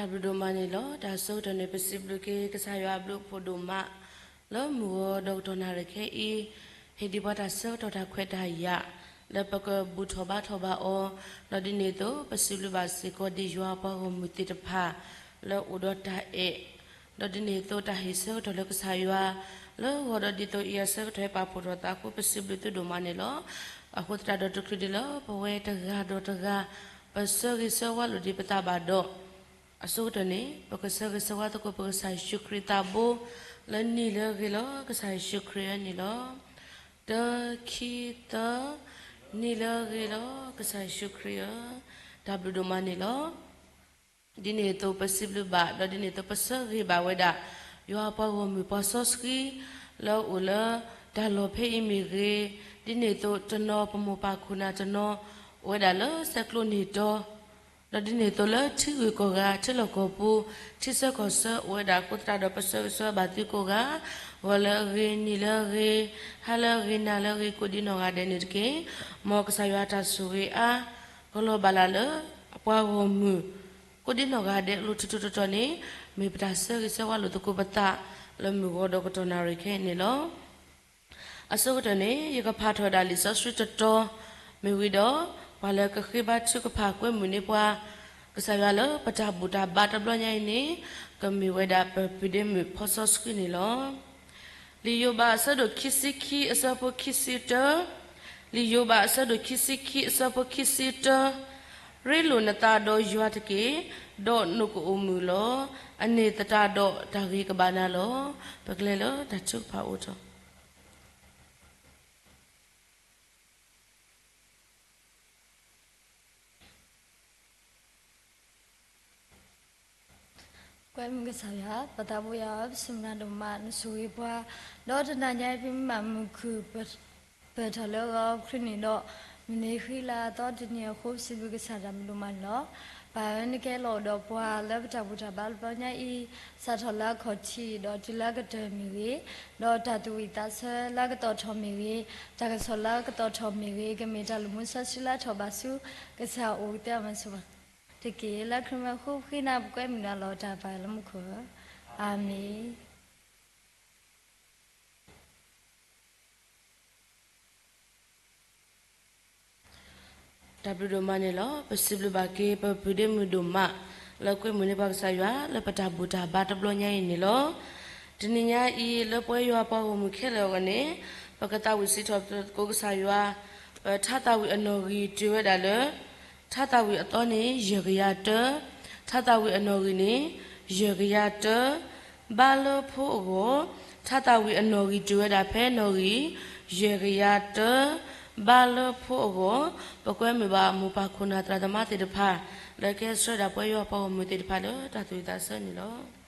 တၢ်ဘျုးဒိၣ်မးန့ၣ်လီၤ. တၢ်ဆၢကတီၢ်န့ၣ် ပစံးဘျုးက့ၤကစၢ်ယွၤအဘျုးအဖှိၣ်ဒိၣ်မး လၢမုၢ်ဂီၤဒီးကတီၢ်နၣ်ရံၣ်ခဲအံၤ, ဟ့ၣ်ဒံးပှၤတၢ်ဆၢကတီၢ်တၢ်ခွဲးတၢ်ယာ် လၢပကဘူၣ်ထီၣ်ဘါထီၣ်ဘၣ်အီၤ, ဒီးဒ်န့ၣ်အသိး ပစံးဘျုးဘၣ်စ့ၢ်ကီးဒ်ယွၤပှၤဂီၢ်မုၢ်သ့ၣ်တဖၣ် လၢအိၣ်ဒီးတၢ်အဲၣ် ဒီးဒ်န့ၣ်အသိးတၢ်ဟ့ၣ်ဆၢကတီၢ်လၢကစၢ်ယွၤ လၢဂီၤဒီးဒ်သိးအံၤအဆၢကတီၢ်ဟဲပာ်ဖှိၣ်ထီၣ်သးအဃိ ပစံးဘျုးသုဒိၣ်မးန့ၣ်လီၤ. အဃိသတးဒီးတချုးဒံးလၢပဝဲတဂၤဒီးတဂၤ ပဆၢဂ့ၤဆၢဝါလိာ်ဒံးပသးဘၣ်ဒီး အဆိကတၢၢ်န့ၣ် ပကဆၢဂ့ၤဆၢဝါသကိးပကစၢ်ယ့ၣ်ၡူးခရံာ်သးဘိ လၢနံၣ်လၢအဂ့ၤလီၤ ကစၢ်ယ့ၣ်ၡူးခရံာ်အံၤန့ၣ်လီၤ. တၢ ခံ သၢ နံၣ်လၢအဂ့ၤလီၤ ကစၢ်ယ့ၣ်ၡူးခရံာ်ဧၢ, တၢ်ဘျုးဒိၣ်မးန့ၣ်လီၤ. ဒ်န့ၣ်အသိးပစံးဘျုးဘၣ် ဒီးဒ်န့ၣ်အသိးပဆၢဂ့ၤဘၣ်ဝဲဒၣ် ယွၤပှၤဂီၢ်မုၢ်ပှၤစီဆှံ လၢအအိၣ်လၢတၢ်လီၢ်ဖဲအံၤမ့ၢ်ဂ့ၤ, ဒ်န့ၣ်အသိးတနီၤပမိၢ်ပၢ်ခိၣ်နၢ်တနီၤ အိၣ်ဝဲဒၣ်လၢဆဲးကျိးန့ၢ်တီၤ ဒီးဒ်န့ၣ်အသိးလၢထံဂုၤကီၢ်ဂၤ ထံလီၢ်ကီၢ်ပူၤ ထံဆၢကီၢ်ဆၢအိၣ်ဝဲဒၣ်အဃိသတးဒီး ပဆၢဂ့ၤဆၢဝါဘၣ်သုကိးဂၤ, ဂီၤလၢအဂ့ၤ, နံၤလၢအဂ့ၤ, ဟါလၢအဂ့ၤ, နၤလၢအဂ့ၤ ကိးဒံနီၢ်ဂၤဒဲးန့ၣ်တက့ၢ်. မ်ကစၢ်ယွၤတၢ်ဆိၣ်ဂ့ၤအါ ကလီၤဘၣ်လၢ်လၢ အပှၤဂီၢ်မုၢ် ကိးဒံနီၢ်ဂၤဒဲးအလိၤထူးထူးတီၤတီၤန့ၣ် မ့ၢ်ပတၢ်ဆၢဂ့ၤဆၢဝါလိာ်သကိးပသး လၢမုၢ်ဂီၤဒီးကတီၢ်နၣ်ရံၣ်ခဲအံၤန့ၣ်လီၤ. အဆိကတၢၢ်န့ၣ် ယကဖးထီၣ်ဝဲဒၣ်လံာ်စီဆှံတတီၤ မ့ၢ်ဝံၤဒီး ပှၤလၢကဃ့ဘါထုကဖၣ်ကွဲမုာ်န့ၢ်ပှၤ ကစၢ်ယွၤလၢပတၢ်ဘူၣ်တၢ်ဘါတဘျီညါအံၤန့ၣ် ကမ့ၢ်ဝဲဒၣ်ပပုၢ်ဒ့မုၣ်ဖီစီဆှံန့ၣ်လီၤ. လံာ်ယိၤဘးအဆၢဒိၣ်ခံဆံခံအဆၢဖိခံဆံတၢ, လံာ်ယိၤဘးအဆၢဒိၣ်ခံဆံခံအဆၢဖိခံဆံတၢ, ရ့လိာ်နသးဒီးယွၤတက့ၢ်, ဒီးနကအိၣ်မုာ်လီၤ. အန့ၣ်သတးဒီးတၢ်ဂ့ၤကဘၣ်နၤလီၤ. ပကလဲၤလၢတၢ်ထုကဖၣ်အိၣ်ထီၣ် ကွဲမုာ်ကစၢ်ယွၤ, ပသးဘိယွၤဧၢ, ပစံးမနၤဒိၣ်မး နဆိၣ်ဂ့ၤပှၤ, ဒီးတနၤညါအံၤ ပမ့ၢ်မၤမုာ်ခုၣ် ပၢၢ်ထီၣ်လၢဂီၤခရံာ်န့ၣ်ဒီး, မုၢ်နံၤဃံလၤအသီတနံၤအဃိ ပစံးဘျုးကစၢ်တၢ်ဘျုးဒိၣ်မးန့ၣ်လီၤ. ပၢ်ဧၢ, နကဟဲလီၤအိၣ်ဒီးပှၤလၢပတၢ်ဘူၣ်တၢ်ဘါတဘျီညါအံၤ, စးထီၣ်လၢအခီၣ်ထံး ဒီးတုၤလၢအကတၢၢ်မ့ၢ်ဂ့ၤ, ဒီးတၢ်သူၣ်ဝံၣ်သးဆၢလၢအကသီၣ်ထီၣ်မ့ၢ်ဂ့ၤ, တၢ်ကစီၣ်လၢအကသီၣ်ထီၣ်မ့ၢ်ဂ့ၤ, ကမ့ၢ်တၢ်လူၤမူစီဆှံလၢအထီၣ်ဘၣ်ဆူ ကစၢ်အအိၣ်ကသ့အမၤစၢၤဘၣ် တက့ၢ်. လၢခရံာ်မံၤအဃိပဃ့နၤ ပကွဲမုာ်နၤလီၤ. တၢ်ပၢၢ်လၢမူခိၣ်ဧၢ, အၤမ့ၣ်. တၢ်ဘျုးဒိၣ်မးန့ၣ်လီၤ. ပစံးဘျုးဘၣ်က့ၤ ပပုၢ်ဒ့မုၣ်ဒိၣ်မး လၢကွဲမုာ်န့ၢ်ပှၤကစၢ်ယွၤ လၢပတၢ်ဘူၣ်တၢ်ဘါတဘျီညါအံၤန့ၣ်လီၤ. တနံၤညါအံၤ လၢပဝဲယွၤပှၤဂီၢ်မုၢ်ခဲလၢာ်အဂီၢ်န့ၣ် ပကသးဝံၣ်စံးထီၣ်ပတြၢၤသကိးကစၢ်ယွၤ, ပထါသးဝံၣ်အနီၣ်ဂံၢ်တုၤဝဲဒၣ်လၢ ထါသးဝံၣ်အသီန့ၣ် ယဲၢ်ကယၤတၢ, ထါသးဝံၣ်အနီၣ်ဂံၢ်န့ၣ် ယဲၢ်ကယၤတၢ, ဘါလၢဖိအဂီၢ်, ထါသးဝံၣ်အနီၣ်ဂံၢ်တုၤဝဲဒၣ်ဖဲနီၣ်ဂံၢ် ယဲၢ်ကယၤတၢ, ဘါလၢဖိအဂီၢ်, ပကွဲမုာ်ဘၣ်မိၢ်ပၢ်ခိၣ်နၢ်သရၣ်သမါသ့ၣ်တဖၣ် လၢကဟဲဆှၢဒၣ်ပဝဲယွၤပှၤဂီၢ်မုၢ်သ့ၣ်တဖၣ်လၢတၢ်သူၣ်ဝံၣ်သးဆၢန့ၣ်လီၤ.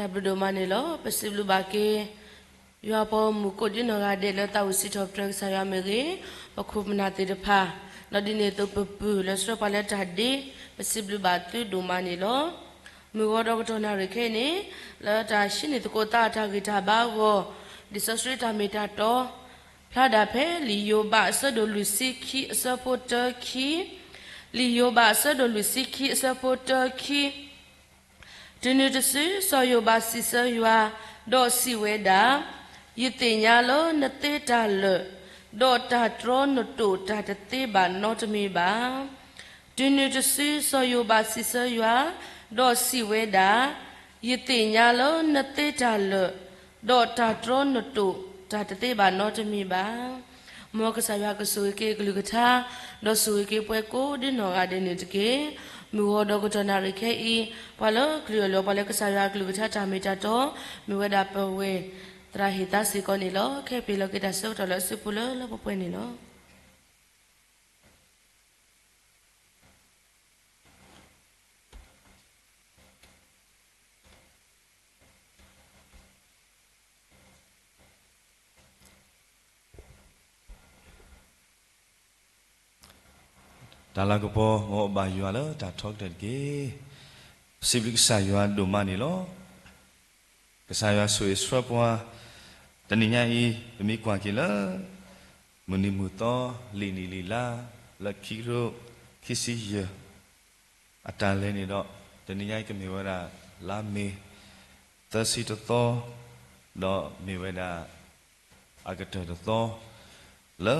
တၢ်ဘျုးဒိၣ်မးန့ၣ်လီၤ. ပစံးဘျုးဘၣ်က့ၤ ယွၤပှၤဂီၢ်မုၢ်ကိးဒ်နီၢ်ဂၤဒဲးလၢသးဝံၣ်စံးထီၣ်ပတြၢၤကစၢ်ယွၤမ့ၢ်ဂ့ၤ, ပခိၣ်ပနၢ်သ့ၣ်တဖၣ်, ဒီးဒ်န့ၣ်အသိးပပုၢ်လၢဆှၢပှၤလၢတၢ်ဒ့, ပစံးဘျုးဘၣ်သုဒိၣ်မးန့ၣ်လီၤ. မုၢ်ဂီၤဒီးကတီၢ်နၣ်ရံၣ်ခဲအံၤန့ၣ်, လၢတၢ်ဟံးန့ၢ်သကိးသးအတၢ်ဂံၢ်တၢ်ဘါအဂီၢ်, လံာ်စီဆှံတၢ်မ့ၢ်တၢ်တီ ဖျါဒၣ်ဖဲလံာ်ယိၤဘးအဆၢဒိၣ်လွံၢ်ဆံခံအဆၢဖိတၢခံ, လံာ်ယိၤဘးအဆၢဒိၣ်လွံၢ်ဆံခံအဆၢဖိတၢခံ တုၤနုၤတစု စီၤယိၤဘးစံးဆၢယွၤ, ဒီးစံးဝဲဒၣ်, ယသ့ၣ်ညါလၢနသ့တၢ်လၢာ်, ဒီးတၢ်တြီနတိာ်တၢ်တသ့ဘၣ်နီတမံၤဘၣ်. တုၤနုၤတစု စီၤယိၤဘးစံးဆၢယွၤ, ဒီးစံးဝဲဒၣ်, ယသ့ၣ်ညါလၢနသ့တၢ်လၢာ်, ဒီးတၢ်တြီနတိာ်တၢ်တသ့ဘၣ်နီတမံၤဘၣ်. မ်ကစၢ်ယွၤကဆိၣ်ဂ့ၤက့ၤအကလုၢ်ကထါ, ဒီးဆိၣ်ဂ့ၤက့ၤပှၤကိးဒ်နီၢ်ဂၤဒဲးန့ၣ်တက့ၢ်. မုၢ်ဂီၤဒီးကတီၢ်နၣ်ရံၣ်ခဲအံၤ, ပှၤလၢအကလုၢ်အလီၢ် ပှၤလၢကစၢ်ယွၤအကလုၢ်ကထါတၢ်မ့ၢ်တၢ်တီ, မ့ၢ်ဝဲဒၣ်ပဝဲၢ်သရၣ်ဟ့ၣ်သါစ့ၢ်ကီးန့ၣ်လီၤ. ခဲအံၤပဟ့ၣ်လီၤက့ၤတၢ်ဆၢကတီၢ်လၢအစုပူၤလၢလၢပှဲၤပှဲၤန့ၣ်လီၤ. တၢ်လၤကပီၤ မ်အဘၣ်ယွၤလၢတၢ်ထီကတၢၢ်တက့ၢ်. ပစံးဘျုးကစၢ်ယွၤဒိၣ်မးန့ၣ်လီၤ. ကစၢ်ယွၤဆိၣ်ဂ့ၤဆှၢပှၤ, တနံၤညါအံၤ ပမ့ၢ်ကွၢ်က့ၤလၢ မုၢ်နံၤမုၢ်သီ လံာ်နံၣ်လံာ်လါ လၢခံကထိခံဆံယဲၢ် အတၢ်လဲၤန့ၣ်ဒီး, တနံၤညါအံၤကမ့ၢ်ဝဲဒၣ် လါမ့ၤ သၢဆံတသီ, ဒီးမ့ၢ်ဝဲဒၣ် အကတၢၢ်တသီ လၢ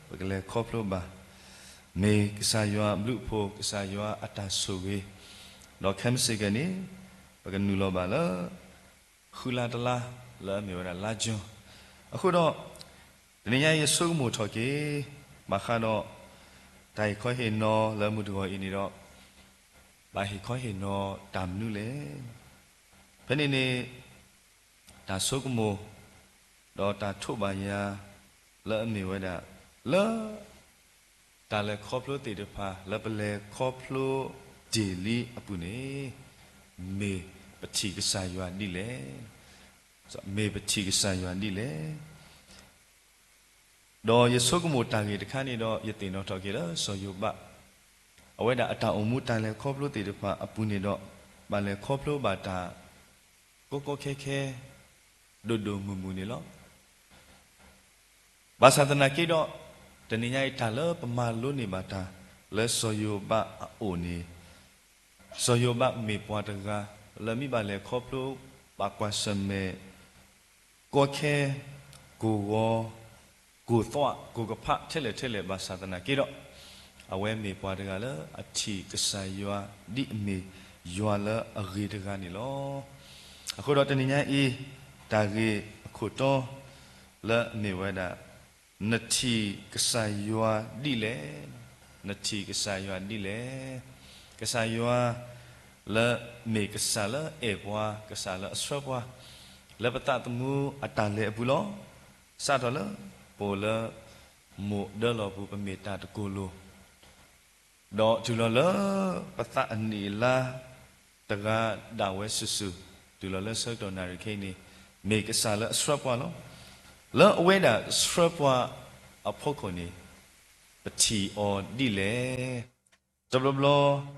ပကလဲၤခီဖျိဘၣ် မ့ၢ်ကစၢ်ယွၤအဘျုးအဖှိၣ် ကစၢ်ယွၤအတၢ်ဆိၣ်ဂ့ၤ, ဒီးခဲမုၢ်ဆ့ၣ်ကဲန့ၣ် ပကနုာ်လီၤဘၣ်လၢ ဃုလါတလါ လၢအမ့ၢ်ဝဲဒၣ်လါယူၤ. အဃိဒီး တနံၤညါအံၤယဆိကမိၣ်ထီၣ်က့ၤ ဘၣ်ဃးဒီး တၢ်ဟ့ၣ်ခီဟ့ၣ်နီၤလၢမုၢ်တဂီၤအံၤန့ၣ်ဒီး, ဘၣ်ဟ့ၣ်ခီဟ့ၣ်နီၤတၢ်မနုၤလဲၣ်. ဖဲန့ၣ်န့ၣ် တၢ်ဆိကမိၣ် ဒီးတၢ်ထိးဘၣ်ယၤ လၢအမ့ၢ်ဝဲဒၣ် လၢ တၢ်လဲၤခီဖျိသ့ၣ်တဖၣ် လၢပလဲၤခီဖျိတ့ၢ်လံအပူၤန့ၣ် မ့ၢ်ပထံၣ်ကစၢ်ယွၤဒ်လဲၣ်. မ့ၢ်ပထံၣ်ကစၢ်ယွၤဒ်လဲၣ်. ဒီးယဆိကမိၣ်တၢ်ဂ့ၢ်တခါန့ၣ်ဒီး ယသ့ၣ်နီၣ်ထီၣ်က့ၤလၢစီၤယိၤဘး အဝဲဒၣ်အတၢ်အိၣ်မူတၢ်လဲၤခီဖျိသ့ၣ်တဖၣ်အပူၤန့ၣ်ဒီး ဘၣ်လဲၤခီဖျိဘၣ်တၢ် ကီကီခဲခဲ ဒိၣ်ဒိၣ်မုၢ်မုၢ်န့ၣ်လီၤ. ဘၣ်ဆၣ်သနာ်က့ဒီး တနံၤညါအံၤတၢ်လၢပမၤလိန့ၢ်ဘၣ်တၢ် လၢစီၤယိၤဘးအအိၣ်န့ၣ် စီၤယိၤဘးမ့ၢ်ပှၤတဂၤ လၢမ့ၢ်ဘၣ်လဲၤခီဖျိ ဘၣ်ကွၢ်ဆၢၣ်မဲာ် ကီခဲ ကိၢ်ဂီၤ ကိၢ်သွး ကိၢ်ကဖး ထဲလဲၣ်ထဲလဲၣ်ဘၣ်ဆၣ်သနာ်က့ဒီး အဝဲမ့ၢ်ပှၤတဂၤလၢအထံၣ်ကစၢ်ယွၤ ဒ်အမ့ၢ်ယွၤလၢအဂ့ၤတဂၤန့ၣ်လီၤ. အဃိဒီးတနံၤညါအံၤ တၢ်ဂ့ၢ်အခိၣ်တီ လၢအမ့ၢ်ဝဲဒၣ် နထံၣ်ကစၢ်ယွၤဒ်လဲၣ်, နထံၣ်ကစၢ်ယွၤဒ်လဲၣ်. ကစၢ်ယွၤ လၢမ့ၢ်ကစၢ်လၢအဲၣ်ပှၤ ကစၢ်လၢအဆှၢပှၤ လၢပသးသမူအတၢ်လဲၤအပူၤလီၤ. စးထီၣ်လၢ ပအိၣ်လၢ မိၢ်ဒၢလီၢ်ပူၤ ပမ့ၢ်တၢ်တကိၢ်လိၤ ဒီးတုၤလီၤလၢ ပသးအနံၣ်အလါ တဂၤဒၣ်ဝဲစုာ်စုာ် တုၤလီၤလၢဆၢကတီၢ်နၣ်ရံၣ်ခဲအံၤန့ၣ် မ့ၢ်ကစၢ်လၢအဆှၢပှၤလီၤ. လၢအဝဲဒၣ်ဆှၢပှၤအဖီခိၣ်န့ၣ် ပထံၣ်အီၤဒ်လဲၣ်. တဘျီဘျီ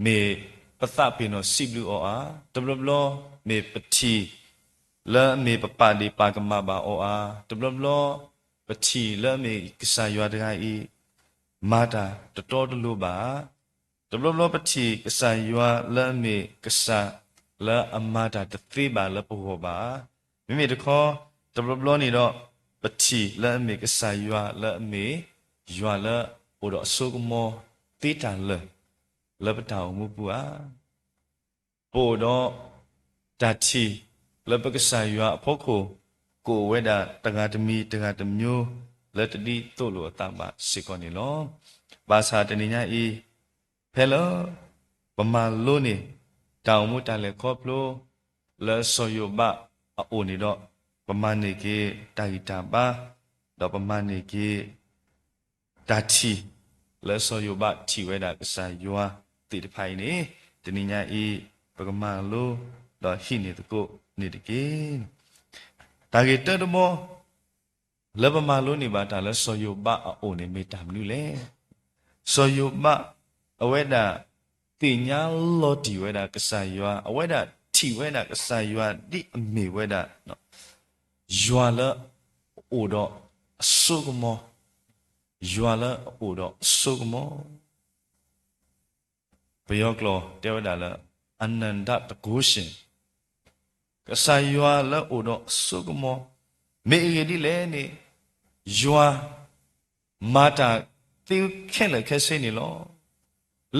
မ့ၢ်ပသးပ့ၤနီၣ်စံးဘျုးအီၤဧါ, တဘျီဘျီ မ့ၢ်ပထံၣ် လၢအမ့ၢ်ပပာ်ဒ့ၣ်ပာ်ကမၣ်ဘၣ်အီၤဧါ, တဘျီဘျီ ပထံၣ်လၢအမ့ၢ်ကစၢ်ယွၤတဂၤအံၤ မၤတၢ်တတီတလိၤဘၣ်ဧါ, တဘျီဘျီပထံၣ်ကစၢ်ယွၤလၢအမ့ၢ်ကစၢ်လၢအမၤတၢ်တသ့ဘၣ်လၢပဂီၢ်ဘၣ်ဧါ, မ့မ့ၢ်တခီ တဘျီဘျီန့ၣ်ဒီး ပထံၣ်လၢအမ့ၢ်ကစၢ်ယွၤလၢအမ့ၢ်ယွၤလၢအိၣ်ဒီးအစိကမီၤသ့တၢ်လၢာ် လၢပတၢ်အိၣ်မူပူၤဧါ. ပအိၣ်ဒီး တၢ်ထံၣ်လၢပကစၢ်ယွၤအဖီခိၣ် ကအိၣ်ဝဲဒၣ်တဂၤတမံၤတဂၤတမျိုး လၢတဒ်သိးလိာ်အသးဘၣ်စ့ၢ်ကီးန့ၣ်လီၤ. ဘၣ်ဆၣ်တနံၤညါအံၤ ဖဲလၢ ပမၤလိန့ၢ် တၢ်အိၣ်မူတၢ်လဲၤခီဖျိ လၢစီၤယိၤဘးအအိၣ်န့ၣ်ဒီး ပမၤန့ၢ်က့ၤတၢ်ဂံၢ်တၢ်ဘါ ဒီးပမၤန့ၢ်က့ၤ တၢ်ထံၣ် လၢစီၤယိၤဘးထံၣ်ဝဲဒၣ်ကစၢ်ယွၤသ့ၣ်တဖၣ်အံၤန့ၣ် တနံၤညါအံၤ ပကမၤလိ ဒီးဟံးန့ၢ်သကိးန့ၣ်တက့ၢ်. တၢ်ဂ့ၢ်တၢတဘီ လၢပမၤလိန့ၢ်ဘၣ်တၢ်လၢစီၤယိၤဘးအအိၣ်န့ၣ်မ့ၢ်တၢ်မနုၤလဲၣ်. စီၤယိၤဘး အဝဲဒၣ်သ့ၣ်ညါလီၤတံၢ်ဝဲဒၣ်ကစၢ်ယွၤ, အဝဲဒၣ်ထံၣ်ဝဲဒၣ်ကစၢ်ယွၤဒ်အမ့ၢ်ဝဲဒၣ် ယွၤလၢအအိၣ်ဒီးအစိကမီၤ, ယွၤလၢအအိၣ်ဒီးအစိကမီၤ. ပယီၤကျိာ်တဲဝဲဒၣ်လၢ အနန္တတကုၤစၢ်, ကစၢ်ယွၤလၢအအိၣ်ဒီးအစိကမီၤ, မ့ၢ်အဂ့ၢ်ဒ်လဲၣ်န့ၣ် ယွၤမၤတၢ်သ့ခဲလၢာ်ခဲဆ့န့ၣ်လီၤ.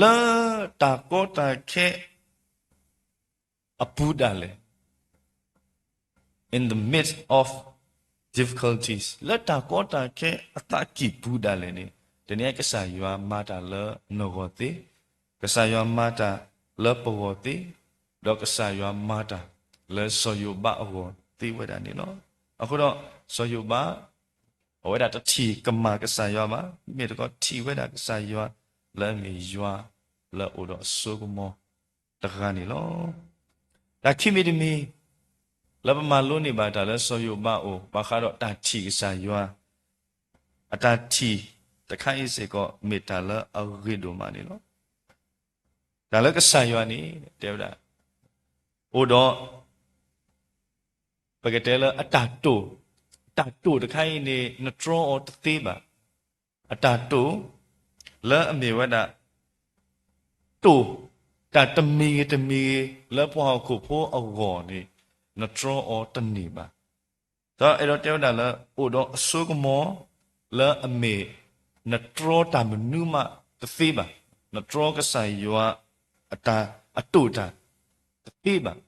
လၢတၢ်ကီတၢ်ခဲ အပူၤဒၣ်လဲာ် in the midst of difficulties, လၢတၢ်ကီတၢ်ခဲအသးကံၢ်ပူၤဒၣ်လဲာ်န့ၣ်, တနံၤအံၤကစၢ်ယွၤမၤတၢ်လၢနဂီၢ်သ့, ကစၢ်ယွၤမၤတၢ်လၢပဂီၢ်သ့, ဒီးကစၢ်ယွၤမၤတၢ်လၢစီၤယိၤဘးအဂီၢ်သ့ဝဲဒၣ်န့ၣ်လီၤ. အဃိဒီး စီၤယိၤဘး အဝဲဒၣ်တထံၣ်ကမၣ်ကစၢ်ယွၤဘၣ်, မ့မ့ၢ်တခီထံၣ်ဝဲဒၣ်ကစၢ်ယွၤလၢအမ့ၢ်ယွၤလၢအအိၣ်ဒီးအစိကမီၤတဂၤန့ၣ်လီၤ. တၢ်ခံမံၤတမံၤ လၢပမၤလိန့ၢ်ဘၣ်တၢ်လၢစီၤယိၤဘးအအိၣ် ဘၣ်ဃးဒီးတၢ်ထံၣ်ကစၢ်ယွၤ, အတၢ်ထံၣ်တခါအံၤစ့ၢ်ကီး မ့ၢ်တၢ်လၢအဂ့ၤဒိၣ်မးန့ၣ်လီၤ. တၢ်လၢကစၢ်ယွၤန့ၣ် တဲဝဲဒၣ် အိၣ်ဒီး ပကတဲလၢအတၢ်တိာ်, အတၢ်တိာ်တခါအံၤန့ၣ် နတြီအီၤတသ့ဘၣ်. အတၢ်တိာ် လၢအမ့ၢ်ဝဲဒၣ် တိာ် တၢ်တမံၤဂ့ၤတမံၤဂ့ၤ လၢပှၤဟီၣ်ခိၣ်ဖိအဂီၢ်န့ၣ် နတြီအီၤတန့ၢ်ဘၣ်. ဒီးအဲၣ်ဒိးတဲဝဲဒၣ်လၢ အိၣ်ဒီးအစိကမီၤ လၢအမ့ၢ် နတြီတၢ်မနုၤမးတသ့ဘၣ်, နတြီကစၢ်ယွၤ အတၢ်အတိာ်တၢ် တသ့ဘၣ်.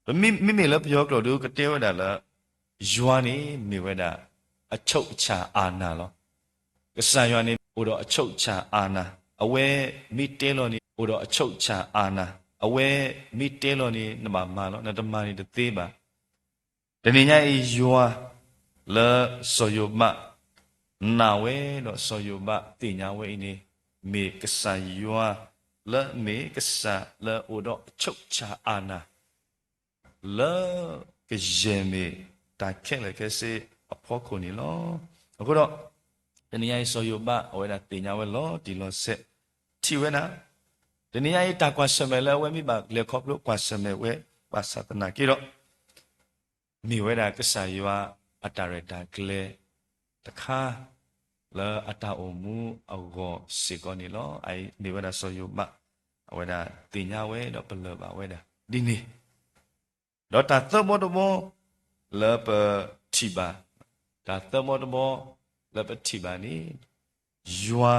ပမ့မ့မ့ၢ်လၢပယီၤကျိာ်ဒုးကတဲဝဲဒၣ်လၢ ယွၤန့ၣ်မ့ၢ်ဝဲဒၣ် အချုပ်အခြာအာဏာ လီၤ. ကစၢ်ယွၤန့ၣ်အိၣ်ဒီး အချုပ်အခြာအာဏာ, အဝဲမ့ၢ်တဲလီၤန့ၣ် အိၣ်ဒီး အချုပ်အခြာအာဏာ, အဝဲမ့ၢ်တဲလီၤန့ၣ် နဘၣ်မၤလီၤ, နတမၤန့ၣ်တသ့ဘၣ်. တနံၤညါအံၤယွၤ လၢစီၤယိၤဘး နာ်ဝဲဒီးစီၤယိၤဘးသ့ၣ်ညါဝဲအံၤန့ၣ် မ့ၢ်ကစၢ်ယွၤ လၢမ့ၢ်ကစၢ်လၢအအိၣ်ဒီး အချုပ်အခြာအာဏာ လၢကယဲၢ်မ့ၢ်တၢ်ခဲလၢာ်ခဲဆ့အဖီခိၣ်န့ၣ်လီၤ. အဃိဒီး တနံၤညါအံၤစီၤယိၤဘး အဝဲဒၣ်သ့ၣ်ညါဝဲလီၤတံၢ်လီၤဆဲး ထံၣ်ဝဲဒၣ် တနံၤညါအံၤတၢ်ကွၢ်ဆၢၣ်မဲာ်လၢအဝဲမ့ၢ်ဘၣ်လဲၤခီဖျိကွၢ်ဆၢၣ်မဲာ်ဝဲ ဘၣ်ဆၣ်သနာ်က့ဒီး မ့ၢ်ဝဲဒၣ်ကစၢ်ယွၤအတၢ်ရဲၣ်တၢ်ကျဲၤတခါ လၢအတၢ်အိၣ်မူအဂီၢ်စ့ၢ်ကီးန့ၣ်လီၤ. အအံၤမ့ၢ်ဝဲဒၣ်စီၤယိၤဘး အဝဲဒၣ်သ့ၣ်ညါဝဲဒီးပလၢၢ်ဘၣ်ဝဲဒၣ်ဒ်န့ၣ် ဒီးတၢ်သၢဘီတဘီ လၢပထံၣ်ဘၣ်, တၢ်သၢဘီတဘီ လၢပထံၣ်ဘၣ်န့ၣ် ယွၤ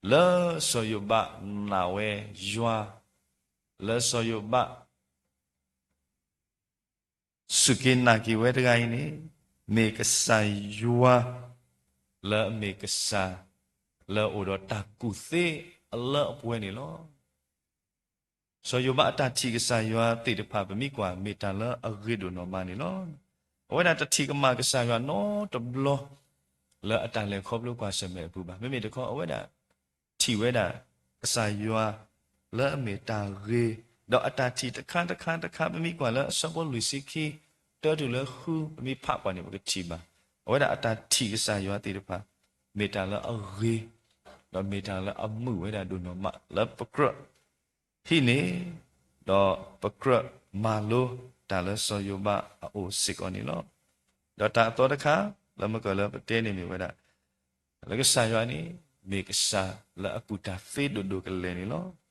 လၢစီၤယိၤဘးနာ်ဝဲ, ယွၤ လၢစီၤယိၤဘး စူၢ်က့ၤနာ်က့ၤဝဲတဂၤအံၤန့ၣ် မ့ၢ်ကစၢ်ယွၤ လၢအမ့ၢ်ကစၢ် လၢအအိၣ်ဒီးတၢ်ကူၣ်သ့အလၢအပှဲၤန့ၣ်လီၤ. စီၤယိၤဘးအတၢ်ထံၣ်ကစၢ်ယွၤသ့ၣ်တဖၣ် ပမ့ၢ်ကွၢ် မ့ၢ်တၢ်လၢအဂ့ၤဒိၣ်နီၢ်မးန့ၣ်လီၤ. အဝဲဒၣ်တထံၣ်ကမၣ်ကစၢ်ယွၤနီတဘျီ လၢအတၢ်လဲၤခီဖျိကွၢ်ဆၢၣ်မဲာ်အပူၤဘၣ်. မ့မ့ၢ်တခီ အဝဲဒၣ်ထံၣ်ဝဲဒၣ် ကစၢ်ယွၤ လၢအမ့ၢ်တၢ်ဂ့ၤ, ဒီးအတၢ်ထံၣ်တခါတခါတခါ ပမ့ၢ်ကွၢ်လၢအဆၢဖိလွံၢ်ဆံခံ တၢတုၤလၢဃု ပမ့ၢ်ဖးကွၢ်န့ၣ် ပကထံၣ်ဘၣ် အဝဲဒၣ်အတၢ်ထံၣ်ကစၢ်ယွၤသ့ၣ်တဖၣ် မ့ၢ်တၢ်လၢအဂ့ၤ, ဒီးမ့ၢ်တၢ်လၢအမုာ်ဝဲဒၣ်ဒိၣ်နီၢ်မး လၢပကြၢး ဟံးန့ၢ်, ဒီးပကြၢးမၤလိတၢ်လၢစီၤယိၤဘးအအိၣ်စ့ၢ်ကီးန့ၣ်လီၤ. ဒီးတၢ်အသီတခါ လၢမ့ၢ်ကၢၢ်လၢပတဲန့ၣ်မ့ၢ်ဝဲဒၣ် လၢကစၢ်ယွၤန့ၣ် မ့ၢ်ကစၢ်လၢအကူၣ်တၢ်သ့ဒိၣ်ဒိၣ်ကလဲာ်န့ၣ်လီၤ.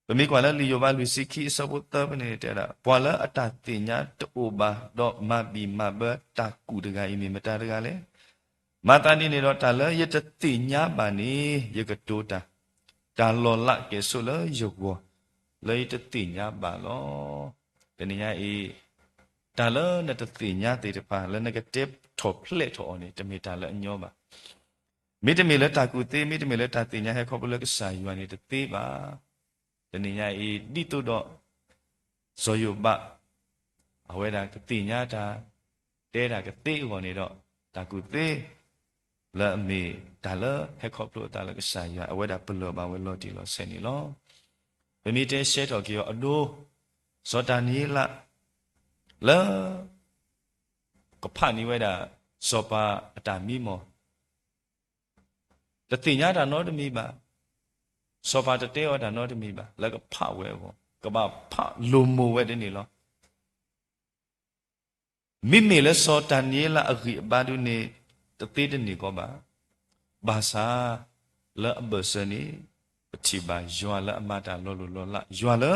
ပမ့ၢ်ကွၢ်လၢလံာ်ယိၤဘးလွံၢ်ဆံခံအဆၢဖိသၢဖဲန့ၣ်တဲဒၣ် ပှၤလၢအတၢ်သ့ၣ်ညါတအိၣ်ဘၣ် ဒီးမၤဘံၣ်မၤဘၢတၢ်ကူၣ်တဂၤအံၤ မ့ၢ်မတၤတဂၤလဲၣ်. မၤသးဒ်န့ၣ်ဒီး တၢ်လၢယတသ့ၣ်ညါဘၣ်န့ၣ် ယကတိၤတၢ်, တၢ်လီၤလးကဲၣ်ဆိးလၢယဂီၢ် လၢယတသ့ၣ်ညါဘၣ်လီၤ. တနံၤညါအံၤ တၢ်လၢနတသ့ၣ်ညါသ့ၣ်တဖၣ် လၢနကတဲထီၣ်ဖျဲးထီၣ်အီၤန့ၣ် တမ့ၢ်တၢ်လၢအညီဘၣ်. မ့တမ့ၢ်လၢတၢ်ကူၣ်သ့ မ့တမ့ၢ်လၢတၢ်သ့ၣ်ညါဟဲခီဖျိလၢကစၢ်ယွၤန့ၣ်တသ့ဘၣ်. တနံၤညါအံၤ ဒ်သိးဒီး စီၤယိၤဘး အဝဲဒၣ်ကသ့ၣ်ညါတၢ် တဲတၢ်ကသ့အဂီၢ်န့ၣ်ဒီး တၢ်ကူၣ်သ့ လၢအမ့ၢ်တၢ်လၢဟဲခီဖျိအသးလၢကစၢ်ယွၤ အဝဲဒၣ်ပလၢၢ်ဘၣ်ဝဲလီၤတံၢ်လီၤဆဲးန့ၣ်လီၤ. ပမ့ၢ်တဲဆဲးထီၣ်က့ၤအီၤအဒိ စီၤတၤနံၤယ့လး လၢ ကဖးန့ၢ်ဝဲဒၣ် စီၤပၤအတၢ်မံမီၢ် တသ့ၣ်ညါတၢ်နီတမံၤဘၣ်, စီၤပၤတတဲအီၤတၢ်နီတမံၤဘၣ်, လၢကဖးဝဲအဂီၢ် ကဘၣ်ဖးလိၤမိၢ်ဝဲဒ်န့ၣ်လီၤ. မ့မ့ၢ်လၢစီၤတၤနံၤယ့လးအဂံၢ်အဘါဒုန့ၣ် တသ့တန့ၢ်ကီးဘၣ်. ဘၣ်ဆၣ် လၢအဘၢၣ်စၢၤန့ၣ် ပထံၣ်ဘၣ်ယွၤလၢအမၤတၢ်လီၤလိၢ်လီၤလး, ယွၤလၢ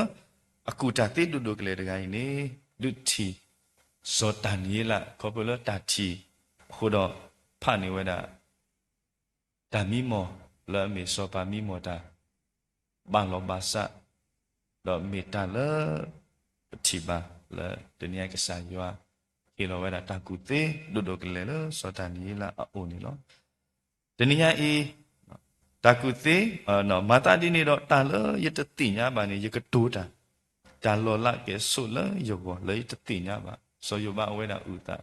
အကူၣ်တၢ်သ့ဒိၣ်ဒိၣ်ကလဲာ်တဂၤအံၤန့ၣ် ဒုးထံၣ် စီၤတၤနံၤယ့လး ခီဖျိလၢတၢ်ထံၣ်အဃိဒီး ဖးန့ၢ်ဝဲဒၣ် တၢ်မံမီၢ်လၢအမ့ၢ်စီၤပၤမံမီၢ်တၢ် ဘၣ်လီၤဘၣ်စး, ဒီးမ့ၢ်တၢ်လၢ ပထံၣ်ဘၣ်လၢ တနံၤအံၤကစၢ်ယွၤ ဟ့ၣ်လီၤဝဲဒၣ်တၢ်ကူၣ်သ့ဒိၣ်ဒိၣ်ကလဲာ်လၢစီၤတၤနံၤယ့လးအအိၣ်န့ၣ်လီၤ. တနံၤအံၤ တၢ်ကူၣ်သ့ မၤသးဒ်န့ၣ်ဒီး တၢ်လၢယတသ့ၣ်ညါဘၣ်န့ၣ် ယကတိၤတၢ်, တၢ်လီၤလးကဲၣ်ဆိးလၢယဂီၢ်လၢယတသ့ၣ်ညါဘၣ်, စီၤယိၤဘးအဝဲဒၣ်အုၣ်သး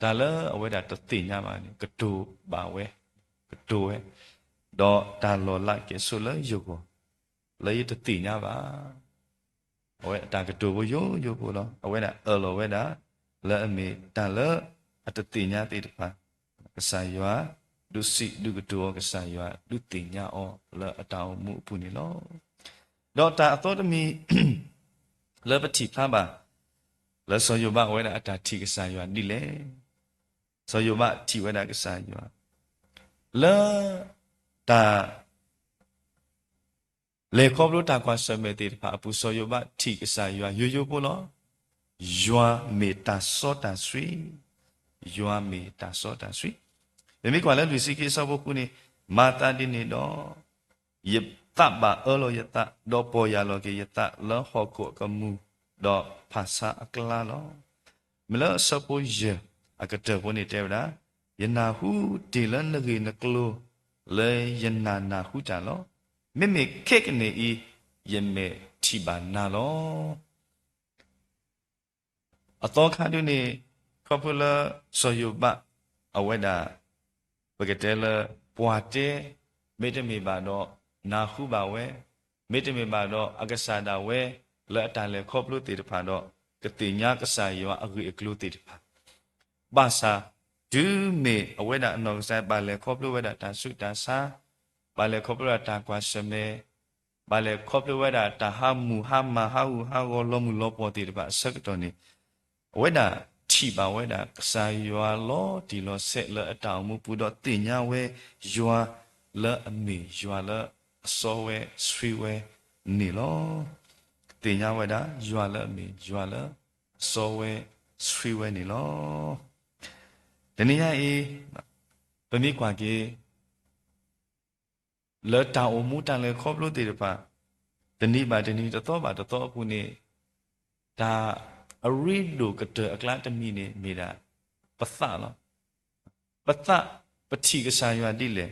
တၢ်လၢအဝဲဒၣ်တသ့ၣ်ညါဘၣ်န့ၣ် ကတိၤဘၣ်ဝဲ, ကတိၤဝဲ, ဒီးတၢ်လီၤလးကဲၣ်ဆိးလၢယဂီၢ် လၢယတသ့ၣ်ညါဘၣ်. အဝဲအတၢ်ကတိၤဖိယိယိဖိလီၤ. အဝဲဒၣ်အၢၣ်လီၤဝဲဒၣ် လၢအမ့ၢ်တၢ်လၢအတသ့ၣ်ညါသ့ၣ်တဖၣ် ကစၢ်ယွၤ ဒုးစံးဒုးကတိၤအီၤ, ကစၢ်ယွၤဒုးသ့ၣ်ညါအီၤလၢအတၢ်အိၣ်မူအပူၤန့ၣ်လီၤ. ဒီးတၢ်အသီတမံၤ လၢပထံၣ်ဖျါဘၣ် လၢစီၤယိၤဘးအဝဲဒၣ်အတၢ်ထံၣ်ကစၢ်ယွၤဒ်လဲၣ်. စီၤယိၤဘးထံၣ်ဝဲဒၣ်ကစၢ်ယွၤ လၢ တၢ် လဲၤခီဖျိတၢ်ကွၢ်ဆၢၣ်မဲာ်သ့ၣ်တဖၣ်အပူၤ စီၤယိၤဘးထံၣ်ကစၢ်ယွၤယိယိဖိလီၤ. ယွၤမ့ၢ်တၢ်စီတၢ်ဆှံ, ယွၤမ့ၢ်တၢ်စီတၢ်ဆှံ. ပမ့ၢ်ကွၢ်လၢလွံၢ်ဆံခံအဆၢဖိဃုန့ၣ်, မၤသးဒ်န့ၣ်ဒီး ယသးဘၣ်အၢလီၤယသး, ဒီးပီၢ်ယၢ်လီၤက့ၤယသးလၢဟီၣ်ခိၣ်အကမူၣ်, ဒီးဖၣ်ဆါအကျါလီၤ. မ့ၢ်လၢအဆၢဖိယဲၢ်အကတၢၢ်ဖိန့ၣ်တဲဝဲဒၣ်, ယနၢ်ဟူတ့ၢ်လၢနဂ့ၢ်နကျိၤ လၢယနၢ်နၢ်ဟူတၢ်လီၤ. မ့မ့ၢ်ခဲကနံၣ်အံၤ ယမဲာ်ထံၣ်ဘၣ်နၤလီၤ. အသီခါဒုန့ၣ် ခီဖျိလၢစီၤယိၤဘး အဝဲဒၣ် ပကတဲလၢ ပှၤတဲ မ့တမ့ၢ်ဘၣ်ဒီး နၢ်ဟူဘၣ်ဝဲ, မ့တမ့ၢ်ဘၣ်ဒီးအကစၢ်ဒၣ်ဝဲ လၢအတၢ်လဲၤခီဖျိသ့ၣ်တဖၣ်ဒီး ကသ့ၣ်ညါကစၢ်ယွၤအဂ့ၢ်အကျိၤသ့ၣ်တဖၣ် ဘၣ်ဆၣ် တုၤမ့ၢ်အဝဲဒၣ်အနီၢ်ကစၢ် ဘၣ်လဲၤခီဖျိဝဲဒၣ်တၢ်ဆူးတၢ်ဆါ, ဘၣ်လဲၤခီဖျိဝဲဒၣ်တၢ်ကွၢ်ဆၢၣ်မဲာ်, ဘၣ်လဲၤခီဖျိဝဲဒၣ်တၢ်ဟးမုၢ်ဟါမၢ်ဟးဂူာ်ဟးဂီၤလီၤမုၢ်လီၤပှီၢ်သ့ၣ်တဖၣ်အဆၢကတီၢ်န့ၣ်, အဝဲဒၣ်ထံၣ်ဘၣ်ဝဲဒၣ်ကစၢ်ယွၤလီၤတံၢ်လီၤဆဲးလၢအတၢ်အိၣ်မူပူၤဒီးသ့ၣ်ညါဝဲယွၤလၢအမ့ၢ်ယွၤလၢအစီဝဲဆှံဝဲန့ၣ်လီၤ. သ့ၣ်ညါဝဲဒၣ်ယွၤလၢအမ့ၢ်ယွၤလၢအစီဝဲဆှံဝဲန့ၣ်လီၤ. တနံၤညါအံၤ ပမ့ၢ်ကွၢ်က့ၤ လၢတၢ်အိၣ်မူတၢ်လဲၤခီဖျိသ့ၣ်တဖၣ် တနံၤဘၣ်တနံၤတသီဘၣ်တသီအပူၤန့ၣ် တၢ်အရ့ဒိၣ်ကတၢၢ်အကျါတမံၤန့ၣ် မ့ၢ်ဒၣ်ပသးလီၤ. ပသးပထံၣ်ကစၢ်ယွၤဒ်လဲၣ်,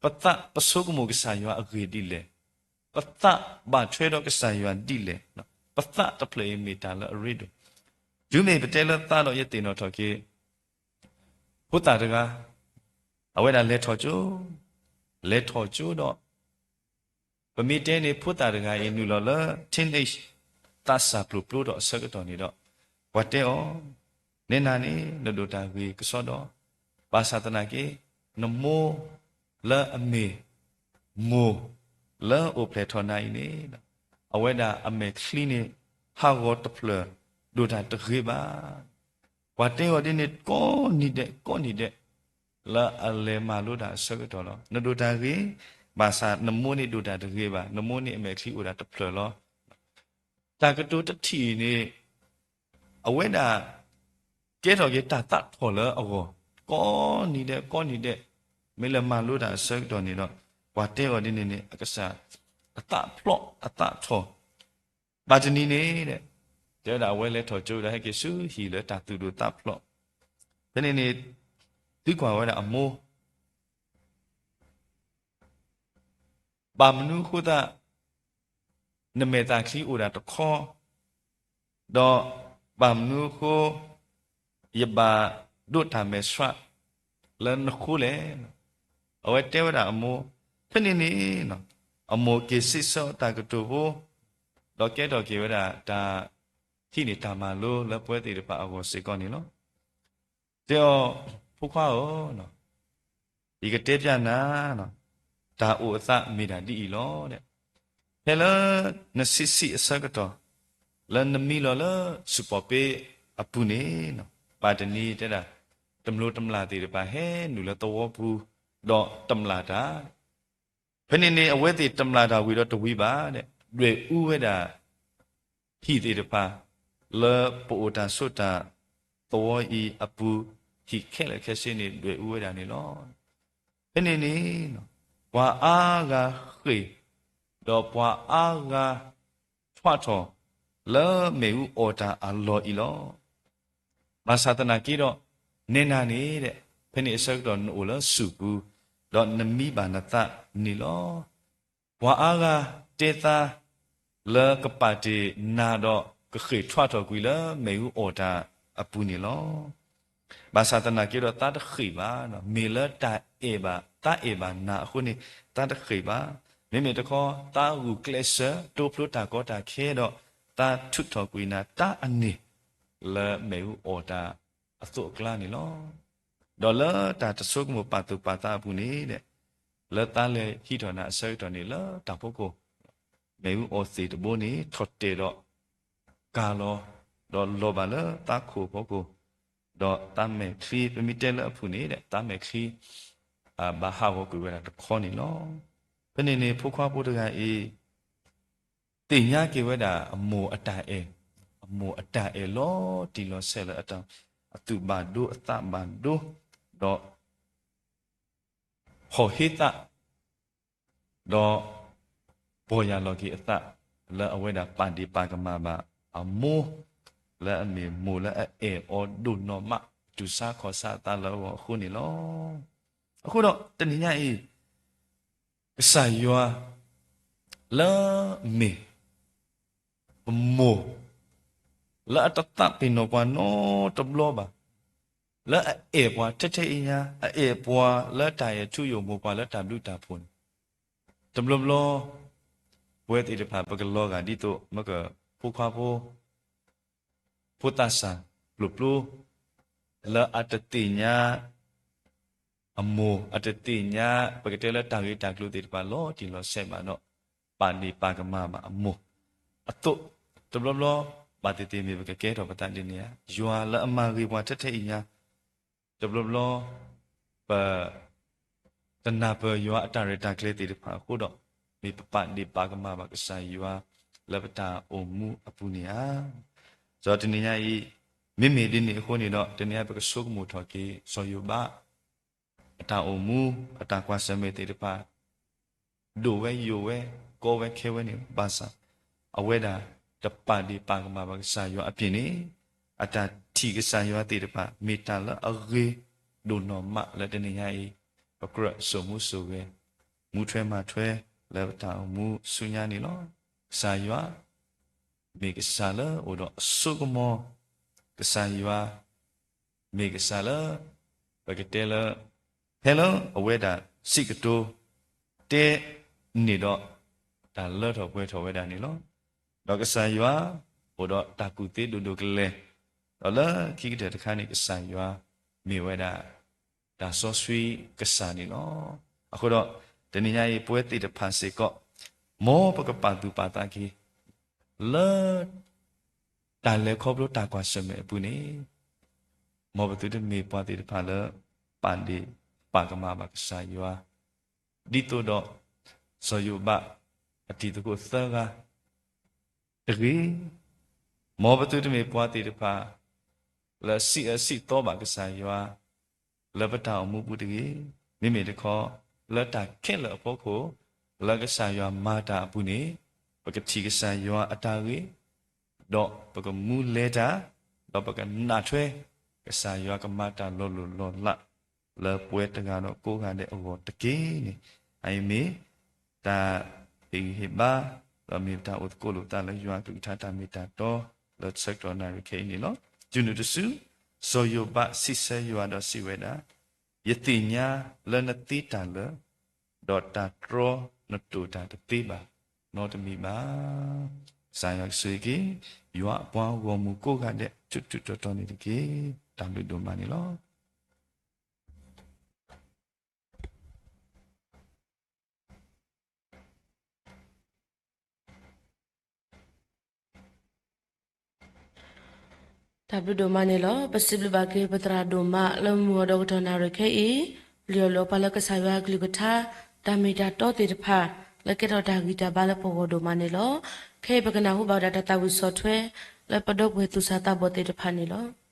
ပသးပဆိကမိၣ်ကစၢ်ယွၤအဂ့ၢ်ဒ်လဲၣ်, ပသးဘၣ်ထွဲဒီးကစၢ်ယွၤဒ်လဲၣ်, ပသးတဖျၢၣ်အံၤမ့ၢ်တၢ်လၢအရ့ဒိၣ်. တုၤမ့ၢ်ပတဲလၢသးဒီးယသ့ၣ်နီၣ်ထီၣ်က့ၤ ဖိသၣ်တဂၤ အဝဲဒၣ်လဲၤထီၣ်ကၠိ, လဲၤထီၣ်ကၠိဒီး ပမ့ၢ်တဲန့ၣ် ဖိသၣ်တဂၤအံၤနုာ်လီၤလၢ teenage သးစၢ်ပျိာ်ပျိဒီးအဆၢကတီၢ်န့ၣ်ဒီး ပှၤတဲအီၤ, နဲနၤန့ၣ် နဒိၣ်တၢ်ဂ့ၤကစီဒီ, ဘၣ်ဆၣ်သနာ်က့ နမိၢ်လၢအမ့ၢ် မိၢ်လၢအိၣ်ဖျဲၣ်ထီၣ်နၤအံၤန့ၣ် အဝဲဒၣ်အမဲာ်ချံန့ၣ် ဟးဂီၤတဖျၢၣ် ဒိၣ်တၢ်တဂ့ၤဘၣ်. ပှၤတဲအီၤဒ်န့ၣ်ကိးနံၤဒဲး ကိးနံၤဒဲး လၢအလဲၤမၤလိတၢ်အဆၢကတီၢ်လီၤ. နဒိၣ်တၢ်ဂ့ၤ, ဘၣ်ဆၣ်နမိၢ်န့ၣ်ဒိၣ်တၢ်တဂ့ၤဘၣ်, နမိၢ်န့ၣ်အမဲာ်ချံအိၣ်ဒၣ်တဖျၢၣ်လီၤ. တၢ်ကတိၤတထံၣ်အံၤန့ၣ် အဝဲဒၣ် ကဲထီၣ်က့ၤတၢ်သးထီၣ်လၢအဂီၢ် ကိးနံၤဒဲး ကိးနံၤဒဲး, မ့ၢ်လဲၤမၤလိတၢ်အဆၢကတီၢ်န့ၣ်ဒီး ပှၤတဲအီၤဒ်န့ၣ်န့ၣ် အကစၢ် အသးဖျိး အသးထီၣ် ဘၣ်တနံၤန့ၣ် တဲဝဲဒၣ်အဝဲလဲၤထီၣ်ကၠိဒီး ဟဲက့ၤဆူဟံၣ်လၢတၢ်သူၣ်ဒိၣ်သးဖျိး, ဖဲန့ၣ်န့ၣ် သံကွၢ်ဝဲဒၣ်အမိၢ် ဘၣ်မနုၤအဃိသတး နမဲာ်သၣ်ချံအိၣ်ဒၣ်တခီ, ဒီးဘၣ်မနုၤအဃိ ယဘၣ်ဒိးတၢ်မဲာ်ဆှးလၢနဃိလဲၣ်. အဝဲတဲဝဲဒၣ်အမိၢ်, ဖဲန့ၣ်န့ၣ် အမိၢ်က့ၤစံးဆၢအီၤတၢ်ကတိၤဖိ ဒီးကဲထီၣ်က့ၤဝဲဒၣ်တၢ်ဟံးန့ၢ်တၢ်မၤလိလၢပဝဲသ့ၣ်တဖၣ်အဂီၢ်စ့ၢ်ကီးန့ၣ်လီၤ. တဲအီၤ, ဖိခွါဧၢ, ယကတဲပျးနၤ, တၢ်အိၣ်အသးမ့ၢ်ဒၣ်ဒ်အံၤလီၤ. ဖဲလၢနဆံးဆံးအဆၢကတီၢ်, လၢနမံလီၤလၢဆူၣ်ပီၣ်ပ့အပူၤန့ၣ်, ပၢ်တနံၤတဲဒၣ်, တမျိးတမျာ်သ့ၣ်တဖၣ်ဟဲနုာ်လၢသဝီပူၤ, ဒီးတမျာ်တၢ် ဖဲန့ၣ်န့ၣ် အဝဲသ့ၣ်တမျာ်တၢ်ဝံၤဒီးတဝံၤဘၣ်, ဒွဲၣ်အူဝဲဒၣ်ဟံၣ်သ့ၣ်တဖၣ် လၢပအိၣ်တၢ်ဆိးတၢ်သဝီအံၤအပူၤ, ဟံၣ်ခဲလၢာ်ခဲဆ့န့ၣ် ဒွဲၣ်အူဝဲဒၣ်န့ၣ်လီၤ. ဖဲန့ၣ်န့ၣ် ပှၤအါဂၤဃ့ၢ်, ဒီးပှၤအါဂၤထွးထီၣ် လၢမ့ၣ်အူအီၣ်တၢ်အလီၢ်အံၤလီၤ. ဘၣ်ဆၣ်သနာ်က့ဒီး, နဲနၤန့ၣ်, ဖဲန့ၣ်အဆၢကတီၢ်နအိၣ်လၢဆူၣ်ပူၤ, ဒီးနမံဘၣ်နသးန့ၣ်လီၤ. ပှၤအါဂၤတဲသါ လၢကပာ်တ့ၢ်နၤဒီးကဃ့ၢ်ထွးထီၣ်ကွံာ်လၢမ့ၣ်အူအီၣ်တၢ်အပူၤန့ၣ်လီၤ. ဘၣ်ဆၣ်သနာ်က့ဒီးသးတဃ့ၢ်ဘၣ်, မ့ၢ်လၢတၢ်အဲၣ်ဘၣ်, သးအဲၣ်ဘၣ်နၤအဃိန့ၣ်, သးတဃ့ၢ်ဘၣ်. မ့မ့ၢ်တခီ, သးဂုာ်ကျဲးစၢး တိဖျိတၢ်ကီတၢ်ခဲဒီး, သးထုးထီၣ်ကွံာ်နၤတၢ်အန့ၣ် လၢမ့ၣ်အူအီၣ်တၢ်အသိးအကျါန့ၣ်လီၤ. ဒီးလၢတၢ်တဆိကမိၣ်ပာ်သူၣ်ပာ်သးအပူၤန့ၣ်, လၢသးလဲၤဟံးထီၣ်နၤအဆၢကတီၢ်န့ၣ် လၢတၢ်ဖီခိၣ်, မ့ၣ်အူအီၣ်သ့ၣ်တဘိန့ၣ် ထီၣ်တဲာ်ဒီးကၤလီၤ, ဒီးလီၤဘၣ်လၢသးခိၣ်ဖီခိၣ်, ဒီးသးမဲာ်ချံ, ပမ့ၢ်တဲလၢအဖုၣ်န့ၣ်, သးမဲာ်ချံ ဘၣ်ဟးဂီၤကွံာ်ဝဲဒၣ်တခီန့ၣ်လီၤ. ဖဲန့ၣ်န့ၣ် ဖိခွါဖိတဂၤအံၤ သ့ၣ်ညါက့ၤဝဲဒၣ်အမိၢ်အတၢ်အဲၣ်, အမိၢ်အတၢ်အဲၣ်လီၤတံၢ်လီၤဆဲးလၢအတၢ်, အသူၣ်ဘၣ်ဒိအသးဘၣ်ဒိ, ဒီးဟီၣ်ဟ့သး, ဒီးပီၢ်ယၢ်လီၤက့ၤအသး, လၢအဝဲဒၣ်ပာ်ဒ့ၣ်ပာ်ကမၣ်ဘၣ်အမိၢ်, လၢအမ့ၢ်မိၢ်လၢအအဲၣ်အီၤဒိၣ်နီၢ်မး, တူၢ်ဆါခီၣ်ဆါအသးလၢအဂီၢ်အဃိန့ၣ်လီၤ. အဃိဒီးတနံၤညါအံၤ ကစၢ်ယွၤ လၢမ့ၢ်ပမိၢ် လၢအတသးပ့ၤနီၣ်ပှၤနီတဘျီဘၣ်, လၢအအဲၣ်ပှၤထဲထဲအံၤညါ, အအဲၣ်ပှၤလၢတၢ်အဲၣ်ထူယိာ်မိၢ်ပှၢ်လၢတၢ်ဘျုးတၢ်ဖှိၣ်န့ၣ်, တဘျီဘျီ ပဝဲသ့ၣ်တဖၣ်ပကလီၤဂာ်ဒ်သိး မ့ၢ်ကဖိခွါဖိ ဖိသၣ်စၢ်ပျိပျိ လၢအတသ့ၣ်ညါအမိၢ်, အတသ့ၣ်ညါ ပကတဲလၢတၢ်ဂ့ၢ်တၢ်ကျိၤသ့ၣ်တဖၣ်လီၤတံၢ်လီၤဆဲးဘၣ်ဒီး ပာ်ဒ့ၣ်ပာ်ကမၣ်ဘၣ်အမိၢ်အသိး, တဘျီဘျီ ဘၣ်သ့ၣ်သ့ၣ်မ့ၢ်ပကကဲထီၣ်ပသးဒ်န့ၣ်ဧါ. ယွၤလၢအမၤဂ့ၤပှၤထဲထဲအံၤညါ, တဘျီဘျီ ပ တနၢ်ပၢၢ်ယွၤအတၢ်ရဲၣ်တၢ်ကျဲၤသ့ၣ်တဖၣ်အဃိဒီး, မ့ၢ်ပပာ်ဒ့ၣ်ပာ်ကမၣ်ဘၣ်ကစၢ်ယွၤ လၢပတၢ်အိၣ်မူအပူၤန့ၣ်ဧါ. ဒီးတနံၤညါအံၤ, မ့မ့ၢ်ဒ်န့ၣ်အဃိန့ၣ်ဒီး တနံၤညါပကဆိကမိၣ်ထီၣ်က့ၤ စီၤယိၤဘး အတၢ်အိၣ်မူ, အတၢ်ကွၢ်ဆၢၣ်မဲာ်သ့ၣ်တဖၣ် ဒိၣ်ဝဲယိာ်ဝဲ, ကီဝဲခဲဝဲန့ၣ် ဘၣ်ဆၣ် အဝဲဒၣ်တပာ်ဒ့ၣ်ပာ်ကမၣ်ဘၣ်ကစၢ်ယွၤအပျ့ၤန့ၣ်, အတၢ်ထံၣ်ကစၢ်ယွၤသ့ၣ်တဖၣ် မ့ၢ်တၢ်လၢအဂ့ၤဒိၣ်နီၢ်မးလၢတနံၤညါအံၤ, ပကြၢးစိာ်မူစိာ်ဂဲၤ, မူထွဲမၤထွဲ လၢပတၢ်အိၣ်မူဆူညါန့ၣ်လီၤ. ကစၢ်ယွၤ မ့ၢ်ကစၢ်လၢအိၣ်ဒီးအစိကမီၤ, ကစၢ်ယွၤ မ့ၢ်ကစၢ်လၢ ပကတဲလၢ ဖဲလၢအဝဲဒၣ်စံးကတိၤ တဲန့ၢ်ဒီး တၢ်လၢထီၣ်ပှဲၤထီၣ်ဝဲဒၣ်န့ၣ်လီၤ. ဒီးကစၢ်ယွၤ အိၣ်ဒီးတၢ်ကူၣ်သ့ဒိၣ်ဒိၣ်ကလဲာ်, ဒီးလၢခံကတၢၢ်တခါန့ၣ် ကစၢ်ယွၤ မ့ၢ်ဝဲဒၣ် တၢ်စီဆှံကစၢ်န့ၣ်လီၤ. အဃိဒီး တနံၤညါအံၤ ပဝဲသ့ၣ်တဖၣ်စ့ၢ်ကီး မ်ပကပာ်သူၣ်ပာ်သးက့ၤ လၢ တၢ်လဲၤခီဖျိတၢ်ကွၢ်ဆၢၣ်မဲာ်အပူၤန့ၣ်, မ်ပသုတမ့ၢ်ပှၤသ့ၣ်တဖၣ်လၢ ပာ်ဒ့ၣ်ပာ်ကမၣ်ဘၣ်ကစၢ်ယွၤ, ဒ်သိးဒီး စီၤယိၤဘး အတံၤသကိးသၢဂၤတဂ့ၤ, မ်ပသုတမ့ၢ်ပှၤသ့ၣ်တဖၣ် လၢစံးအၢစံးသီဘၣ်ကစၢ်ယွၤ လၢပတၢ်အိၣ်မူပူၤတဂ့ၤ, မ့မ့ၢ်တခီ လၢတၢ်ခဲလၢာ်အဖီခိၣ် လၢကစၢ်ယွၤမၤတၢ်အပူၤန့ၣ်, ပကထံၣ်ကစၢ်ယွၤအတၢ်ဂ့ၤ, ဒီးပကမူလဲၤတၢ်, ဒီးပကနၣ်ထွဲ ကစၢ်ယွၤကမၤတၢ်လီၤလိၢ်လီၤလး လၢပဝဲတဂၤဒီးကိးဂၤဒဲးအဂီၢ်တက့ၢ်န့ၣ်, အအံၤမ့ၢ် တၢ်ဟ့ၣ်ဂံၢ်ဟ့ၣ်ဘါ, ဒီးမ့ၢ်ပတၢ်အိၣ်သကိးလိာ်ပသးလၢယွၤအကလုၢ်ကထါတၢ်မ့ၢ်တၢ်တီ လၢဆၢကတီၢ်နၣ်ရံၣ်ခဲအံၤန့ၣ်လီၤ. တုၤနုၤတစု စီၤယိၤဘးစံးဆၢယွၤဒီးစံးဝဲဒၣ်, ယသ့ၣ်ညါလၢနသ့တၢ်လၢာ်, ဒီးတၢ်တြီနတိာ်တၢ်တသ့ဘၣ် နီတမံၤဘၣ်. ကစၢ်ယွၤကဆိၣ်ဂ့ၤက့ၤ ယွၤအပှၤဂီၢ်မုၢ်ကိးဂၤဒဲး ဆူၣ်ဆူၣ်တီတီန့ၣ်တက့ၢ်. တၢ်ဘျုးဒိၣ်မးန့ၣ်လီၤ. တၢ်ဘျုးဒိၣ်မးန့ၣ်လီၤ. ပစံးဘျုးဘၣ်က့ၤပသရၣ်ဒိၣ်မး လၢမုၢ်အီၤဒီးကတီၢ်နၣ်ရံၣ်ခဲအံၤ ပျံၤအီၤလၢပှၤလၢကစၢ်ယွၤအကလုၢ်ကထါ တၢ်မ့ၢ်တၢ်တီသ့ၣ်တဖၣ် လၢကဲထီၣ်တၢ်ဂံၢ်တၢ်ဘါလၢပဂီၢ်ဒိၣ်မးန့ၣ်လီၤ. ခဲအံၤပကနၢ်ဟူဘၣ်ဝဲဒၣ်တၢ်သးဝံၣ်ဆီၣ်ထွဲ လၢပဒီပုၢ်ဝဲၢ်သူၣ်စၢ်သးဘီၣ်သ့ၣ်တဖၣ်န့ၣ်လီၤ.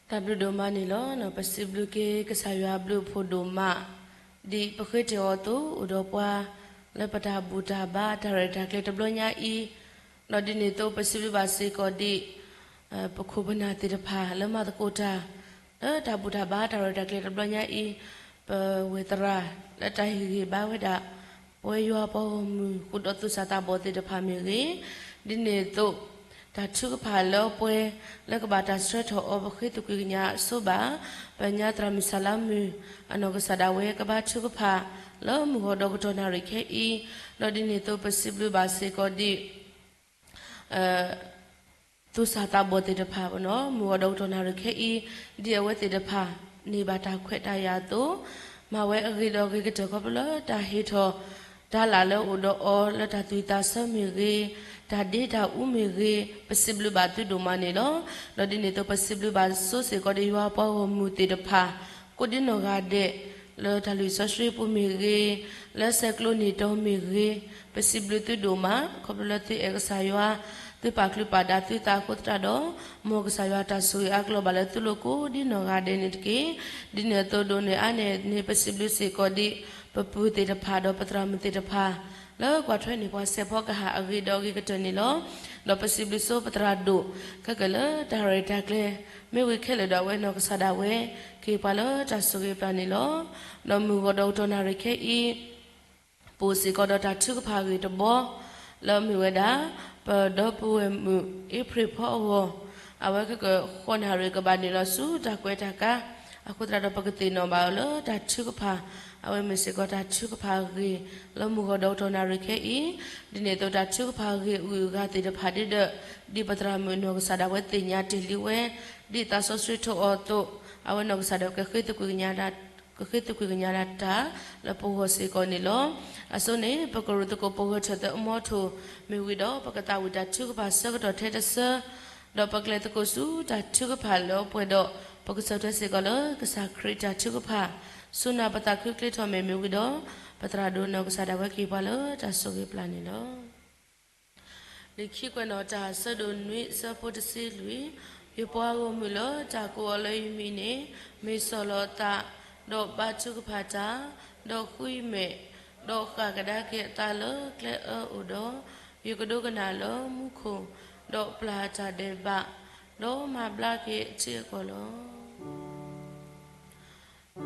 တၢ်ဘျုးဒိၣ်မးန့ၣ်လီၤ. ပစံးဘျုးက့ၤကစၢ်ယွၤအဘျုးအဖှိၣ်ဒိၣ်မး, ဒ်ပဃ့တ့ၢ်အီၤအသိး အိၣ်ဒီးပှၤ လၢပတၢ်ဘူၣ်တၢ်ဘါတၢ်ရဲၣ်တၢ်ကျဲၤတဘျီညါအံၤ, ဒီးဒ်န့ၣ်အသိး ပစံးဘျုးဘၣ်စ့ၢ်ကီးဒ် ပခိၣ်ပနၢ်သ့ၣ်တဖၣ် လၢမၤသကိးတၢ် လၢတၢ်ဘူၣ်တၢ်ဘါတၢ်ရဲၣ်တၢ်ကျဲၤတဘျီညါအံၤ, ပဝဲၢ်သရၣ်လၢတၢ်ဟ့ၣ်ဂံၢ်ဟ့ၣ်ဘါဝဲဒၣ် ပဝဲယွၤပှၤဂီၢ်မုၢ် ဃုာ်ဒီးသူၣ်စၢ်သးဘီၣ်သ့ၣ်တဖၣ်မ့ၢ်ဂ့ၤ, ဒ်န့ၣ်အသိး တၢ်ထုကဖၣ်လၢပှဲၤ လၢကဘၣ်တၢ်ဆှၢထီၣ်အီၤ ပဃ့သကွံာ်ကညးအစိဘၣ်, ပညါသရၣ်မုၣ်စၢ်လါမုၢ် အနီၢ်ကစၢ်ဒၣ်ဝဲကဘါထုကဖၣ် လၢမုၢ်ဂီၤဒီးကတီၢ်နၣ်ရံၣ်ခဲအံၤ, ဒီးဒ်န့ၣ်အသိး ပစံးဘျုးဘၣ်စ့ၢ်ကီးဒ် သူၣ်စၢ်သးဘီၣ်သ့ၣ်တဖၣ် မုၢ်ဂီၤဒီးကတီၢ်နၣ်ရံၣ်ခဲအံၤ, ဒ်အဝဲသ့ၣ်တဖၣ် န့ၢ်ဘၣ်တၢ်ခွဲးတၢ်ယာ်အသိး, မၤဝဲအဂ့ၤဒီးအဂ့ၤကတၢၢ်ခီဖျိလၢတၢ်ဟ့ၣ်ထီၣ် တၢ်လၢ်လၢအိၣ်ဒီးအီၤ လၢတၢ်သူၣ်ဝံၣ်သးဆၢမ့ၢ်ဂ့ၤ, တၢ်ဒ့တၢ်အူမ့ၢ်ဂ့ၤ, ပစံးဘျုးဘၣ်သုဒိၣ်မးန့ၣ်လီၤ. ဒီးဒ်န့ၣ်အသိး ပစံးဘျုးဘၣ်ဆိစ့ၢ်ကီးဒီးယွၤပှၤဂီၢ်မုၢ်သ့ၣ်တဖၣ် ကိးဒ်နီၢ်ဂၤဒဲး လၢတၢ်လုၢ်စီဆှံပူၤမ့ၢ်ဂ့ၤ, လၢဆဲးကျိးနံၣ်တီမ့ၢ်ဂ့ၤ, ပစံးဘျုးသုဒိၣ်မး ခီဖျိလၢသုအဲၣ်ကစၢ်ယွၤ, သုပာ်ချုးပာ်ဒၣ်သုသးအဃိသတးဒီး, မ်ကစၢ်ယွၤတၢ်ဆိၣ်ဂ့ၤအါကလီၤဘၣ်လၢသုလိၤကိးဒ်နီၢ်ဂၤဒဲးန့ၣ်တက့ၢ်. ဒ်န့ၣ်အသိးဒိၣ်န့ၢ်အါန့ၢ်န့ၣ် ပစံးဘျုးစ့ၢ်ကီးဒ် ပပုၢ်သ့ၣ်တဖၣ်ဒီးပသရၣ်မုၣ်သ့ၣ်တဖၣ် လၢကွၢ်ထွဲန့ၢ်ပှၤစဲးဖီကဟၣ်အဂ့ၤဒီးအဂ့ၤကတၢၢ်န့ၣ်လီၤ. ဒီးပစံးဘျုးဆိပသရၣ်ဒိၣ် ခဲကနံၣ်လၢတၢ်ရဲၣ်တၢ်ကျဲၤ မ့ၢ်ဝံၤခဲလၢာ်ဒီးအဝဲနီၢ်ကစၢ်ဒၣ်ဝဲ ကဟ့ၣ်ပှၤလၢတၢ်ဆိၣ်ဂ့ၤပျၢ်န့ၣ်လီၤ. ဒီးမုၢ်ဂီၤဒီးကတီၢ်နၣ်ရံၣ်ခဲအံၤ ပအိၣ်စ့ၢ်ကီးဒီးတၢ်ထုကဖၣ်အဂ့ၢ်တဘီ လၢအမ့ၢ်ဝဲဒၣ် ပဒီပုၢ်ဝဲၢ်မုၣ်အ့ဖြ့ၣ်ဖီအဂီၢ်, အဝဲခဲကနံၣ်ဃိးနၣ်ရံၣ်ကဘၣ်နုာ်လီၤဆူတၢ်ကွဲးတၢ်ကါ, အဃိသတးဒီးပကသ့ၣ်နီၣ်ဘၣ်အီၤလၢတၢ်ထုကဖၣ်, အဝဲမ့ၢ်စ့ၢ်ကီးတၢ်ထုကဖၣ်အဂ့ၢ် လၢမုၢ်ဂီၤဒီးကတီၢ်နၣ်ရံၣ်ခဲအံၤ, ဒ်န့ၣ်အသိးတၢ်ထုကဖၣ်အဂ့ၢ်အဂုၤအဂၤသ့ၣ်တဖၣ်ဒ်ဒီး ဒ်ပသရၣ်မုၣ်နီၢ်ကစၢ်ဒၣ်ဝဲသ့ၣ်ညါတ့ၢ်လံဝဲ, ဒ်သးစီဆှံထိးအီၤအသိး, အဝဲနီၢ်ကစၢ်ဒၣ်ဝဲ ကဃ့သကွံာ်ကညးဒၣ်တၢ်လၢပဂီၢ်စ့ၢ်ကီးန့ၣ်လီၤ. အဆိန့ၣ် ပကရူၢ်သကိးပဂၢၢ်ထၢၣ်သၢအမီထိၣ်မ့ၢ်ဝံၤဒီး ပကသးဝံၣ်တၢ်ထုကဖၣ်ဆၢကတီၢ်ထဲတဆၢ, ဒီးပကလဲၤသကိးဆူတၢ်ထုကဖၣ်လၢအပှဲၤဒီး ပကဆၢထၢၣ်စ့ၢ်ကီးလၢကစၢ်ခရံာ်တၢ်ထုကဖၣ်, ဆူနၢ်ပသးခုချ့ထီၣ်မ့ၢ်မ့ၢ်ဝံၤဒီး ပသရၣ်ဒိၣ်နီၢ်ကစၢ်ဒၣ်ဝဲကဟ့ၣ်ပှၤလၢတၢ်ဆိၣ်ဂ့ၤပျၢ်န့ၣ်လီၤ. လံာ်ခံကွဲးနီၣ်တၢ် ဆၢဒိၣ်နွံ ဆၢဖိတဆံလွံၢ်, ယပှၤဂီၢ်မုၢ်လၢတၢ်ကိးအီၤလၢယမံၤန့ၣ် မ့ၢ်ဆီၣ်လီၤအသး, ဒီးဘါထုကဖၣ်တၢ်, ဒီးဃုယမဲာ်, ဒီးဃၣ်ကဒါက့ၤအသးလၢကျဲအၢအိၣ်ဒီး, ယကဒိကနၣ်လၢမူခိၣ်, ဒီးပျၢ်တၢ်ဒဲးဘး, ဒီးမၤဘျါက့ၤအထံအကီၢ်လီၤ.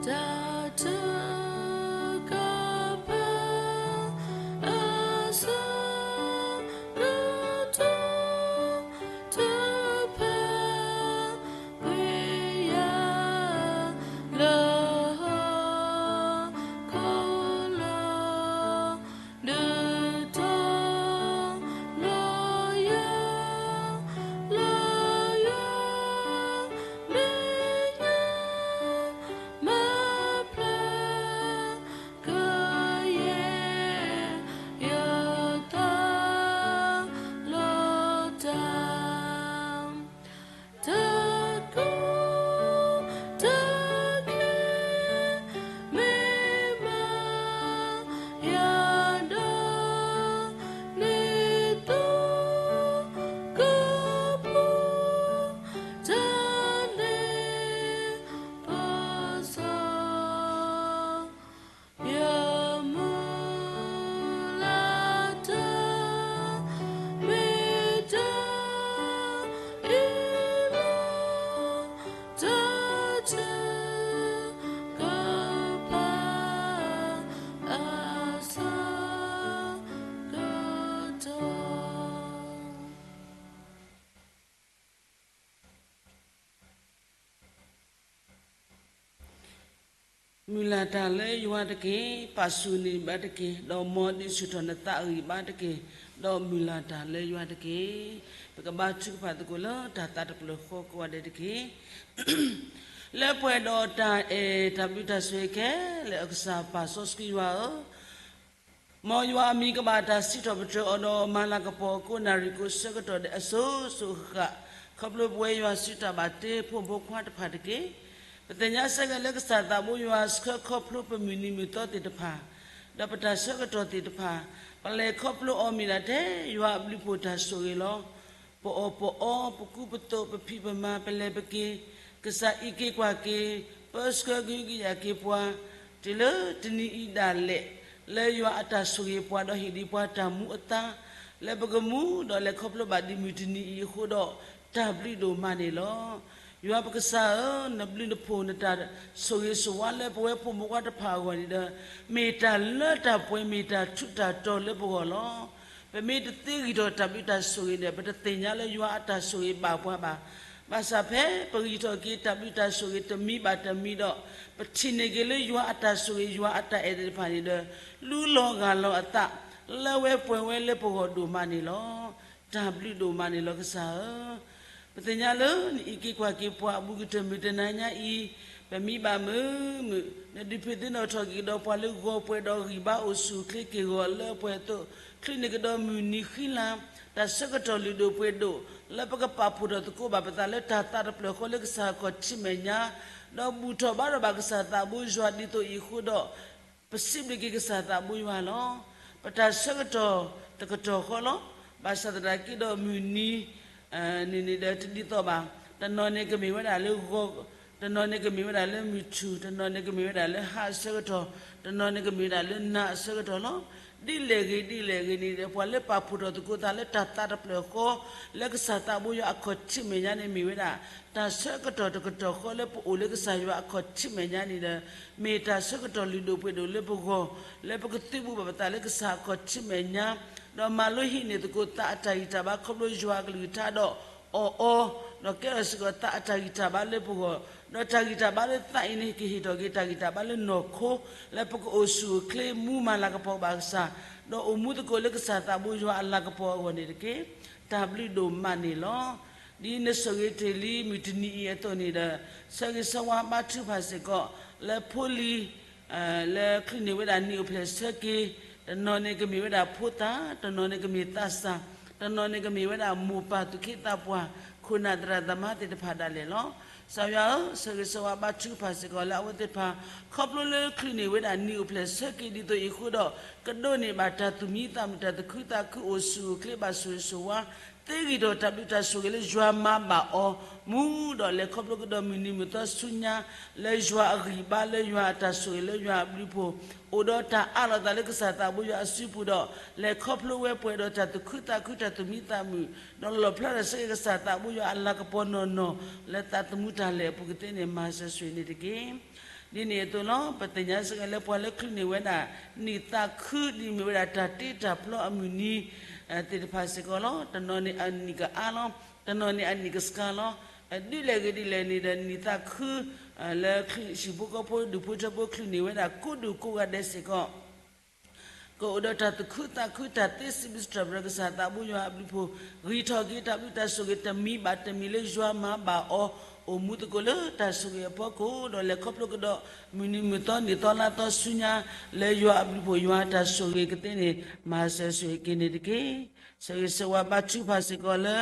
တၢ်ထုကဖၣ်အဆၢကတီၢ် တဖၣ်ကွံာ်ယၤလၢဟီၣ်ခိၣ်လီၤ. ဒုးတီၤလီၤယၤ လၢယွၤမဲာ်ညါ မၤဖျါကယဲၢ်ယသးလီၤတၢ် တၢ်ကိၢ်တၢ်ဂီၤ မ့ၢ်မၤယၤဒီး နသိကိးပူၤ တၢ်လ့ပစီ ယမုၢ်လၢ်တၢ် မ့ၢ်တၢ်အ့ၣ်လိာ် တၢ်ထုကဖၣ်အဆၢကတီၢ် မုၢ်လၢ်တၢ်လၢယွၤတက့ၢ်. ပာ်ဆူၣ်န့ၢ်ဘၣ်တက့ၢ်. ဒီးမ်ဒုးဆူၣ်ထီၣ်နသးအဂံၢ်ဘါတက့ၢ်. ဒီးမုၢ်လၢ်တၢ်လၢယွၤတက့ၢ်. ပကဘါထုကဖၣ်သကိးလၢတၢ်သးတဖျၢၣ်ဃီကိးဂၤဒဲးတက့ၢ်. လၢပှဲၤဒီးတၢ်အဲၣ်တၢ်ဘျုးတၢ်ဆိၣ်ဂ့ၤခဲလၢာ်အကစၢ် ပၢ်စီဆှံယွၤဧၢ, မ်ယွၤအမံၤကဘၣ်တၢ်စံးထီၣ်ပတြၢၤအီၤဒီး မၤလၤကပီၤကိးနၣ်ရံၣ်ကိးဆၢကတီၢ်ဒဲးအစိၤစိၤအဃၣ်ဃၣ်, ခီဖျိပဝဲယွၤစုတၢ်ဘၣ်တ့ဖိမုၣ်ဖိခွါတဖၣ်တက့ၢ်. ပသ့ၣ်ညါစ့ၢ်ကီးလၢကစၢ်သးဘိယွၤဆှၢခီဖျိပမုၢ်နံၤမုၢ်သီသ့ၣ်တဖၣ်, ဒီးပတၢ်ဆၢကတီၢ်သ့ၣ်တဖၣ်, ပလဲၤခီဖျိအီၤမ့ၢ်ဒၣ်ထဲယွၤအဘျုးအဖှိၣ်တၢ်ဆိၣ်ဂ့ၤလီၤ. ပအီၣ်ပအီ, ပကူပသိး, ပဖံးပမၤ, ပလဲၤပက့ၤ, ကစၢ်အံးက့ၤကွၢ်က့ၤ ပၢဆှၢကဟုကယာ်က့ၤပှၤ တုၤလၢတနံၤအံၤဒၣ်လဲာ် လၢယွၤအတၢ်ဆိၣ်ဂ့ၤပှၤဒီးဟ့ၣ်ဒံးပှၤတၢ်မူအသါ လၢပကမူဒီးလဲၤခီဖျိဘၣ်ဒံးမုၢ်တနံၤအံၤအဃိဒီး တၢ်ဘျုးဒိၣ်မးန့ၣ်လီၤ. ယွၤပကစၢ်ဧၢ, နဘျုးနဖှိၣ်နတၢ်ဆိၣ်ဂ့ၤဆိၣ်ဝါလၢပဝဲဖိမုၣ်ဖိခွါတဖၣ်အဂီၢ်န့ၣ်ဒီး မ့ၢ်တၢ်လၢတၢ်ပှဲၤ မ့ၢ်တၢ်ထူးတၢ်တီၤလၢပဂီၢ်လီၤ. ပမ့ၢ်တသ့ဂံၢ်ထီၣ်တၢ်ဘျုးတၢ်ဆိၣ်ဂ့ၤန့ၣ် ပတသ့ၣ်ညါလၢယွၤအတၢ်ဆိၣ်ဂ့ၤဘၣ်ပှၤဘၣ်. ဘၣ်ဆၣ်ဖဲပဂံၢ်ထီၣ်က့ၤတၢ်ဘျုးတၢ်ဆိၣ်ဂ့ၤတမံၤဘၣ်တမံၤဒီး ပထံၣ်န့ၢ်က့ၤလၢယွၤအတၢ်ဆိၣ်ဂ့ၤ ယွၤအတၢ်အဲၣ်သ့ၣ်တဖၣ်န့ၣ်ဒီး လူလီၤဂၢ်လီၤအသး လၢဝဲပှဲၤဝဲလၢပဂီၢ်ဒိၣ်မးန့ၣ်လီၤ. တၢ်ဘျုးဒိၣ်မးန့ၣ်လီၤကစၢ်ဧၢ. ပသ့ၣ်ညါလၢနအံးက့ၤကွၢ်က့ၤပှၤအဘူးကတၢၢ်မုၢ်တနၤညါအံၤ, ပမံဘၣ်မုာ်မုာ်, နဒုးဖျ့ၣ်သ့နီၣ်ထီၣ်က့ၤကဒီးပှၤလၢဂီၤပှဲၤဒီးဂံၢ်ဘါအိၣ်ဆူၣ်အိၣ်ချ့က့ၢ်ဂီၤလၢအပှဲၤအသိး, ချုးန့ၢ်ကဒီးမုၢ်နံၤဃံလၤ, တၢ်ဆၢကတီၢ်လုၢ်ဒိၣ်ပှ့ၤဒိၣ်, လၢပကပာ်ဖှိၣ်ထီၣ်သကိးဘၣ်ပသးလၢတၢ်သးတဖျၢၣ်ဃီလၢကစၢ်ခီၣ်ထံးမဲာ်ညါ, ဒီးဘူၣ်ထီၣ်ဘါထီၣ်ဘၣ်ကစၢ်သးဘိယွၤဒ်သိးအံၤအဃိဒီး ပစံးဘျုးက့ၤကစၢ်သးဘိယွၤလီၤ. ပတၢ်ဆၢကတီၢ်တကတီၢ်ဃီလီၤ. ဘၣ်ဆၣ်သနာ်က့ဒီးမုၢ်နံၤ န့ၣ်န့ၣ်ဒီးတဒ်သိးဘၣ်. တနီၤန့ၣ်ကမ့ၢ်ဝဲဒၣ်လၢဂီၤ, တနီၤန့ၣ်ကမ့ၢ်ဝဲဒၣ်လၢမုၢ်ထူၣ်, တနီၤန့ၣ်ကမ့ၢ်ဝဲဒၣ်လၢဟါအဆၢကတီၢ်, တနီၤန့ၣ်ကမ့ၢ်ဝဲဒၣ်လၢနၤအဆၢကတီၢ်လီၤ. ဒ်လဲၣ်ဂ့ၤဒ်လဲၣ်ဂ့ၤန့ၣ်ဒီး ပှၤလၢပာ်ဖှိၣ်ထီၣ်သကိးသးလၢတၢ်သးတဖျၢၣ်ဃီ လၢကစၢ်သးဘိယွၤအခီၣ်ထံးမဲာ်ညါန့ၣ်မ့ၢ်ဝဲဒၣ် တၢ်ဆၢကတီၢ်တကတီၢ်ဃီလၢပအိၣ်လၢကစၢ်ယွၤအခီၣ်ထံးမဲာ်ညါန့ၣ်ဒီး မ့ၢ်တၢ်ဆၢကတီၢ်လုၢ်ဒိၣ်ပှ့ၤဒိၣ်လၢပဂီၢ်, လၢပကသုးဘူးဘၣ်ပသးလၢကစၢ်အခီၣ်ထံးမဲာ်ညါ, ဒီးမၤလိဟံးန့ၢ်သကိးသးအတၢ်ဂံၢ်တၢ်ဘါခီဖျိယွၤအကလုၢ်ကထါဒီး အီၣ်အီ, ဒီးကဲထီၣ်စ့ၢ်ကီးသးအတၢ်ဂံၢ်တၢ်ဘါလၢပဂီၢ်, ဒီးတၢ်ဂံၢ်တၢ်ဘါလၢသးအံၤန့ၣ် ကဟ့ၣ်ထီၣ်က့ၤတၢ်ဂံၢ်တၢ်ဘါလၢနီၢ်ခိ, လၢပကအိၣ်ဆူၣ်အိၣ်ချ့မူမၤလၤကပီၤဘၣ်ကစၢ်, ဒီးအိၣ်မူသကိးလၢကစၢ်သးဘိယွၤအလၤကပီၤအဂီၢ်န့ၣ်တက့ၢ်. တၢ်ဘျုးဒိၣ်မးန့ၣ်လီၤ. ဒ်နဆိၣ်ဂ့ၤတ့ၢ်လံမုၢ်တနံၤအံၤအသိးန့ၣ်ဒီး ဆၢဂ့ၤဆၢဝါဘါထုကဖၣ်စ့ၢ်ကီး လၢဖိလံၤ လၢချုးန့ၢ်ဝဲဒၣ်နံၣ်အိၣ်ဖျဲၣ်ဆၢက့ၤ, တနီၤန့ၣ်ကမ့ၢ်ဝဲဒၣ်ဖိသၣ်, တနီၤန့ၣ်ကမ့ၢ်သးစၢ်, တနီၤန့ၣ်ကမ့ၢ်ဝဲဒၣ်မိၢ်ပၢ်သူၣ်က့သးပှၢ် ခိၣ်နၢ်သရၣ်သမါသ့ၣ်တဖၣ်ဒၣ်လဲာ်လီၤ. ကစၢ်ယွၤဧၢ, ဆၢဂ့ၤဆၢဝါဘါထုကဖၣ်စ့ၢ်ကီးလၢအဝဲသ့ၣ်တဖၣ် ခီဖျိလၢချုးန့ၢ်ဝဲဒၣ်နံၣ်အိၣ်ဖျဲၣ်ဆၢက့ၤဒ်သိးအံၤအဃိဒီး ကဒိးန့ၢ်ဘၣ်တၢ်သူၣ်မံသးမုာ် တၢ်သူၣ်ခုသးခု အိၣ်ဆူၣ်အိၣ်ချ့ ဘၣ်ဆိၣ်ဂ့ၤဆိၣ်ဝါ သ့ဂံၢ်ထီၣ်တၢ်ဘျုးတၢ်ဆိၣ်ဂ့ၤလၢယွၤမၤဘၣ်အီၤ, မူဒီးလဲၤခီဖျိကဒီးမုၢ်နံၤမုၢ်သီဆူညါ လၢယွၤအဂံၢ်ဘါ လၢယွၤအတၢ်ဆိၣ်ဂ့ၤ လၢယွၤအဘျုးအဖှိၣ်, အိၣ်ဒီးတၢ်အးလီၤသးလၢကစၢ်သးဘိယွၤအစုပူၤဒီး လဲၤခီဖျိဝဲပှဲၤဒီးတၢ်သူၣ်ခုသးခု တၢ်သူၣ်မံသးမုာ်, ဒီးလီၣ်ဖျါထီၣ်စ့ၢ်ကီးကစၢ်သးဘိယွၤအလၤကပီၤနီၢ်နီၢ် လၢသးသမူတၢ်လဲၤအပူၤကသ့န့ၣ် မၤစၢၤဆိၣ်ဂ့ၤန့ၣ်တက့ၢ်. ဒ်န့ၣ်အသိးလီၤ. ပသ့ၣ်ညါစ့ၢ်ကီးလၢပှၤလၢချုးန့ၢ်ဝဲဒၣ် နံၣ်သးခု ဒ်မ့ၢ်ဝဲဒၣ်တၢ်တ့တၢ်ဖျီအမုၢ်နံၤ သ့ၣ်တဖၣ်စ့ၢ်ကီးလီၤ. တနီၤန့ၣ်အနံၣ်ကအါလီၤ, တနီၤန့ၣ်အနံၣ်ကဆှါလီၤ. ဒ်လဲၣ်ဂ့ၤဒ်လဲၣ်န့ၣ်ဒီး နံၣ်သးခု လၢဟံၣ်ဖိဃီဖိ ဒူၣ်ဖိထၢဖိ ချုးန့ၢ်ဝဲဒၣ်ကိးဒူၣ်ကိးဂၤဒဲးစ့ၢ်ကီး ကအိၣ်ဒီးတၢ်သူၣ်ခုသးခု တၢ်သ့စံးဘျုးစံးထီၣ်ပတြၢၤကစၢ်သးဘိယွၤအဘျုးအဖှိၣ်, ဂံၢ်ထီၣ်က့ၤတၢ်ဘျုးတၢ်ဆိၣ်ဂ့ၤတမံၤဘၣ်တမံၤလၢယွၤမၤဘၣ်အီၤ, အိၣ်မူသကိးလၢတၢ်ဆိၣ်ဂ့ၤအဖီခိၣ်, ဒီးလဲၤခီဖျိကဒီး မုၢ်နံၤမုၢ်သီနံၣ်သီလါသီဆူညါ လၢယွၤအဘျုးအဖှိၣ် ယွၤအတၢ်ဆိၣ်ဂ့ၤကသ့န့ၣ် မၤစၢၤဆိၣ်ဂ့ၤက့ၤန့ၣ်တက့ၢ်. ဆၢဂ့ၤဆၢဝါဘါထုကဖၣ်စ့ၢ်ကီးလၢ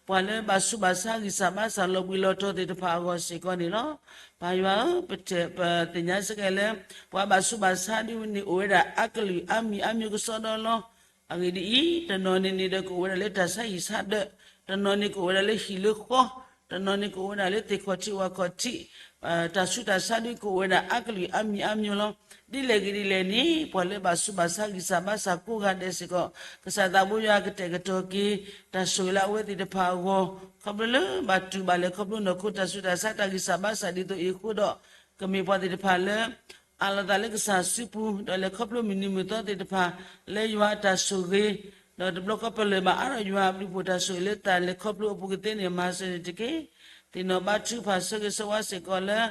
ပှၤလၢဘၣ်ဆူးဘၣ်ဆါဂံၢ်စၢ်ဘါစၢ်လီၤဘှံးလီၤတီၤသ့ၣ်တဖၣ်အဂီၢ်စ့ၢ်ကီးန့ၣ်လီၤ. ပၢ်ယွၤဧၢ, ပတဲပသ့ၣ်ညါစ့ၢ်ကီးလၢ ပှၤဘၣ်ဆူးဘၣ်ဆါဒ်န့ၣ် အိၣ်ဝဲဒၣ်အါကလုာ်အါမံၤအါမျိုးကစီဒီလီၤ. အဂ့ၢ်ဒ်အံၤ, တနီၤန့ၣ်န့ၣ်ဒီး ကအိၣ်ဝဲဒၣ်လၢတၢ်ဆါဟံၣ်ဆါဒၢး, တနီၤန့ၣ်ကအိၣ်ဝဲဒၣ်လၢဟံၣ်လၢဃီ, တနီၤန့ၣ်ကအိၣ်ဝဲဒၣ်လၢသ့ၣ်ခီၣ်ထံးဝၣ်ခီၣ်ထံး, တၢ်ဆူးတၢ်ဆါဒ်ကအိၣ်ဝဲဒၣ်အါကလုာ်အါမံၤအါမျိုးလီၤ. ဒ်လဲၣ်ဂ့ၤဒ်လဲၣ်န့ၣ် ပှၤလၢဘၣ်ဆူးဘၣ်ဆါဂံၢ်စၢ်ဘါစၢ်ကိးဂၤဒဲးစ့ၢ်ကီး ကစၢ်သးဘိယွၤကတဲာ်ကတီၤက့ၤ တၢ်ဆိၣ်ဂ့ၤလၢအဝဲသ့ၣ်တဖၣ်အဂီၢ်, ခီဖျိလၢဘၣ်တူၢ်ဘၣ်လဲၤခီဖျိနီၢ်ခိ တၢ်ဆူးတၢ်ဆါတၢ်ဂံၢ်စၢ်ဘါစၢ်ဒ်သိးအံၤအဃိဒီး ကမ့ၢ်ပှၤသ့ၣ်တဖၣ်လၢ အးလီၤသးလၢကစၢ်စုပူၤ, ဒီးလဲၤခီဖျိမုၢ်နံၤမုၢ်သီသ့ၣ်တဖၣ် လၢယွၤအတၢ်ဆိၣ်ဂ့ၤ, ဒီးတဘျီဃီပလၢၢ်ဘၣ်အါထီၣ်ယွၤအဘျုးအဖှိၣ်တၢ်ဆိၣ်ဂ့ၤလၢတၢ်လဲၤခီဖျိအပူၤကသ့န့ၣ် မၤစၢၤန့ၣ်တက့ၢ်. သ့ၣ်နီၣ်ဘါထုကဖၣ်ဆၢဂ့ၤဆၢဝါစ့ၢ်ကီးလၢ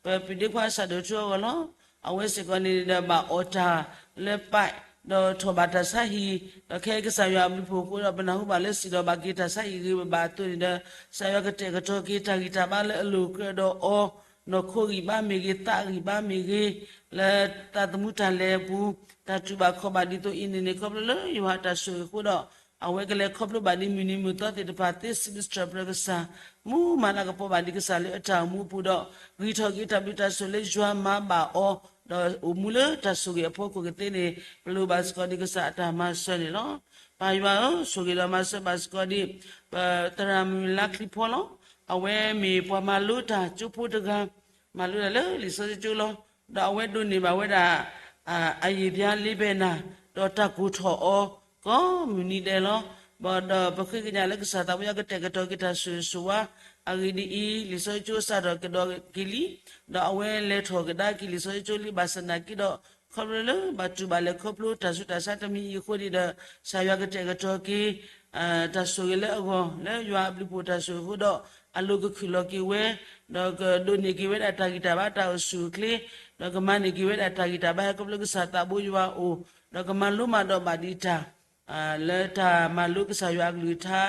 ပပံၤဒ့ခွါစၢ်ဒိၣ်ထူအဂီၢ်လီၤ. အဝဲစ့ၢ်ကီးန့ၣ်ဒီးဘၣ်အီၣ်တၢ်လၢပး ဒီးထီၣ်ဘၣ်တၢ်ဆါဟံၣ်, ဒီးခဲအံၤကစၢ်ယွၤအဘျုးအဖှိၣ်အဃိဒီး ပနၢ်ဟူဘၣ်လၢစံၣ်ဒီးဘၣ်က့ၤတၢ်ဆါဟံၣ်ဂ့ၤဘၣ်အသိးန့ၣ်ဒီး ကစၢ်ယွၤကတဲာ်ကတီၤက့ၤတၢ်ဂံၢ်တၢ်ဘါလၢအလိၤကြၢးဒီးအီၤ, နီၢ်ခိဂံၢ်ဘါမ့ၢ်ဂ့ၤ, သးဂံၢ်ဘါမ့ၢ်ဂ့ၤ, လၢသးသမူတၢ်လဲၤအပူၤ, တၢ်တူၢ်ဘၣ်ခီၣ်ဘၣ်ဒ်သိးအံၤန့ၣ်န့ၣ် ခီဖျိလၢယွၤအတၢ်ဆိၣ်ဂ့ၤအဃိဒီး အဝဲကလဲၤခီဖျိဘၣ်ဒ်မုၢ်နံၤမုၢ်သီသ့ၣ်တဖၣ် သ့စံးဘျုးစံးထီၣ်ပတြၢၤကစၢ်, မူမၤလၤကပီၤဘၣ်ဒ်ကစၢ်လၢအတၢ်အိၣ်မူအပူၤဒီး ဂံၢ်ထီၣ်က့ၤတၢ်ဘျုးတၢ်ဆိၣ်လၢယွၤမၤဘၣ်အီၤ, ဒီးအိၣ်မူလၢတၢ်ဆိၣ်ဂ့ၤအဖီခိၣ်ကသ့န့ၣ် ပလိၣ်ဘၣ်စ့ၢ်ကီးဒ်ကစၢ်အတၢ်မၤစၢၤန့ၣ်လီၤ. ပၢ်ယွၤဧၢ, ဆိၣ်ဂ့ၤဒီးမၤစၢၤဘၣ်စ့ၢ်ကီးဒ် ပသရၣ်မုၣ်လါချံဖီလီၤ. အဝဲမ့ၢ်ပှၤမၤလိတၢ်ကၠိဖိတဂၤ, မၤလိတၢ်လၢလံာ်စီဆှံကၠိလီၤ. ဒီးအဝဲဒိးန့ၢ်ဘၣ်ဝဲဒၣ် အယံာ်ဘျါလ့ဘဲနၤ, ဒီးတၢ်ကိၢ်ထီၣ်အီၤ ကိးမုၢ်နံၤဒဲးလီၤ. ဒီးပဃ့ကညးလၢကစၢ်သးဘိယွၤကတဲာ်ကတီၤက့ၤတၢ်ဆိၣ်ဂ့ၤဆိၣ်ဝါအဂ့ၢ်ဒ်အံၤ, လံာ်စီဆှံကၠိစးထီၣ်ကဒီးက့ၤလံ, ဒီးအဝဲလဲၤထီၣ်ကဒါက့ၤလံာ်စီဆှံကၠိလံ ဘၣ်ဆၣ်သနာ်က့ဒီး ခီဖျိလၢဘၣ်တူၢ်ဘၣ်လဲၤခီဖျိတၢ်ဆူးတၢ်ဆါတမံၤအံၤအဃိန့ၣ်ဒီး ကစၢ်ယွၤကတဲာ်ကတီၤက့ၤ တၢ်ဆိၣ်ဂ့ၤလၢအဂီၢ် လၢယွၤအဘျုးဖှိၣ်တၢ်ဆိၣ်ဂ့ၤအဃိဒီး အလိၤကခုၣ်လီၤက့ၤဝဲ, ဒီးကဒိးန့ၢ်က့ၤဝဲဒၣ်တၢ်ဂံၢ်တၢ်ဘါတၢ်အိၣ်ဆူၣ်အိၣ်ချ့, ဒီးကမၤန့ၢ်က့ၤဝဲဒၣ်တၢ်ဂံၢ်တၢ်ဘါဟဲခီဖျိကစၢ်သးဘိယွၤအအိၣ်, ဒီးကမၤလိမၤဒိးဘၣ်ဒံးတၢ် လၢတၢ်မၤလိကစၢ်ယွၤအကလုၢ်ကထါ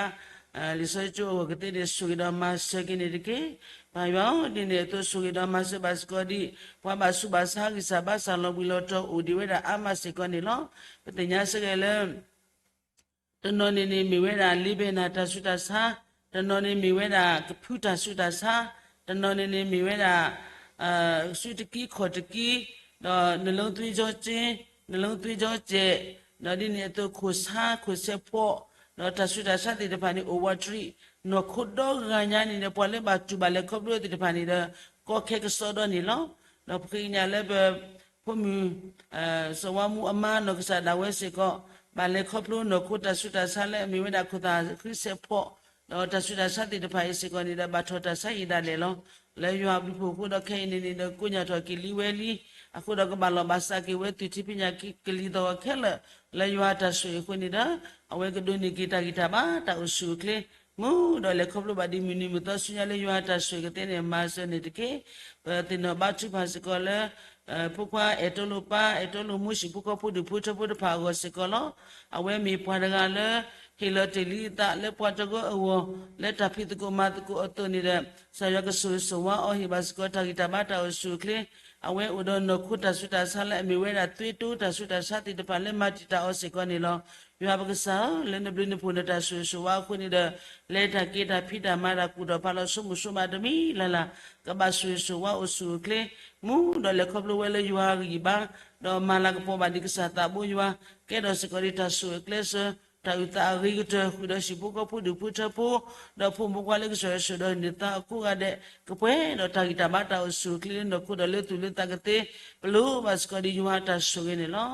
လံာ်စီဆှံကၠိအဂီၢ်ကသ့န့ၣ် ဆိၣ်ဂ့ၤဒီးမၤစၢၤက့ၤန့ၣ်တက့ၢ်. ပၢ်ယွၤဧၢ, ဒ်န့ၣ်အသိးဆိၣ်ဂ့ၤဒီးမၤစၢၤဘၣ်စ့ၢ်ကီးဒံး ပှၤဘၣ်ဆူးဘၣ်ဆါ ဂံၢ်စၢ်ဘါစၢ် လီၤဘှံးလီၤတီၤအိၣ်ဒံးဝဲဒၣ်အါမးစ့ၢ်ကီးန့ၣ်လီၤ. ပသ့ၣ်ညါစ့ၢ်ကီးလၢ တနီၤန့ၣ်န့ၣ်မ့ၢ်ဝဲဒၣ်လ့ဘဲနၤတၢ်ဆူးတၢ်ဆါ, တနီၤန့ၣ်မ့ၢ်ဝဲဒၣ်ကဖုတၢ်ဆူးတၢ်ဆါ, တနီၤန့ၣ်န့ၣ်မ့ၢ်ဝဲဒၣ် စုတကံခီၣ်တကံ, ဒီး နှလုံးသွေးကြောကျဉ်, နှလုံးသွေးကြောကျဉ်, ဒီးဒ်န့ၣ်အသိးခိၣ်ဆါ ခိၣ်ဆဲးဖီး, ဒီးတၢ်ဆူးတၢ်ဆါသ့ၣ်တဖၣ်န့ၣ် အိၣ်ဝးတရံး, နီၢ်ခိဒီဂၤညါန့ၣ်ဒီး ပှၤလၢဘၣ်တူၢ်ဘၣ်လဲၤခီဖျိသ့ၣ်တဖၣ်န့ၣ်ဒီး ကီခဲကစီဒီန့ၣ်လီၤ. ဒီးပဃ့ကညးလၢပ ဖိမုၣ် စီၤဝါမူအမါနီၢ်ကစၢ်ဒၣ်ဝဲစ့ၢ်ကီး ဘၣ်လဲၤခီဖျိနီၢ်ခိတၢ်ဆူးတၢ်ဆါလၢအမ့ၢ်ဝဲဒၣ်ခိၣ်သၣ်ဃံဆဲးဖီး, ဒီးတၢ်ဆူးတၢ်ဆါသ့ၣ်တဖၣ်အံၤစ့ၢ်ကီးန့ၣ်ဒီး ဘၣ်ထီၣ်တၢ်ဆါဟံၣ်ဒၣ်လဲာ်လီၤ. လၢယွၤအဘျုးဖှိၣ်အဃိဒီးခဲအံၤန့ၣ်န့ၣ်ဒီး ကိးညါထီၣ်က့ၤလံဝဲလံ, အဃိဒီးကဘၣ်လီၢ်ဘၣ်စးက့ၤဝဲတုၤထံဖံးညၣ်ကလံၤသီၣ်ဂီၤခဲလၢာ်, လၢယွၤတၢ်ဆိၣ်ဂ့ၤအဃိန့ၣ်ဒီး အဝဲကဒိးန့ၢ်က့ၤတၢ်ဂံၢ်တၢ်ဘါတၢ်အိၣ်ဆူၣ်အိၣ်ချ့ မူဒီးလဲၤခီဖျိဘၣ်ဒ်မုၢ်နံၤမုၢ်သီဆူညါလၢယွၤတၢ်ဆိၣ်ဂ့ၤကသ့န့ၣ် မၤစၢၤန့ၣ်တက့ၢ်. ပသ့ၣ်နီၣ်ဘါထုကဖၣ်စ့ၢ်ကီးလၢ ဖိခွါအဲၣ်တီလိာ်ပၢ် အဲၣ်တီလိာ်မူ ဟံၣ်ဖိဃီဖိဒူၣ်ဖိထၢဖိတဖၣ်အဂီၢ်စ့ၢ်ကီးလီၤ. အဝဲမ့ၢ်ပှၤတဂၤလၢ ဟ့ၣ်လီၤတ့ၢ်လံအသးလၢပှၤတဂၤအဂီၢ် လၢတၢ်ဖံးသကိးမၤသကိးအသိးန့ၣ်ဒီး ကစၢ်ယွၤကဆိၣ်ဂ့ၤဆိၣ်ဝါအီၤ ဟ့ၣ်ဘၣ်စ့ၢ်ကီးတၢ်ဂံၢ်တၢ်ဘါတၢ်အိၣ်ဆူၣ်အိၣ်ချ့, အဝဲအိၣ်ဒီးနီၢ်ခိတၢ်ဆူးတၢ်ဆါလၢအမ့ၢ်ဝဲဒၣ် သွေးတိုး တၢ်ဆူးတၢ်ဆါသ့ၣ်တဖၣ်လၢမၤတံာ်တာ်အီၤစ့ၢ်ကီးန့ၣ်လီၤ. ယွၤပကစၢ်ဧၢ, လၢနဘျုးနဖှိၣ်နတၢ်ဆိၣ်ဂ့ၤဆိၣ်ဝါအဃိန့ၣ်ဒီး လဲၤတၢ်က့ၤတၢ်ဖံးတၢ်မၤတၢ်ကူၣ်ထီၣ်ဖးလီၤ ဆိကမိၣ်ဆိကမးတမံၤလၢ်လၢ် ကဘၣ်ဆိၣ်ဂ့ၤဆိၣ်ဝါအိၣ်ဆူၣ်အိၣ်ချ့ မူဒီးလဲၤခီဖျိဝဲလၢယွၤအဂံၢ်ဘါ, ဒီးမၤလၤကပီၤဘၣ်ဒံးကစၢ်သးဘိယွၤ, ကဲထီၣ်စ့ၢ်ကီးဒံးတၢ်ဆိၣ်ဂ့ၤကျဲစၢၤ တၢ်အုၣ်သးအဂ့ၤကတၢၢ် ဃုာ်ဒီးဟံၣ်ဖိဃီဖိဒူၣ်ဖိထၢဖိ, ဒီးဖိမုၣ်ဖိခွါလၢကစၢ်ယွၤဆိၣ်ဒီးန့ၢ်သါအကိးဂၤဒဲး ကပှဲၤဒီးတၢ်ဂံၢ်တၢ်ဘါတၢ်အိၣ်ဆူၣ်အိၣ်ချ့လၢနီၢ်ခိဒီးလၢသူၣ်လၢသးကသ့, ပလိၣ်ဘၣ်စ့ၢ်ကီးဒံးယွၤတၢ်ဆိၣ်ဂ့ၤန့ၣ်လီၤ.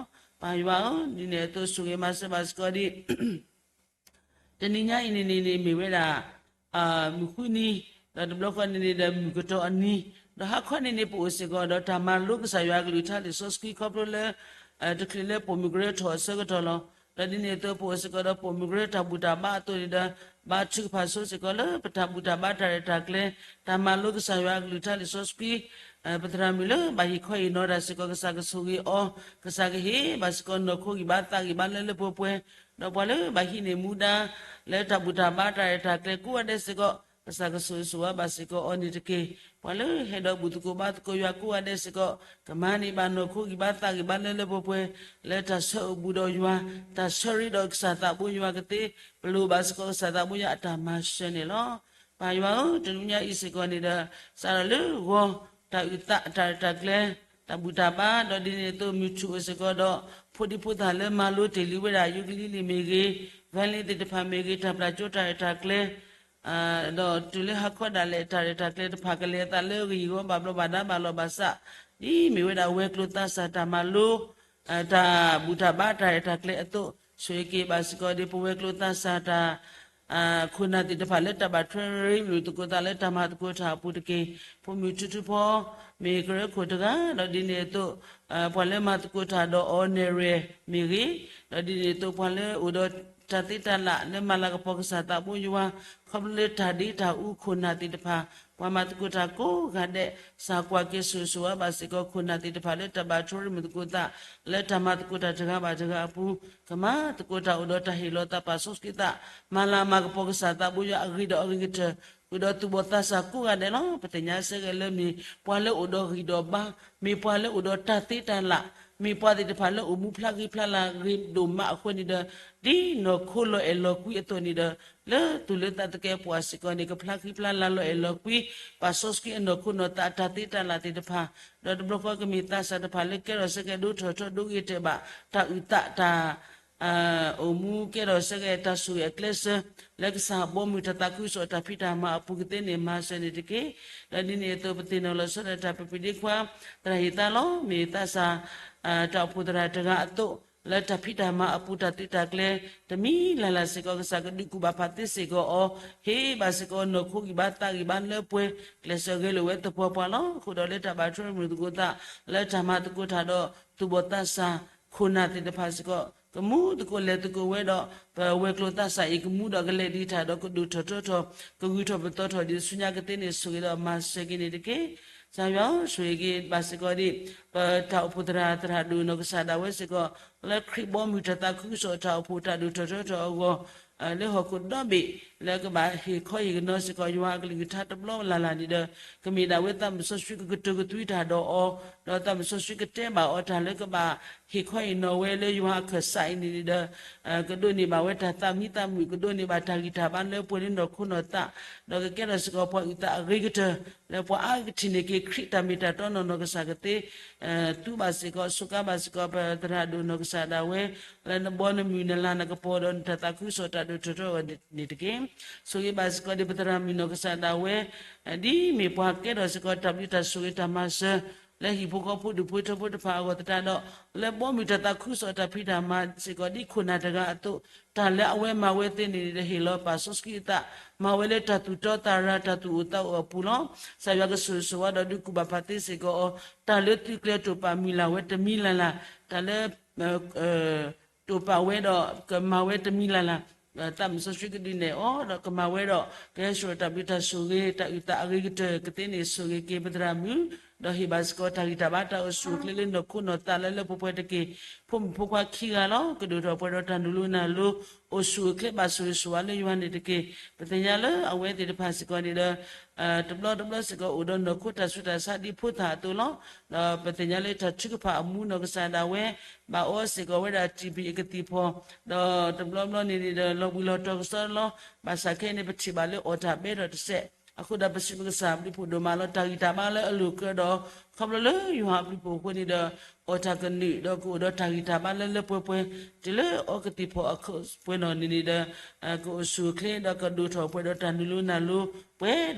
ပၢ်ယွၤဧၢ, ဒ်န့ၣ်အသိးဆိၣ်ဂ့ၤမၤစၢၤဘၣ်စ့ၢ်ကီးဒံး တနံၤညါအံၤန့ၣ်န့ၣ်န့ၣ် မ့ၢ်ဝဲဒၣ် မုၢ်ဃုနံၤ, ဒီးတဘျီဃီန့ၣ်န့ၣ်ဒီးမုၢ်ကတီၤအနံၤ, ဒီးဟါခီန့ၣ်န့ၣ် ပအိၣ်စ့ၢ်ကီးဒီးတၢ်မၤလိကစၢ်ယွၤအကလုၢ်ကထါလံာ်စီဆှံခီဖျိလၢ တချုးလၢပိာ်မုၣ်ကရၢထီၣ်အဆၢကတီၢ်လီၤ. ဒီးဒ်န့ၣ်အသိးပအိၣ်စ့ၢ်ကီးဒီးပိာ်မုၣ်ကရၢတၢ်ဘူၣ်တၢ်ဘါအသိးန့ၣ်ဒီး ဘါထုကဖၣ်ဆိစ့ၢ်ကီးလၢပတၢ်ဘူၣ်တၢ်ဘါတၢ်ရဲၣ်တၢ်ကျဲၤ, တၢ်မၤလိကစၢ်ယွၤအကလုၢ်ကထါလံာ်စီဆှံ ပသရၣ်မုၣ်လၢဘၣ်ဟ့ၣ်ခီဟ့ၣ်နီၤတၢ်စ့ၢ်ကီး ကစၢ်ကဆိၣ်ဂ့ၤအီၤ, ကစၢ်ကဟ့ၣ်ဘၣ်စ့ၢ်ကီးနီၢ်ခိဂံၢ်ဘါသးဂံၢ်ဘါလၢလၢပှဲၤပှဲၤ, ဒီးပှၤလၢဘၣ်ဟံးန့ၢ်မူဒါ လၢတၢ်ဘူၣ်တၢ်ဘါတၢ်ရဲၣ်တၢ်ကျဲၤကိးဂၤဒဲးစ့ၢ်ကီး ကစၢ်ကဆိၣ်ဂ့ၤဆိၣ်ဝါဘၣ်စ့ၢ်ကီးအီၤန့ၣ်တက့ၢ်. ပှၤလၢဟဲဒီးဘူၣ်သကိးဘါသကိးယွၤကိးဂၤဒဲးစ့ၢ်ကီး ကမၤန့ၢ်ဘၣ်နီၢ်ခိဂံၢ်ဘါသးဂံၢ်ဘါလၢလၢပှဲၤပှဲၤ လၢတၢ်ဆၢအိၣ်ဘူးဒီးယွၤ, တၢ်ဆၢရ့ဒီးကစၢ်သးဘိယွၤကသ့, ပလိၣ်ဘၣ်စ့ၢ်ကီးကစၢ်သးဘိယွၤအတၢ်မၤစၢၤန့ၣ်လီၤ. ပၢ်ယွၤဧၢ, တနံၤညါအံၤစ့ၢ်ကီးန့ၣ်ဒီး စးထီၣ်လၢဂီၤ တၢ်အုၣ်သးတၢ်ရဲၣ်တၢ်ကျဲၤ တၢ်ဘူၣ်တၢ်ဘါ ဒီးဒ်န့ၣ်အသိးမုၢ်ထူၣ်အိၣ်စ့ၢ်ကီးဒီး ဖိဒံဖိသၣ်လၢမၤလိတ့ၢ်လံဝဲဒၣ် ယူကလံလံမ့ၢ်ဂ့ၤ, violin သ့ၣ်တဖၣ်မ့ၢ်ဂ့ၤ, တၢ်ပျၢ်ကၠိတၢ်ရဲၣ်တၢ်ကျဲၤ ဒီးတုၤလၢဟါခီဒၣ်လဲာ် တၢ်ရဲၣ်တၢ်ကျဲၤတဖၣ်ကလဲၤအသးလၢဂ့ၢ်ဂီၤဘၣ်ဘျီးဘၣ်ဒါဘၣ်လီၢ်ဘၣ်စး, ဒ်မ့ၢ်ဝဲဒၣ်ဝဲၤကျိၤသးစၢ်တၢ်မၤလိ တၢ်ဘူၣ်တၢ်ဘါတၢ်ရဲၣ်တၢ်ကျဲၤအသိး, ဆိၣ်ဂ့ၤက့ၤဘၣ်စ့ၢ်ကီးဒ်ပဝဲၤကျိၤသးစၢ်တၢ် ခိၣ်နၢ်သ့ၣ်တဖၣ်လၢတၢ်ဘၣ်ထွဲရ့ မ့ၢ်သကိးသးလၢတၢ်မၤသကိးတၢ်အပူၤတက့ၢ်. ဖိမုၣ်ထူထူဖီ မ့ၢ်ကရၢခိၣ်တဂၤ ဒီးဒ်န့ၣ်အသိး ပှၤလၢမၤသကိးတၢ်ဒီးအီၤနဲၣ်ရွဲၣ်မ့ၢ်ဂ့ၤ, ဒီးဒ်န့ၣ်အသိးပှၤလၢအိၣ်ဒီးတၢ်သ့တၢ်လၢ်လၢမၤလၤကပီၤကစၢ်သးဘိယွၤ ခီဖျိလၢတၢ်ဒ့တၢ်အူခိၣ်နၢ်သ့ၣ်တဖၣ် ပှၤမၤသကိးတၢ်ကိးဂၤဒဲး ကစၢ်ကွၢ်က့ၤဆိၣ်ဂ့ၤဆိၣ်ဝါဘၣ်စ့ၢ်ကီးခိၣ်နၢ်သ့ၣ်တဖၣ်လၢတၢ်ဘၣ်ထွဲရ့ မ့ၢ်သကိးသး လၢတၢ်မၤသကိးတၢ်တဂၤဘၣ်တဂၤအပူၤ ကမၤသကိးတၢ်အိၣ်ဒီးတၢ်ဟ့ၣ်လီၤသးပာ်စီဆှံသး မၤလၤမၤကပီၤကစၢ်သးဘိယွၤအဂ့ၤဒီးအဂ့ၤကတၢၢ် ဃုာ်ဒီးသူၣ်ဘီၣ်သးစၢ်ကိးဂၤဒဲးလီၤ. ပသ့ၣ်ညါစ့ၢ်ကီးလၢမ့ၢ်ပှၤလၢအိၣ်ဒီးဂံၢ်ဒီးဘါ, မ့ၢ်ပှၤလၢအိၣ်ဒီးတၢ်သ့တၢ်လၢ်, မ့ၢ်ပှၤသ့ၣ်တဖၣ်လၢအိၣ်မူဖျါဂ့ၤဖျါလၤဂ့ၤဒိၣ်မးအဃိန့ၣ်ဒီး ဒ်နီၢ်ခိလီၤအဲၣ်လီၤကွံအသိးန့ၣ်ဒီး လၢသူၣ်လၢသးသကဲးပဝးစ့ၢ်ကီးန့ၣ် ကဖျါဃံဖျါလၤလီၤအဲၣ်လီၤကွံ ပာ်စီဆှံအနီၢ်ခိနီၢ်သးအတၢ်သ့တၢ်လၢ်သ့ၣ်တဖၣ် ဒီးတဘျီဃီကမ့ၢ်သးစၢ်တဖၣ်လၢကဲထီၣ်ဆၢကဲဒိထီၣ်ထီဒိဂ့ၤတဲာ်ဘၣ် တၢ်အုၣ်သးတၢ် အိၣ်မူကဲထီၣ်ဆၢက့ၤတၢ်ဆိၣ်ဂ့ၤအကျဲးစၢး လၢကစၢ်ဘီမုၢ်တၢ်သးခုကစီၣ်တၢ်ဖံးတၢ်မၤအပူၤကသ့န့ၣ် မၤစၢၤန့ၣ်တက့ၢ်. ဒီးဒ်န့ၣ်အသိး ပသ့ၣ်နီၣ်လီၤဆီဒၣ်တၢ် ပပှၤဒ့ခွါ သရၣ်ဟ့ၣ်သါလီၤ. မ့ၢ်သးစၢ် တၢ်အိၣ်ဖှိၣ်သရၣ်တဂၤအသိး လၢတၢ်ဖံးတၢ်မၤအပူၤ တၢ်သုးတၢ်ကျဲၤ တမံၤလၢ်လၢ်စ့ၢ်ကီး ကစၢ်ကဒုးကူၣ်ဘၣ်ဖးသ့စ့ၢ်ကီးအီၤ, ဟ့ၣ်ဘၣ်စ့ၢ်ကီး နီၢ်ခိဂံၢ်ဘါသးဂံၢ်ဘါလၢပှဲၤ ကျဲးစၢးဂဲၤလိာ်ဝဲသပှၢ်ပှၢ်လီၤ. အဃိဒီးလၢတၢ်ဘၣ်ထွဲမုၢ်သကိးသး လၢတၢ်မၤသကိးတၢ်ဒီး သူၣ်ဘီၣ်သးစၢ် ခိၣ်နၢ်သ့ၣ်တဖၣ်စ့ၢ်ကီး ကမူသကိးလဲၤသကိးဝဲဒီး ပဝဲၤကျိၤသးစၢ်အံၤ ကမူဒီးကလဲၤဒံးတၢ်ဒီး ကဒိၣ်ထီၣ်ထီထီၣ် ကဂုၤထီၣ်ပသီထီၣ်ဒံးဆူညါကသ့န့ၣ် ဆိၣ်ဂ့ၤဒီးမၤစၢၤက့ၤန့ၣ်တက့ၢ်. ကစၢ်ယွၤဧၢ, ဆိၣ်ဂ့ၤက့ၤဘၣ်စ့ၢ်ကီးဒ် ပတၢ်အိၣ်ဖှိၣ်သရၣ် သရၣ်ဒိၣ်နီၢ်ကစၢ်ဒၣ်ဝဲစ့ၢ်ကီး လၢခရံာ်ဘီမုၢ်တၢ်သးခုကစီၣ်တၢ်အိၣ်ဖှိၣ်တၢ်ဒိၣ်ထီၣ်ထီထီၣ်အဂီၢ် လၢဟီၣ်ခိၣ်ဒီဘ့ၣ် လၢကဘၣ်ဟ့ၣ်ခီဟ့ၣ်နီၤစ့ၢ်ကီး ယွၤအကလုၢ်ကထါတဘျီလၢ်လၢ်န့ၣ်ဒီး ကမ့ၢ်ဒၣ်ဝဲသးမုၢ်စီဆှံကကတိၤကသွံတၢ်ဒီးအီၤ, ဒီးသးမုၢ်စီဆှံကတဲဘၣ်အီၤတၢ်လၢကဘၣ် ဟ့ၣ်ခီဟ့ၣ်နီၤဝဲလၢယွၤအခၢၣ်စးအံၤန့ၣ်ဒီး ကဒိးန့ၢ်ဘၣ်ဝဲတၢ်သးမံသးမုာ်, ကဒိးန့ၢ်ဘၣ်တၢ်ဂံၢ်တၢ်ဘါလၢပှဲၤလၢနီၢ်ခိနီၢ်သး, ဒီးကကဲထီၣ်စ့ၢ်ကီးပှၤအုၣ်သးအဂ့ၤကတၢၢ် လၢပှၤအါကထံၣ်န့ၢ်က့ၤ ခရံာ်တၢ်မ့ၢ်တၢ်တီနီၢ်နီၢ်ကစၢ်ကသ့ သူဘၣ်စ့ၢ်ကီး စူးကါဘၣ်စ့ၢ်ကီး ပသရၣ်ဒိၣ်နီၢ်ကစၢ်ဒၣ်ဝဲ လၢနဘီနမုၢ်နလၤနကပီၤဒီးနတၢ်သးခုကစီၣ်တၢ်ဒိၣ်ထီၣ်ထီထီၣ်အဂီၢ်န့ၣ်တက့ၢ်. ဆိၣ်ဂ့ၤဘၣ်စ့ၢ်ကီးဒ်ပသရၣ်မုၣ်နီၢ်ကစၢ်ဒၣ်ဝဲ ဒ်မ့ၢ်ပှၤကဲထီၣ်စ့ၢ်ကီးတၢ်ဘျုးတၢ်ဆိၣ်ဂ့ၤတၢ်မၤစၢၤ လၢဟံၣ်ဖိဃီဖိဒူၣ်ဖိထၢဖိတဖၣ်အဂီၢ်သတးဒီး လၢဘီမုၢ်တၢ်သးခုကစီၣ်တၢ်ဖံးတၢ်မၤစ့ၢ်ကီး ဒ်ခိၣ်နၢ်တဂၤအသိး တၢ်လၢအဝဲမၤဝဲသ့န့ၣ်ဒီး ဟ့ၣ်လီၤပာ်စီဆှံအသး မၤဝဲလၢတၢ်သူၣ်တီသးရၤ တၢ်သူၣ်အိၣ်သးအိၣ်အပူၤလီၤ. ကစၢ်ယွၤကဆိၣ်ဂ့ၤဆိၣ်ဝါဒီးဒုးကူၣ်ဘၣ်ဖးသ့စ့ၢ်ကီးအီၤ တၢ်လၢသုးကျဲၤတိာ်ပာ်မုၢ်လၢ်ဝဲတမံၤလၢ်လၢ် တၢ်လၢ တိာ်ပာ်ဝဲဒီးကမၤဝဲတမံၤလၢ်လၢ် သးမုၢ်စီဆှံကဒုးနဲၣ်အီၤ ဒီးကမၤဝဲဒီး ကဟဲဆှၢတၢ်ဘျုးတၢ်ဆိၣ်ဂ့ၤ တၢ်အုၣ်သးအဂ့ၤကတၢၢ်ကသ့န့ၣ် ဆိၣ်ဂ့ၤက့ၤပသရၣ်မုၣ် ဒီးဟ့ၣ်ဘၣ်စ့ၢ်ကီးတၢ်ဂံၢ်တၢ်ဘါတၢ်အိၣ်ဆူၣ်အိၣ်ချ့လၢနီၢ်ခိနီၢ်သးလၢလၢပှဲၤပှဲၤတက့ၢ်. ဖိမုၣ်ဖိခွါခံဂၤလီၤ. ကဒိၣ်ထီၣ်ပှဲၤဒီးတၢ်နုာ်လီၤနုာ်လီၤ အိၣ်ဆူၣ်အိၣ်ချ့ဘၣ်ဆိၣ်ဂ့ၤဆိၣ်ဝါလၢယွၤန့ၣ်တက့ၢ်. ပသ့ၣ်ညါလၢအဝဲသ့ၣ်တဖၣ်စ့ၢ်ကီးန့ၣ်ဒီး တဘျီတဘျီစ့ၢ်ကီး အိၣ်ဒီးနီၢ်ခိတၢ်ဆူးတၢ်ဆါဒ်ဖိသၣ်အသိးလီၤ. ဒီးပသ့ၣ်ညါလၢတၢ်ထုကဖၣ်အမူနီၢ်ကစၢ်ဒၣ်ဝဲ ဘၣ်အီစ့ၢ်ကီးဝဲဒၣ် ထံၣ်ပံၤအကသံၣ်ဖီၣ် ဒီးတဘျီဘျီန့ၣ်န့ၣ်ဒီး လီၤဘှံးလီၤတီၤကစီဒီလီၤ. ဘၣ်ဆၣ်ခဲအံၤန့ၣ် ပထံၣ်ဘၣ်လၢအီၣ်တၢ်ဘဲထီၣ်တစဲး အဃိဒီးပစံးဘျုးကစၢ်အဘျုးဖးဒိၣ်မးလီၤ. တၢ်ဂံၢ်တၢ်ဘါလၢအလိၤကၢဒီး ခီဖျိလၢယွၤအဘျုးဖးဒိၣ်အဃိန့ၣ်ဒီး အီၣ်တၢ်ကနုာ်ဒီးကအိၣ်ဒီးတၢ်ဂံၢ်တၢ်ဘါလၢလၢပှဲၤပှဲၤ တုၤလၢအီကသံၣ်ဖီၣ်အခိၣ်ပှဲၤနီၣ်န့ၣ်န့ၣ်ဒီး ကအိၣ်ဆူၣ်အိၣ်ချ့ ဒီးကဒိၣ်ထီၣ်ပှဲၤဒီးတၢ်နုာ်လီၤနုာ်လီၤ ပှဲၤ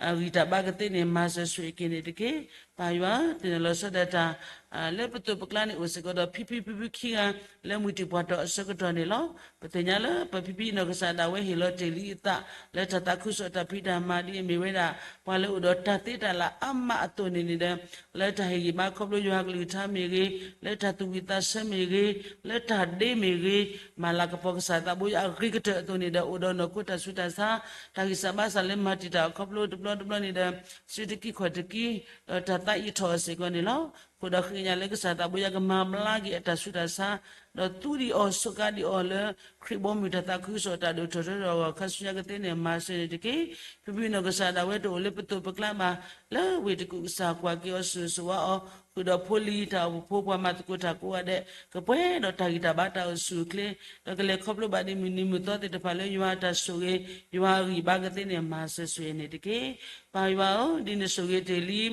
ဒီးတၢ်ဂံၢ်တၢ်ဘါကသ့န့ၣ် မၤစၢၤဆိၣ်ဂ့ၤက့ၤန့ၣ်တက့ၢ်. ပၢ်ယွၤ သ့ၣ်နီၣ်လီၤဆီဒၣ်တၢ် လၢပသိးပကျါန့ၣ်အိၣ်စ့ၢ်ကီးဒီး ဖံဖံဖံဖုခံဂၤ လၢမုၢ်တံၢ်ပှၢ်တီၢ်အဆၢကတီၢ်န့ၣ်လီၤ. ပသ့ၣ်ညါလၢပဖံဖံနီၢ်ကစၢ်ဒၣ်ဝဲဟ့ၣ်လီၤတ့ၢ်လံအသး လၢတၢ်သးခုကစီၣ်တၢ်ဖံးတၢ်မၤဒ်အမ့ၢ်ဝဲဒၣ် ပှၤလၢအိၣ်ဒီးတၢ်သ့တၢ်လၢအါမးအသိးန့ၣ်န့ၣ်ဒီး လၢတၢ်ဟ့ၣ်ဂံၢ်ဘါခီဖျိယွၤကလုၢ်ကထါမ့ၢ်ဂ့ၤ, လၢတၢ်သူၣ်ဝံၣ်သးဆၢမ့ၢ်ဂ့ၤ, လၢတၢ်ဒ့မ့ၢ်ဂ့ၤ, မၤလၤကပီၤကစၢ်သးဘိယွၤအဂ့ၤကတၢၢ်အသိးန့ၣ်ဒီး အိၣ်ဒီးနီၢ်ခိတၢ်ဆူးတၢ်ဆါ, တၢ်ဂံၢ်စၢ်ဘါစၢ်လၢမၤတံာ်တာ်အီၤခီဖျိတဘျီတဘျီန့ၣ်ဒီး စုတကံၢ်ခီၣ်တကံၢ်, ဒီးတၢ်သးအံၤထီၣ်အီၤစ့ၢ်ကီးန့ၣ်လီၤ. အဃိဒီးဃ့ကညးလၢကစၢ်သးဘိယွၤကမၤဘျါက့ၤအတၢ်ဆူးတၢ်ဆါ, ဒီးသူဒံးအီၤ စူးကါဒံးအီၤလၢ ခရံာ်ဘီမုၢ်တၢ်သးခုကစီၣ်တၢ်ဒိၣ်ထီၣ်ထီထီၣ်အဂီၢ် ခါဆူညါကသ့န့ၣ် မၤစၢၤန့ၣ်တက့ၢ်. ဖံဖံနီၢ်ကစၢ်ဒၣ်ဝဲတအိၣ်လၢပသိးပကျါဘၣ်, လၢဝ့ၢ်တကူၣ်ကစၢ်ကွၢ်က့ၤအီၤ ဆိၣ်ဂ့ၤဆိၣ်ဝါအီၤ, ဃုာ်ဒီးဖိလံၤတၢ်အိၣ်ဖှိၣ်ဖိပှၤမၤသကိးတၢ်ကိးဂၤဒဲး ကပှဲၤဒီးတၢ်ဂံၢ်တၢ်ဘါတၢ်အိၣ်ဆူၣ်အိၣ်ချ့, ဒီးကလဲၤခီဖျိဘၣ်ဒ်မုၢ်နံၤမုၢ်သီသ့ၣ်တဖၣ်လၢယွၤအတၢ်ဆိၣ်ဂ့ၤ, ယွၤအဂံၢ်ဘါကသ့န့ၣ် မၤစၢၤဆိၣ်ဂ့ၤန့ၣ်တက့ၢ်. ပၢ်ယွၤဧၢ, ဒ်နဆိၣ်ဂ့ၤတ့ၢ်လံ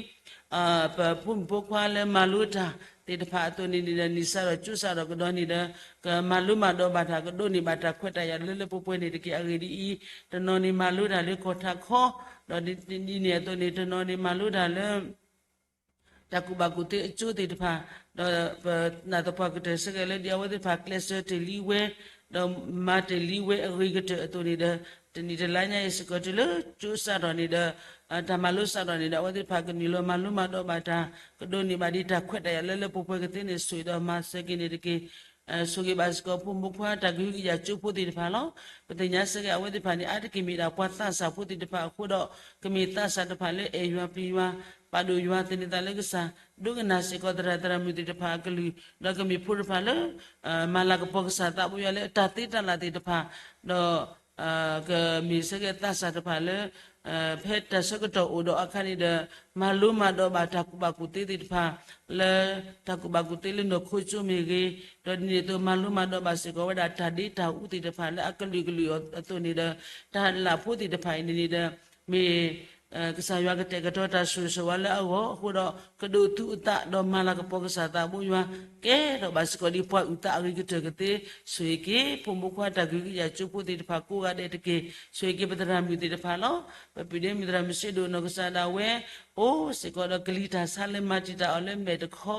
ပဖိမုၣ်ဖိခွါလၢမၤလိတၢ်သ့ၣ်တဖၣ်အသိးန့ၣ်န့ၣ်ဒီး နံၣ်စးထီၣ်ကၠိစးထီၣ်ကဒီးန့ၣ်ဒီး ကမၤလိမၤဒိးဘၣ်တၢ် ကဒိးန့ၢ်ဘၣ်တၢ်ခွဲးတၢ်ယာ်လၢလၢပှဲၤပှဲၤန့ၣ်တက့ၢ်. အဂ့ၢ်ဒ်အံၤ, တနီၤန့ၣ်မၤလိတၢ်လၢကီၢ်ထးခီ, ဒီးဒ်န့ၣ်အသိးန့ၣ် တနီၤန့ၣ်မၤလိတၢ်လၢ တၢ်ကူၣ်ဘၣ်ကူၣ်သ့အကၠိသ့ၣ်တဖၣ်, ဒီးပနာ်သပှၢ်ကတၢၢ်ဆၢက့ၤလၢဒ်အဝဲသ့ၣ်တဖၣ် ကျဲးစၢးတ့ၢ်လံဝဲ, ဒီးမၤတ့ၢ်လံဝဲအဂ့ၤကတၢၢ်အသိးန့ၣ်ဒီး တနံၣ်တလါညါအံၤစ့ၢ်ကီးတုၤလၢကၠိစးထီၣ်န့ၣ်ဒီး တၢ်မၤလိစးထီၣ်န့ၣ်ဒီး အဝဲသ့ၣ်တဖၣ်ကနုာ်လီၤမၤလိမၤဒိးဘၣ်တၢ်, ကဒိးန့ၢ်ဘၣ်ဒံးတၢ်ခွဲးတၢ်ယာ်လၢလၢပှဲၤပှဲၤကသ့န့ၣ် ဆိၣ်ဂ့ၤဒီးမၤစၢၤက့ၤန့ၣ်တက့ၢ်. ဆိၣ်ဂ့ၤဘၣ်စ့ၢ်ကီးဖိမုၣ်ဖိခွါတၢ်ကဟုကယာ်ကၠိဖိသ့ၣ်တဖၣ်လီၤ. ပသ့ၣ်ညါဆၢက့ၤအဝဲသ့ၣ်တဖၣ်န့ၣ် အါတက့ၢ်မ့ၢ်ဒၣ်ပှၤသးစၢ်ဖိသ့ၣ်တဖၣ်အဃိဒီး ကမ့ၢ်သးစၢ်တဖၣ်လၢအဲၣ်ယွၤပျံၤယွၤ, ပာ်ဒိၣ်ယွၤသန့ၤသးလၢကစၢ်, ဒိကနၣ်စ့ၢ်ကီးသရၣ်သရၣ်မုၣ်သ့ၣ်တဖၣ်အကလုၢ်, ဒီးကမ့ၢ်ဖိတဖၣ်လၢ မၤလၤကပီၤကစၢ်သးဘိယွၤလၢအတၢ်သ့တၢ်လၢ်သ့ၣ်တဖၣ်, ဒီး ကမ့ၢ်ဆၢက့ၤသးစၢ်တဖၣ်လၢ ဖဲတၢ်ဆၢကတီၢ်အိၣ်ဒီးအခါန့ၣ်ဒီး မၤလိမၤဒိးဘၣ်တၢ်ကူၣ်ဘၣ်ကူၣ်သ့သ့ၣ်တဖၣ် လၢတၢ်ကူၣ်ဘၣ်ကူၣ်သ့လၢနီၢ်ခိကၠိမ့ၢ်ဂ့ၤ, ဒီးဒ်န့ၣ်အသိး မၤလိမၤဒိးဘၣ်စ့ၢ်ကီးဝဲဒၣ်တၢ်ဒ့တၢ်အူသ့ၣ်တဖၣ်လၢအကလုာ်ကလုာ်အသိးန့ၣ်ဒီး တၢ်လၢ်ဖိသ့ၣ်တဖၣ်အံၤန့ၣ်န့ၣ်ဒီး မ့ၢ် ကစၢ်ယွၤကတဲာ်ကတီၤတၢ်ဆိၣ်ဂ့ၤဆိၣ်ဝါလၢအဂီၢ်အဃိဒီး ကဒိးသူအသးဒီးမၤလၤကပီၤကစၢ်သးဘိယွၤ ကဲထီၣ်ဘၣ်စ့ၢ်ကီးဒ်ပှၤအုၣ်သးအဂ့ၤကတၢၢ်ကသ့, ဆိၣ်ဂ့ၤက့ၤ ဖိမုၣ်ဖိခွါတၢ်ကဟုကယာ်ကၠိဖိသ့ၣ်တဖၣ်ကိးဂၤဒဲးတက့ၢ်. ဆိၣ်ဂ့ၤက့ၤပသရၣ်မုၣ်သ့ၣ်တဖၣ်လီၤ. ပပုၢ်ဒ့မုၣ်သရၣ်မုၣ်စ့ဒိၣ်နီၢ်ကစၢ်ဒၣ်ဝဲ အိၣ်စ့ၢ်ကီးဒီးကလံၤတၢ်ဆါလၢမၤတံာ်တာ်အီၤလၢမဲာ်တခီ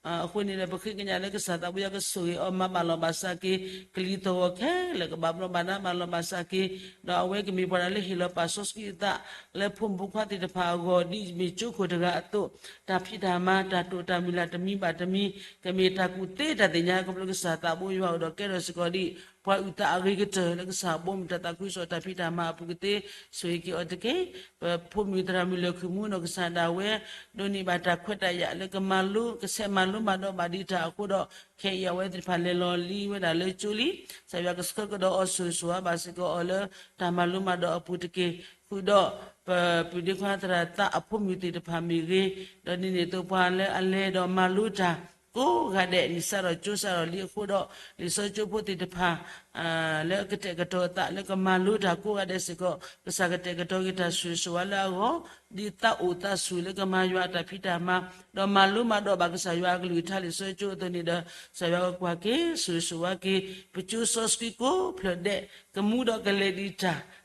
အဃိန့ၣ်ဒီး ပဃ့ကညးလၢကစၢ်သးဘိယွၤကဆိၣ်ဂ့ၤအီၤမၤဘၣ်လီၤဘၣ်စးက့ၤ ကလံၤသဝီခဲလၢာ် ကဘၣ်ဘျီးဘၣ်ဒါဘၣ်လီၤဘၣ်စးက့ၤ, ဒီးအဝဲကမ့ၢ်ပှၤဒၣ်လၢဟ့ၣ်လီၤပာ်စီဆှံအသး လၢဖိမုၣ်ဖိခွါသ့ၣ်တဖၣ်အဂီၢ် ဒ်မ့ၢ်ကၠိခိၣ်တဂၤအသိး, တၢ်ဖံးတၢ်မၤ တၢ်တိာ်တၢ်မုၢ်လၢ်တမံၤဘၣ်တမံၤ ကမ့ၢ်တၢ်ကူၣ်သ့တၢ်သ့ၣ်ညါ ခီဖျိကစၢ်သးဘိယွၤအိၣ်ဒီးကဲထီၣ်စ့ၢ်ကီးဒ် ပှၤအုၣ်သးအဂ့ၤကတၢၢ်လၢကစၢ်ဘီမုၢ်တၢ်သးခုကစီၣ်တၢ်ဖံးတၢ်မၤအပူၤကသ့, ဆိၣ်ဂ့ၤက့ၤအီၤတက့ၢ်. ပဖိမုၣ်သရၣ်မုၣ်လၢၢ်ခုၣ်မူနီၢ်ကစၢ်ဒၣ်ဝဲ ဒိးန့ၢ်ဘၣ်တၢ်ခွဲးတၢ်ယာ်လၢကမၤလိ ကဆဲးမၤလိမၤဒိးဘၣ်ဒံးတၢ်အဃိဒီး ခဲအံၤအဝဲသ့ၣ်တဖၣ်လဲၤလီၤလံဝဲဒၣ်လၢကၠိလံ. ကစၢ်ယွၤကဆှၢကဒီးအီၤဆိၣ်ဂ့ၤဆိၣ်ဝါဘၣ်စ့ၢ်ကီးအီၤလၢတၢ်မၤလိမၤဒိးအပူၤတက့ၢ်. ဃုာ်ဒီး ပပုၢ်ဒ့ခွါသရၣ်သးအဖိမုၣ်သ့ၣ်တဖၣ်မ့ၢ်ဂ့ၤ, ဒီးဒ်န့ၣ်အသိးပှၤလၢအလဲၤဒီးမၤလိတၢ် ကိးဂၤဒဲး နံၣ်စးထီၣ်ကၠိစးထီၣ်လံအဃိဒီး လံာ်စီဆှံကၠိဖိသ့ၣ်တဖၣ် လၢအကတဲာ်ကတီၤအသးလၢကမၤလိတၢ်ကိးဂၤဒဲးစ့ၢ်ကီး ကစၢ်ကတဲာ်ကတီၤက့ၤတၢ်ဆိၣ်ဂ့ၤဆိၣ်ဝါလၢအဂီၢ် ဒ်သးအိၣ်သးဆိၣ်လၢကမၤယွၤအတၢ်ဖံးတၢ်မၤ ဒီးမၤလိမၤဒိးဘၣ်ကစၢ်ယွၤအကလုၢ်ကထါလံာ်စီဆှံကၠိအသိးန့ၣ်ဒီး ကစၢ်ယွၤကကွၢ်က့ၤ ဆိၣ်ဂ့ၤဆိၣ်ဝါက့ၤ ပကၠိစီဆှံကိးဖျၢၣ်ဒဲး ကမူဒီးကလဲၤ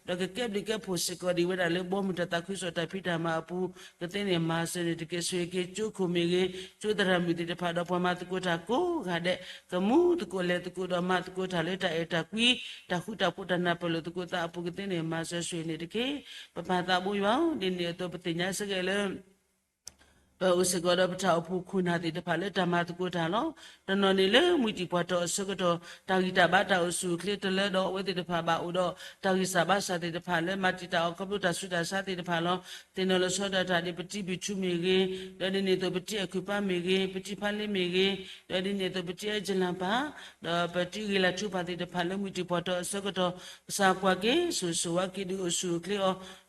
ဒံးတၢ် ဒီးကကဲဘျုးကဲဖှိၣ်စ့ၢ်ကီးဒံးဝဲဒၣ်လၢ ဘီမုၢ်တၢ်သးခုကစီၣ်တၢ်ဖံးတၢ်မၤအပူၤ ကသ့န့ၢ်မၤစၢၤန့ၣ်တက့ၢ်. ဆိၣ်ဂ့ၤက့ၤကၠိခိၣ်မ့ၢ်ဂ့ၤ, ကၠိသရၣ်မုၣ်သ့ၣ်တဖၣ်ဒီးပှၤမၤသကိးတၢ်ကိးဂၤဒဲး ကမူသကိးလဲၤသကိးဒီးမၤသကိးတၢ်လၢ တၢ်အဲၣ်တၢ်ကွံ, တၢ်ဃူတၢ်ဖိး တၢ်နၢ်ပၢၢ်လိာ်သကိးသးအပူၤကသ့န့ၢ်မၤစၢၤဆိၣ်ဂ့ၤန့ၣ်တက့ၢ်. ပပၢ်သးဘိယွၤဧၢ, ဒ်န့ၣ်အသိးပသ့ၣ်ညါစ့ၢ်ကီးလၢ ပအိၣ်စ့ၢ်ကီးဒီးပတၢ်အိၣ်ဖှိၣ်ခိၣ်နၢ်သ့ၣ်တဖၣ်လၢတၢ်မၤသကိးတၢ်လီၤ. တနီၤန့ၣ်လၢမှံတံၢ်ပှၢ်တီၢ်အဆၢကတီၢ် တၢ်ဂံၢ်တၢ်ဘါတၢ်အိၣ်ဆူၣ်အိၣ်ချ့တလၢဒီး အဝဲသ့ၣ်တဖၣ်ဘၣ်အိၣ်ဒီး တၢ်ဂံၢ်စၢ်ဘါစၢ်သ့ၣ်တဖၣ်လၢမၤတံာ်တာ်အီၤခီဖျိတၢ်ဆူးတၢ်ဆါသ့ၣ်တဖၣ်လီၤ. သ့ၣ်နီၣ်လီၤဆီဒၣ်တၢ်ဒ်ပတံဘံၣ်ထူမ့ၢ်ဂ့ၤ, ဒီးဒ်န့ၣ်အသိးပတံအကုၢ်ပၢ်မ့ၢ်ဂ့ၤ, ပတံဖါလ့မ့ၢ်ဂ့ၤ, ဒီးဒ်န့ၣ်အသိးပတံအဲၣ်ကၠလၣ်ပၢ်, ဒီးပတံဂ့ၤလၢ်ထူပၢ်သ့ၣ်တဖၣ်လၢမှံတံၢ်ပှၢ်တီၢ်အဆၢကတီၢ် ကစၢ်ကွၢ်က့ၤ ဆိၣ်ဂ့ၤဆိၣ်ဝါက့ၤဒုးအိၣ်ဆူၣ်အိၣ်ချ့အီ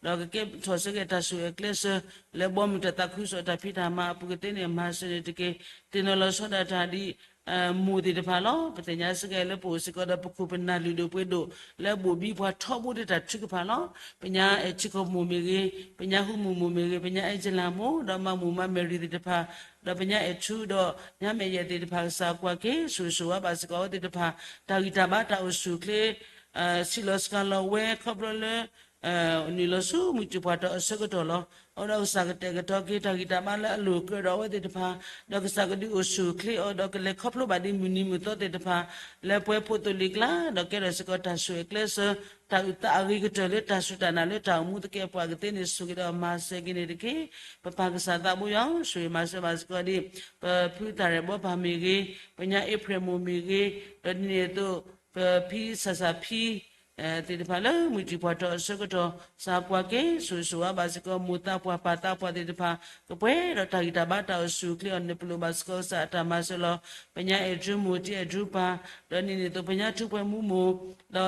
ၤ, ဒီးကကဲထီၣ်စ့ၢ်ကီးတၢ်ဆိၣ်ဂ့ၤအကျဲးစၢး လၢဘီမုၢ်တၢ်သးခုကစီၣ်တၢ်ဖံးတၢ်မၤအပူၤကသ့န့ၢ်မၤစၢၤန့ၣ်တက့ၢ်. သ့ၣ်နီၣ်လီၤဆီဒၣ်တၢ်ဒ် မိၢ်သ့ၣ်တဖၣ်လီၤ. ပသ့ၣ်ညါစ့ၢ်ကီးလၢပအိၣ်စ့ၢ်ကီးဒီးပခိၣ်ပနၢ်လုၢ်ဒိၣ်ပှ့ၤဒိၣ် လၢဘိၣ်ဘံပှၤထီဘိတၢ်ထုကဖၣ်လီၤ. ပညါအဲၣ်ထံကီၢ်မိၢ်မ့ၢ်ဂ့ၤ, ပညါဟူမုၢ်မိၢ်မ့ၢ်ဂ့ၤ, ပညါအဲၣ်ကၠလၣ်မိၢ် ဒီးမၤမိၢ်မၤမဲၣ်ရံၤသ့ၣ်တဖၣ်, ဒီးပညါအဲၣ်ထူဒီးညါမဲာ်ယဲၢ်သ့ၣ်တဖၣ် ကစၢ်ကွၢ်က့ၤ ဆိၣ်ဂ့ၤဆိၣ်ဝါဘၣ်စ့ၢ်ကီးအဝဲသ့ၣ်တဖၣ်, တၢ်ဂံၢ်တၢ်ဘါတၢ်အိၣ်ဆူၣ်အိၣ်ချ့ စံးလီၤစှၤလီၤဝဲခီဖျိလၢ နုာ်လီၤဆူမှံတံၢ်ပှၢ်တီၢ်အဆၢကတီၢ်လီၤ. အဃိဒီးကစၢ်ကတဲာ်ကတီၤက့ၤတၢ်ဂံၢ်တၢ်ဘါလၢအလိၣ်အကြၢးဒီးအဝဲသ့ၣ်တဖၣ်, ဒီးကစၢ်ကဒုးအိၣ်ဆူၣ်အိၣ်ချ့အီၤ ဒီးကလဲၤခီဖျိဘၣ်ဒ်မုၢ်နံၤမုၢ်သီသ့ၣ်တဖၣ် လၢပှဲၤဖိသိၣ်လံၤကျါ, ဒီးကဲထီၣ်စ့ၢ်ကီးတၢ်ဆိၣ်ဂ့ၤအကျဲးစၢး, တၢ်အုၣ်သးအဂ့ၤကတၢၢ်လၢတၢ်စူၢ်တၢ်နာ်လၢတၢ်အိၣ်မူသကဲးပဝးကသ့န့ၣ် ဆိၣ်ဂ့ၤဒီးမၤစၢၤက့ၤန့ၣ်တက့ၢ်. ပပၢ်ကစၢ်သးဘိယွၤဧၢ, ဆိၣ်ဂ့ၤမၤစၢၤဘၣ်စ့ၢ်ကီးဒ် ပဖုသၣ်ရဲၣ်ဘီပၢ်မ့ၢ်ဂ့ၤ, ပညါအ့ဖြ့ၣ်မိၢ်မ့ၢ်ဂ့ၤ, ဒီးဒ်န့ၣ်အသိး ပဖံစၢ်စၢ်ဖံ သ့ၣ်တဖၣ်လၢမှံတံၢ်ပှၢ်တီၢ်အဆၢကတီၢ် ကစၢ်ကွၢ်က့ၤ ဆိၣ်ဂ့ၤဆိၣ်ဝါဘၣ်စ့ၢ်ကီး မိၢ်သးပှၢ်ပၢ်သးပှၢ်သ့ၣ်တဖၣ် ကပှဲၤဒီးတၢ်ဂံၢ်တၢ်ဘါတၢ်အိၣ်ဆူၣ်အိၣ်ချ့အီၤန့ၣ် ပလိၣ်ဘၣ်စ့ၢ်ကီးကစၢ်အတၢ်မၤစၢၤလီၤ. ပညါအဲၣ်ထူမိၢ် တံအဲၣ်ထူပၢ်, ဒီးဒ်န့ၣ်အသိးပညါထူပှဲၤမူမိၢ်,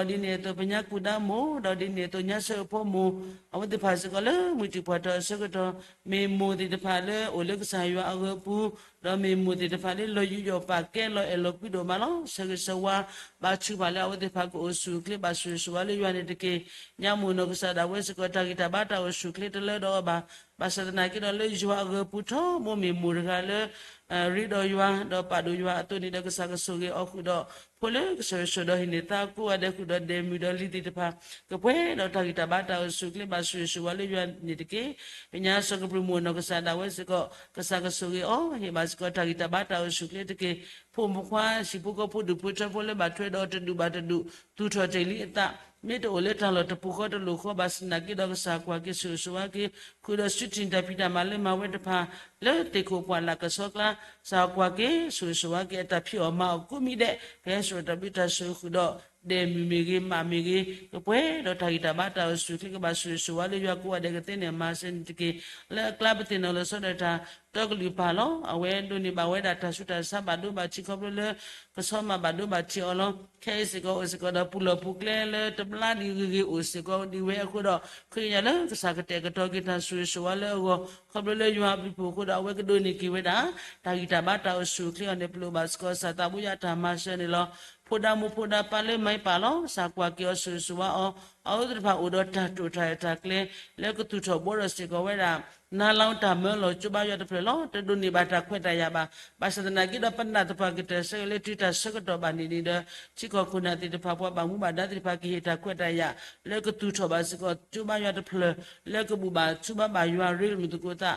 ဒီးဒ်န့ၣ်အသိးပညါကူၣ်ဒါမိၢ်, ဒီးဒ်န့ၣ်အသိးညါဆၢအဖိမိၢ်, အဝဲသ့ၣ်တဖၣ်စ့ၢ်ကီးလၢမှံတံၢ်ပှၢ်တီၢ်အဆၢကတီၢ် မ့ၢ်မိၢ်သ့ၣ်တဖၣ်လၢအိၣ်လၢကစၢ်ယွၤအဂၢၤအပူၤ, ဒီးမ့ၢ်မိၢ်သ့ၣ်တဖၣ်လၢလီၤယူးယီၣ်ပာ်ကဲလီၤအဲၣ်လီၤကွံဒိၣ်မးလီၤ. ဆၢဂ့ၤဆၢဝါ ဘါထုကဖၣ်လၢအဝဲသ့ၣ်တဖၣ်ကအိၣ်ဆူၣ်အိၣ်ချ့ ဘၣ်ဆိၣ်ဂ့ၤဆိၣ်ဝါလၢယွၤန့ၣ်တက့ၢ်. ညါမိၢ်နီၢ်ကစၢ်ဒၣ်ဝဲစ့ၢ်ကီး တၢ်ဂံၢ်တၢ်ဘါတၢ်အိၣ်ဆူၣ်အိၣ်ချ့တလၢဒီးအီၤဘၣ်. ဘၣ်ဆၣ်သနာ်က့ဒီးလၢယွၤအဂၢၤအပူၤထီဘိမ့ၢ်မိၢ်တဂၤလၢ ရ့ဒီးယွၤ ဒီးပာ်ဒိၣ်ယွၤအသိးန့ၣ်ဒီး ကစၢ်ကဆိၣ်ဂ့ၤအီၤဃုာ်ဒီး ဖိလၢကစၢၢ်ဆိၣ်ဒီးဟံးန့ၢ်သါကိးဂၤဒဲးဃုာ်ဒီးဒဲးမုၢ်ဒီးလံၤသ့ၣ်တဖၣ် ကပှဲၤဒီးတၢ်ဂံၢ်တၢ်ဘါတၢ်အိၣ်ဆူၣ်အိၣ်ချ့ ဘၣ်ဆိၣ်ဂ့ၤဆိၣ်ဝါလၢယွၤန့ၣ်တက့ၢ်. ပညါစီၤကပျုၢ်မိၢ်နီၢ်ကစၢ်ဒၣ်ဝဲစ့ၢ်ကီး ကစၢ်ကဆိၣ်ဂ့ၤအီၤ ဟ့ၣ်ဘၣ်စ့ၢ်ကီးတၢ်ဂံၢ်တၢ်ဘါတၢ်အိၣ်ဆူၣ်အိၣ်ချ့တက့ၢ်. ဖိမုၣ်ဖိခွါ ဟံၣ်ဖိဃီဖိ ဒူၣ်ဖိထၢဖိလၢဘၣ်ထွဲဒီးတဒူၣ်ဘၣ်တဒူၣ် သူၣ်ထီၣ်တ့ၢ်လံအသး မ့ၢ်တအိၣ်လၢတၢ်လီၢ်တပူၤဃီတလိၤဃီ ဘၣ်ဆၣ်သနာ်က့ဒီး ကစၢ်ကွၢ်က့ၤဆိၣ်ဂ့ၤဆိၣ်ဝါက့ၤ ဃုာ်ဒီးစုတံၢ်တၢ်ဖံးတၢ်မၤလၢမၤဝဲတဖၣ် လၢသ့ၣ်ခိၣ်ပှၢ်လၢ်ကဆှီကျါ ကစၢ်ကွၢ်က့ၤဆိၣ်ဂ့ၤဆိၣ်ဝါက့ၤ အတၢ်ဖံးအီၣ်မၤအီၣ်ကိးမံၤဒဲး ကဟဲစိာ်တၢ်ဘျုးတၢ်ဆိၣ်ဂ့ၤဃုာ်ဒီး ဒဲးမုၢ်မ့ၢ်ဂ့ၤ မးမ့ၢ်ဂ့ၤ ကပှဲၤဒီးတၢ်ဂံၢ်တၢ်ဘါတၢ်အိၣ်ဆူၣ်အိၣ်ချ့ ကဘၣ်ဆိၣ်ဂ့ၤဆိၣ်ဝါလၢယွၤကိးဂၤဒဲးကသ့န့ၢ်မၤစၢၤန့ၣ်တက့ၢ်. လၢအကျါပသ့ၣ်နီၣ်လီၤဆီဒၣ်တၢ် တီကလုာ်ပၢ်လီၤ. အဝဲဒိးန့ၢ်ဘၣ်ဝဲဒၣ်တၢ်ဆူးတၢ်ဆါဘၣ်ဒိဘၣ်ထံးခီဖျိလၢ ကဆီမၤဘၣ်ဒိဘၣ်ထံးအီၤလီၤ. ခဲအံၤစ့ၢ်ကီးအိၣ်စ့ၢ်ကီးဒီးပူၤလီၢ်ပူၤကျဲလၢတဘျါဒံးဂ့ၤဂ့ၤအိၣ်စ့ၢ်ကီးဒံးဝဲအဃိဒီး ဃ့ကညးလၢကစၢ်ကတဲာ်ကတီၤက့ၤတၢ်ဆိၣ်ဂ့ၤဆိၣ်ဝါလၢအဂီၢ် ခီဖျိလၢယွၤအဘျုးအဖှိၣ်အဃိဒီး အဝဲကဒိးန့ၢ်က့ၤဝဲဒၣ် တၢ်ဂံၢ်တၢ်ဘါတၢ်အိၣ်ဆူၣ်အိၣ်ချ့အီၤန့ၣ် ပလိၣ်ဘၣ်စ့ၢ်ကီးကစၢ်သးဘိယွၤအတၢ်မၤစၢၤန့ၣ်လီၤ. ဖိဒါမိၢ်ဖိဒါပၢ်လၢမၤပၢ်လီၤ. ကစၢ်ကွၢ်က့ၤအီၤဆိၣ်ဂ့ၤဆိၣ်ဝါအီၤ အဝဲသ့ၣ်တဖၣ်အိၣ်ဒီးတၢ်တိာ်တၢ်ရဲၣ်တၢ်ကျဲၤ လၢကသူၣ်ထီၣ်ဘှီထီၣ်စ့ၢ်ကီးဝဲဒၣ် နါလီတၢ်မၢလီၤ ကၠိဘါယွၤတဖျၢၣ်လီၤ. တဒိးန့ၢ်ဘၣ်တၢ်ခွဲးတၢ်ယာ်ဘၣ်. ဘၣ်ဆၣ်သနာ်က့ဒီး ပနာ်သပှၢ်ကတၢၢ်ဆၢက့ၤလၢတုၤတၢ်ဆၢကတီၢ်ဘၣ်န့ၣ်န့ၣ်ဒီး ထံကီၢ်ခိၣ်နၢ်သ့ၣ်တဖၣ် ပှၤဘၣ်မူဘၣ်ဒါသ့ၣ်တဖၣ် ကဟ့ၣ်တၢ်ခွဲးတၢ်ယာ် လၢကသူၣ်ထီၣ်ဘၣ်စ့ၢ်ကီး ကၠိဘါယွၤတဖျၢၣ် လၢကဘူၣ်ဘၣ်ထူဘၣ်ဘၣ်ယွၤရ့လိာ်မုာ်သကိးသး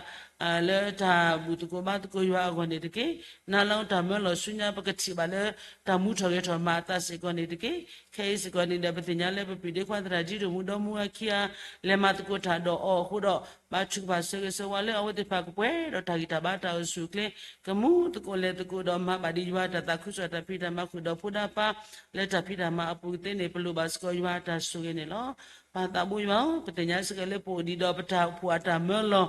လၢတၢ်ဘူၣ်သကိးဘါသကိးယွၤအဂီၢ်န့ၣ်တက့ၢ်. နါလီတၢ်မၢလီၤဆူညါ ပကထံၣ်ဘၣ်လၢ တၢ်မူထီၣ်ဂဲၤထီၣ်မၤအသးစ့ၢ်ကီးန့ၣ်တက့ၢ်. ခဲအံၤစ့ၢ်ကီးန့ၣ်ဒီး ပသ့ၣ်ညါလၢပပုၢ်ဒ့ခွါသရၣ်ဒ်တမူဒီမူအခံဂၤ လဲၤမၤသကိးတၢ်ဒီးအီၤအဃိဒီး ဘါထုကဖၣ်ဆၢဂ့ၤဆၢဝါလၢအဝဲသ့ၣ်တဖၣ်ကပှဲၤဒီးတၢ်ဂံၢ်တၢ်ဘါတၢ်အိၣ်ဆူၣ်အိၣ်ချ့ ကမူသကိးလဲၤသကိးဒီး မၤဘၣ်ဒံးယွၤတၢ်သးခုကစီၣ်တၢ်ဖံးတၢ်မၤဃုာ်ဒီးဖိဒါပၢ် လၢတၢ်ဖံးတၢ်မၤအပူၤကသ့န့ၣ် ပလိၣ်ဘၣ်စ့ၢ်ကီးယွၤအတၢ်ဆိၣ်ဂ့ၤန့ၣ်လီၤ. ပၢ်သးဘိယွၤဧၢ, ပသ့ၣ်ညါစ့ၢ်ကီးလၢပအိၣ်ဒံးဒီးပတၢ်အိၣ်ဖှိၣ်အတၢ်မၢလီၤ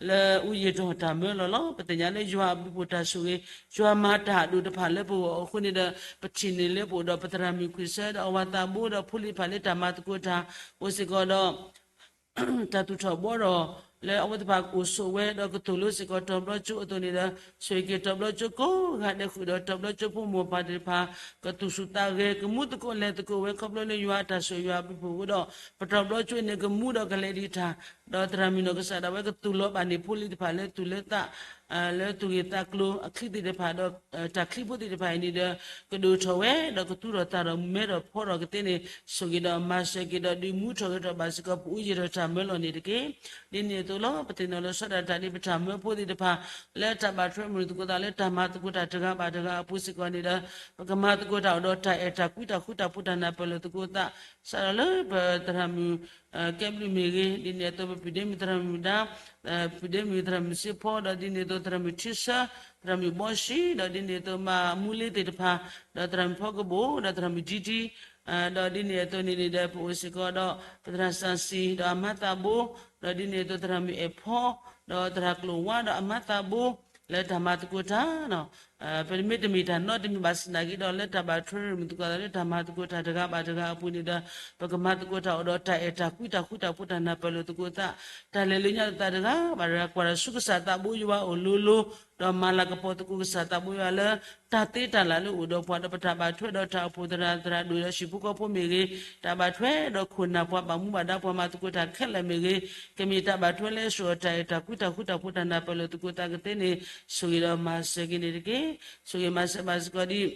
လၢအူယံာ်တီၢ်တၢ်မၢလီၤလီၤ. ပသ့ၣ်ညါလၢယွၤအဘျုးဖှိၣ်တၢ်ဆိၣ်ဂ့ၤ ယွၤမၤတၢ်အဒိၣ်တဖၣ်လၢပဂီၢ်အဃိန့ၣ်ဒီး ပထံၣ်န့ၢ်လၢပအိၣ်ဒီးပသရၣ်မုၣ်ခွံဆၢ ဒီးအဝၤသးဘိဒီးဖိလံၤတဖၣ်လၢတၢ်မၤသကိးတၢ် အိၣ်စ့ၢ်ကီးဒီး တၢ်သူၣ်ထီၣ်ဘှီထီၣ် လၢအဝဲသ့ၣ်တဖၣ်အိၣ်ဆိးဝဲဒီးကသိၣ်လိစ့ၢ်ကီးတီၤဘျီကၠိအသိးန့ၣ်ဒီး ဆိၣ်ဂ့ၤက့ၤတီၤဘျီကၠိကိးဂၤဒဲးဃုာ်ဒီး တီၤဘျီကၠိဖိမိၢ်ပၢ်သ့ၣ်တဖၣ် ကသူၣ်ဆူၣ်သးဂဲၤ ကမူသကိးလဲၤသကိးဝဲခီဖျိလၢယွၤအတၢ်ဆိၣ်ဂ့ၤယွၤအဘျုးဖှိၣ်အဃိဒီး ပတီၤဘျီကၠိန့ၣ်ကမူဒီးကလဲၤဒံးတၢ် ဒီးသရၣ်မုၣ်ဒီးကစၢ်ဒၣ်ဝဲကသူၣ်လီၤဘၣ်န့ၢ်ဖိလံၤတဖၣ်လၢသူၣ်လၢသး လၢသူၣ်ဂ့ၢ်သးကျိၤအချံသ့ၣ်တဖၣ်ဒီး တၢ်ချံဖိသ့ၣ်တဖၣ်အံၤန့ၣ်ဒီး ကဒိၣ်ထီၣ်ဝဲ ဒီးကသူၣ်ထီၣ်သးထီၣ်မဲထီၣ်ဖီထီၣ်ကသ့န့ၣ် ဆိၣ်ဂ့ၤဒီးမၤစၢၤက့ၤဒီးဒုးမူထီၣ်ဂဲၤထီၣ်ဘၣ်စ့ၢ်ကီး ပအိၣ်ယံာ်ထီၣ်တၢ်မၢလီၤန့ၣ်တက့ၢ်. ဒ်န့ၣ်အသိးလီၤ. ပသ့ၣ်နီၣ်လီၤဆီဒၣ်တၢ်ဒ်ပတၢ်မၢဖိသ့ၣ်တဖၣ် လၢတၢ်ဘၣ်ထွဲမုာ်လိာ်သကိးသးလၢတၢ်မၤသကိးတၢ်တဂၤဘၣ်တဂၤအပူၤစ့ၢ်ကီးန့ၣ်ဒီး ပကမၤသကိးတၢ်အိၣ်ဒီးတၢ်အဲၣ်တၢ်ကွံတၢ်ဃူတၢ်ဖိးတၢ်နၢ်ပၢၢ်လိာ်သကိးသး စးထီၣ်လၢပသရၣ်မုၣ် ကဲဘျုးမ့ၢ်ဂ့ၤ, ဒ်န့ၣ်အသိးပပုၢ်ဒ့မုၣ်သရၣ်မုၣ်ဒါ ပုၢ်ဒ့မုၣ်သရၣ်မုၣ်စ့ဖီ ဒီးဒ်န့ၣ်အသိးသရၣ်မုၣ်ထံဆၢ, သရၣ်မုၣ်ဘီၡံ, ဒီးဒ်န့ၣ်အသိးမၢ်မူလ့သ့ၣ်တဖၣ်, ဒီးသရၣ်မုၣ်ဖီကဘိၣ်, ဒီးသရၣ်မုၣ်ဒံဒံ, ဒီးဒ်န့ၣ်အသိးန့ၣ်န့ၣ်ဒီး ပအိၣ်စ့ၢ်ကီးဒီး ပသရၣ်စၣ်စံၣ် ဒီးအမါသးဘိ, ဒီးဒ်န့ၣ်အသိးသရၣ်မုၣ်အဲၣ်ဖီ, ဒီးသရၣ်ကျိၤဝါ ဒီးအမါသးဘိ လၢတၢ်မၤသကိးတၢ် ပမ့တမ့ၢ်တၢ်နီတမံၤဘၣ်ဆၣ်သနာ်က့ဒီး လၢတၢ်ဘၣ်ထွဲမုာ်သကိးသးလၢတၢ်မၤသကိးတၢ်တဂၤဘၣ်တဂၤအပူၤန့ၣ်ဒီး ပကမၤသကိးတၢ်အိၣ်ဒီးတၢ်အဲၣ်တၢ်ကွံတၢ်ဃူတၢ်ဖိးတၢ်နၢ်ပၢၢ်လိာ်သကိးသး တၢ်လဲၤလၢညါသးတဂၤဘၣ်တဂၤ ကွၢ်ဒီးဆူကစၢ်သးဘိယွၤအအိၣ်လိၤလိၤ ဒီးမၤလၤကပီၤသကိးကစၢ်သးဘိယွၤလၢ တၢ်သ့တၢ်လၢ်လၢအိၣ်ဒီးပှၤ ဒီးပတၢ်ဘၣ်ထွဲဒီးတၢ်အိၣ်ဖှိၣ်သရၣ်သရၣ်ဒိၣ်ဒီးဟံၣ်ဖိဃီဖိမ့ၢ်ဂ့ၤ, တၢ်ဘၣ်ထွဲဒီးခိၣ်နၢ်ပှၤဘၣ်မူဘၣ်ဒါပှၤမၤသကိးတၢ်ခဲလၢာ်မ့ၢ်ဂ့ၤ, ကမ့ၢ်တၢ်ဘၣ်ထွဲလၢအစိာ်အီၤတၢ်အဲၣ်တၢ်ကွံတၢ်ဃူတၢ်ဖိးတၢ်နၢ်ပၢၢ်လိာ်သကိးသးကသ့န့ၣ် ဆိၣ်ဂ့ၤဒီးမၤစၢၤက့ၤန့ၣ်တက့ၢ်. ဆိၣ်ဂ့ၤမၤစၢၤဘၣ်စ့ၢ်ကီးဒ်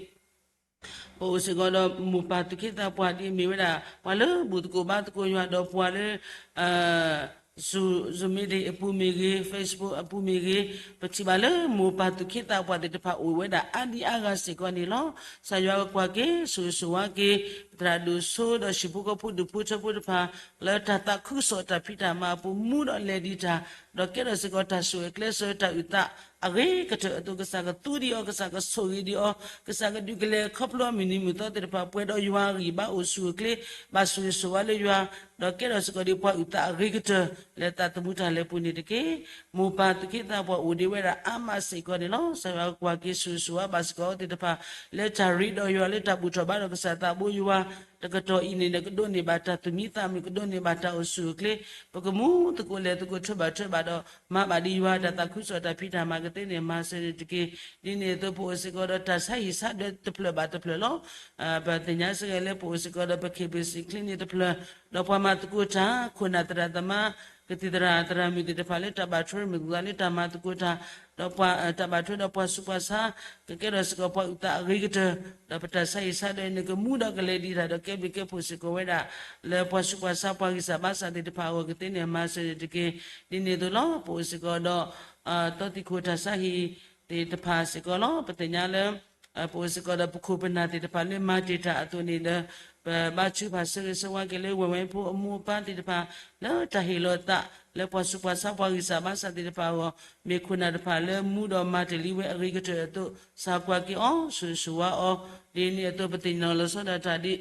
ပအိၣ်စ့ၢ်ကီးဒီးမိၢ်ပၢ်သူၣ်က့သးပှၢ်ဒ်အမ့ၢ်ဝဲဒၣ် ပှၤလၢဘူၣ်သကိးဘါသကိးယွၤဒီးပှၤလၢ Zoom meeting အပူၤမ့ၢ်ဂ့ၤ, Facebook အပူၤမ့ၢ်ဂ့ၤ, ပထံၣ်ဘၣ်လၢမိၢ်ပၢ်သူၣ်က့သးပှၢ်သ့ၣ်တဖၣ်အိၣ်ဝဲဒၣ်အါဒံအါဂၤစ့ၢ်ကီးန့ၣ်လီၤ. ကစၢ်ယွၤကကွၢ်က့ၤ ဆိၣ်ဂ့ၤဆိၣ်ဝါက့ၤ ပသရၣ်ဒိၣ်စိဒီးဟံၣ်ဖိဃီဖိဒူၣ်ဖိထၢဖိတဖၣ် လၢတၢ်သးခုကစီၣ်တၢ်ဖံးတၢ်မၤအပူၤ မူဒီးလဲၤဒံးတၢ် ဒီးကဲထီၣ်စ့ၢ်ကီးတၢ်ဆိၣ်ဂ့ၤကျဲးစၢးတၢ်အုၣ်သး အဂ့ၤကတၢၢ်အသိး ကစၢ်ကသူဒံးအီၤ, ကစၢ်ကဆိၣ်ဂ့ၤဒံးအီၤ, ကစၢ်ကဒုးကလဲၤခီဖျိအမုၢ်နံၤမုၢ်သီသ့ၣ်တဖၣ် ပှဲၤဒီးယွၤအဂံၢ်ဘါအိၣ်ဆူၣ်အိၣ်ချ့, ဘၣ်ဆိၣ်ဂ့ၤဆိၣ်ဝါလၢယွၤ, ဒီးကဲထီၣ်စ့ၢ်ကီးဒံးပှၤအုၣ်သးအဂ့ၤကတၢၢ် လၢသးသမူတၢ်လဲၤပူၤန့ၣ်တက့ၢ်. မိၢ်ပၢ်သူၣ်က့သးပှၢ်အိၣ်ဒံးဝဲဒၣ်အါမးစ့ၢ်ကီးန့ၣ်လီၤ. ကစၢ်ယွၤကကွၢ်က့ၤဆိၣ်ဂ့ၤဆိၣ်ဝါဘၣ်စ့ၢ်ကီးအဝဲသ့ၣ်တဖၣ် လၢတၢ်ရ့ဒီးယွၤ လၢတၢ်ဘူၣ်ထီၣ်ဘါထီၣ်ကစၢ်သးဘိယွၤ တကတီၢ်အံၤန့ၣ် ကဒိးန့ၢ်ဘၣ်တၢ်သူၣ်မံသးမုာ် ကဒိးန့ၢ်ဘၣ်တၢ်အိၣ်ဆူၣ်အိၣ်ချ့, ပကမူသကိးလဲၤသကိးထွဲဘၣ်ထွဲဘၣ်ဒီး မၤဘၣ်ဒံးယွၤတၢ်သးခုကစီၣ်တၢ်ဖံးတၢ်မၤကသ့န့ၣ် မၤစၢၤန့ၣ်တက့ၢ်. ဒ်န့ၣ်အသိးပအိၣ်စ့ၢ်ကီးဒီး တၢ်ဆါဟံၣ်ဆါဒၢးတဖျၢၣ်ဘၣ်တဖျၢၣ်လီၤ. ပသ့ၣ်ညါစ့ၢ်ကီးလၢပအိၣ်စ့ၢ်ကီးဒီး ပ KBC clinic တဖျၢၣ်, ဒီးပှၤမၤသကိးတၢ် ခိၣ်နၢ်သရၣ်သမါ ကသံၣ်သရၣ်သရၣ်မုၣ်သ့ၣ်တဖၣ်လၢတၢ်ဘၣ်ထွဲမုာ်သကိး လၢတၢ်မၤသကိးတၢ်, ဒီးပှၤတၢ်ဘၣ်ထွဲဒီးပှၤဆူးပှၤဆါ ကကဲထီၣ်စ့ၢ်ကီးပှၤအုၣ်သးအဂ့ၤကတၢၢ်, ဒီးပတၢ်ဆါဟံၣ်ဆါဒၢးန့ၣ် ကမူဒီးကလဲၤဒံးတၢ်ဒီးကဲဘျုးကဲဖှိၣ်စ့ၢ်ကီးဝဲဒၣ် လၢပှၤဆူးပှၤဆါပှၤဂံၢ်စၢ်ဘါစၢ်သ့ၣ်တဖၣ်အဂီၢ်ကသ့န့ၣ် မၤစၢၤန့ၣ်တက့ၢ်. ဒ်န့ၣ်အသိးလီၤ. ပအိၣ်စ့ၢ်ကီးဒီး သီသံၣ်ခိၣ်တၢ်ဆါဟံၣ်သ့ၣ်တဖၣ်စ့ၢ်ကီးလီၤ. ပသ့ၣ်ညါလၢ ပအိၣ်စ့ၢ်ကီးဒီးပခိၣ်ပနၢ်သ့ၣ်တဖၣ်လၢမၤတ့ၢ်တၢ်အသိးန့ၣ်ဒီး ပဘါထုကဖၣ်ဆၢဂ့ၤဆၢဝါက့ၤလၢဝဲၢ်ဝဲဖိအမိၢ်အပၢ်သ့ၣ်တဖၣ် လၢတၢ်ဟ့ၣ်လီၤသး လၢပှၤဆူးပှၤဆါပှၤဂံၢ်စၢ်ဘါစၢ်သ့ၣ်တဖၣ်အဂီၢ် မ့ၢ်ခိၣ်နၢ်တဖၣ်လၢမူဒီးမၤတ့ၢ်လံဝဲအဂ့ၤကတၢၢ်အသိး ကစၢ်ကွၢ်က့ၤအီၤ ဆိၣ်ဂ့ၤဆိၣ်ဝါအီၤ. ဒ်န့ၣ်အသိးပသ့ၣ်နီၣ်လီၤဆီဒၣ်တၢ်ဒ်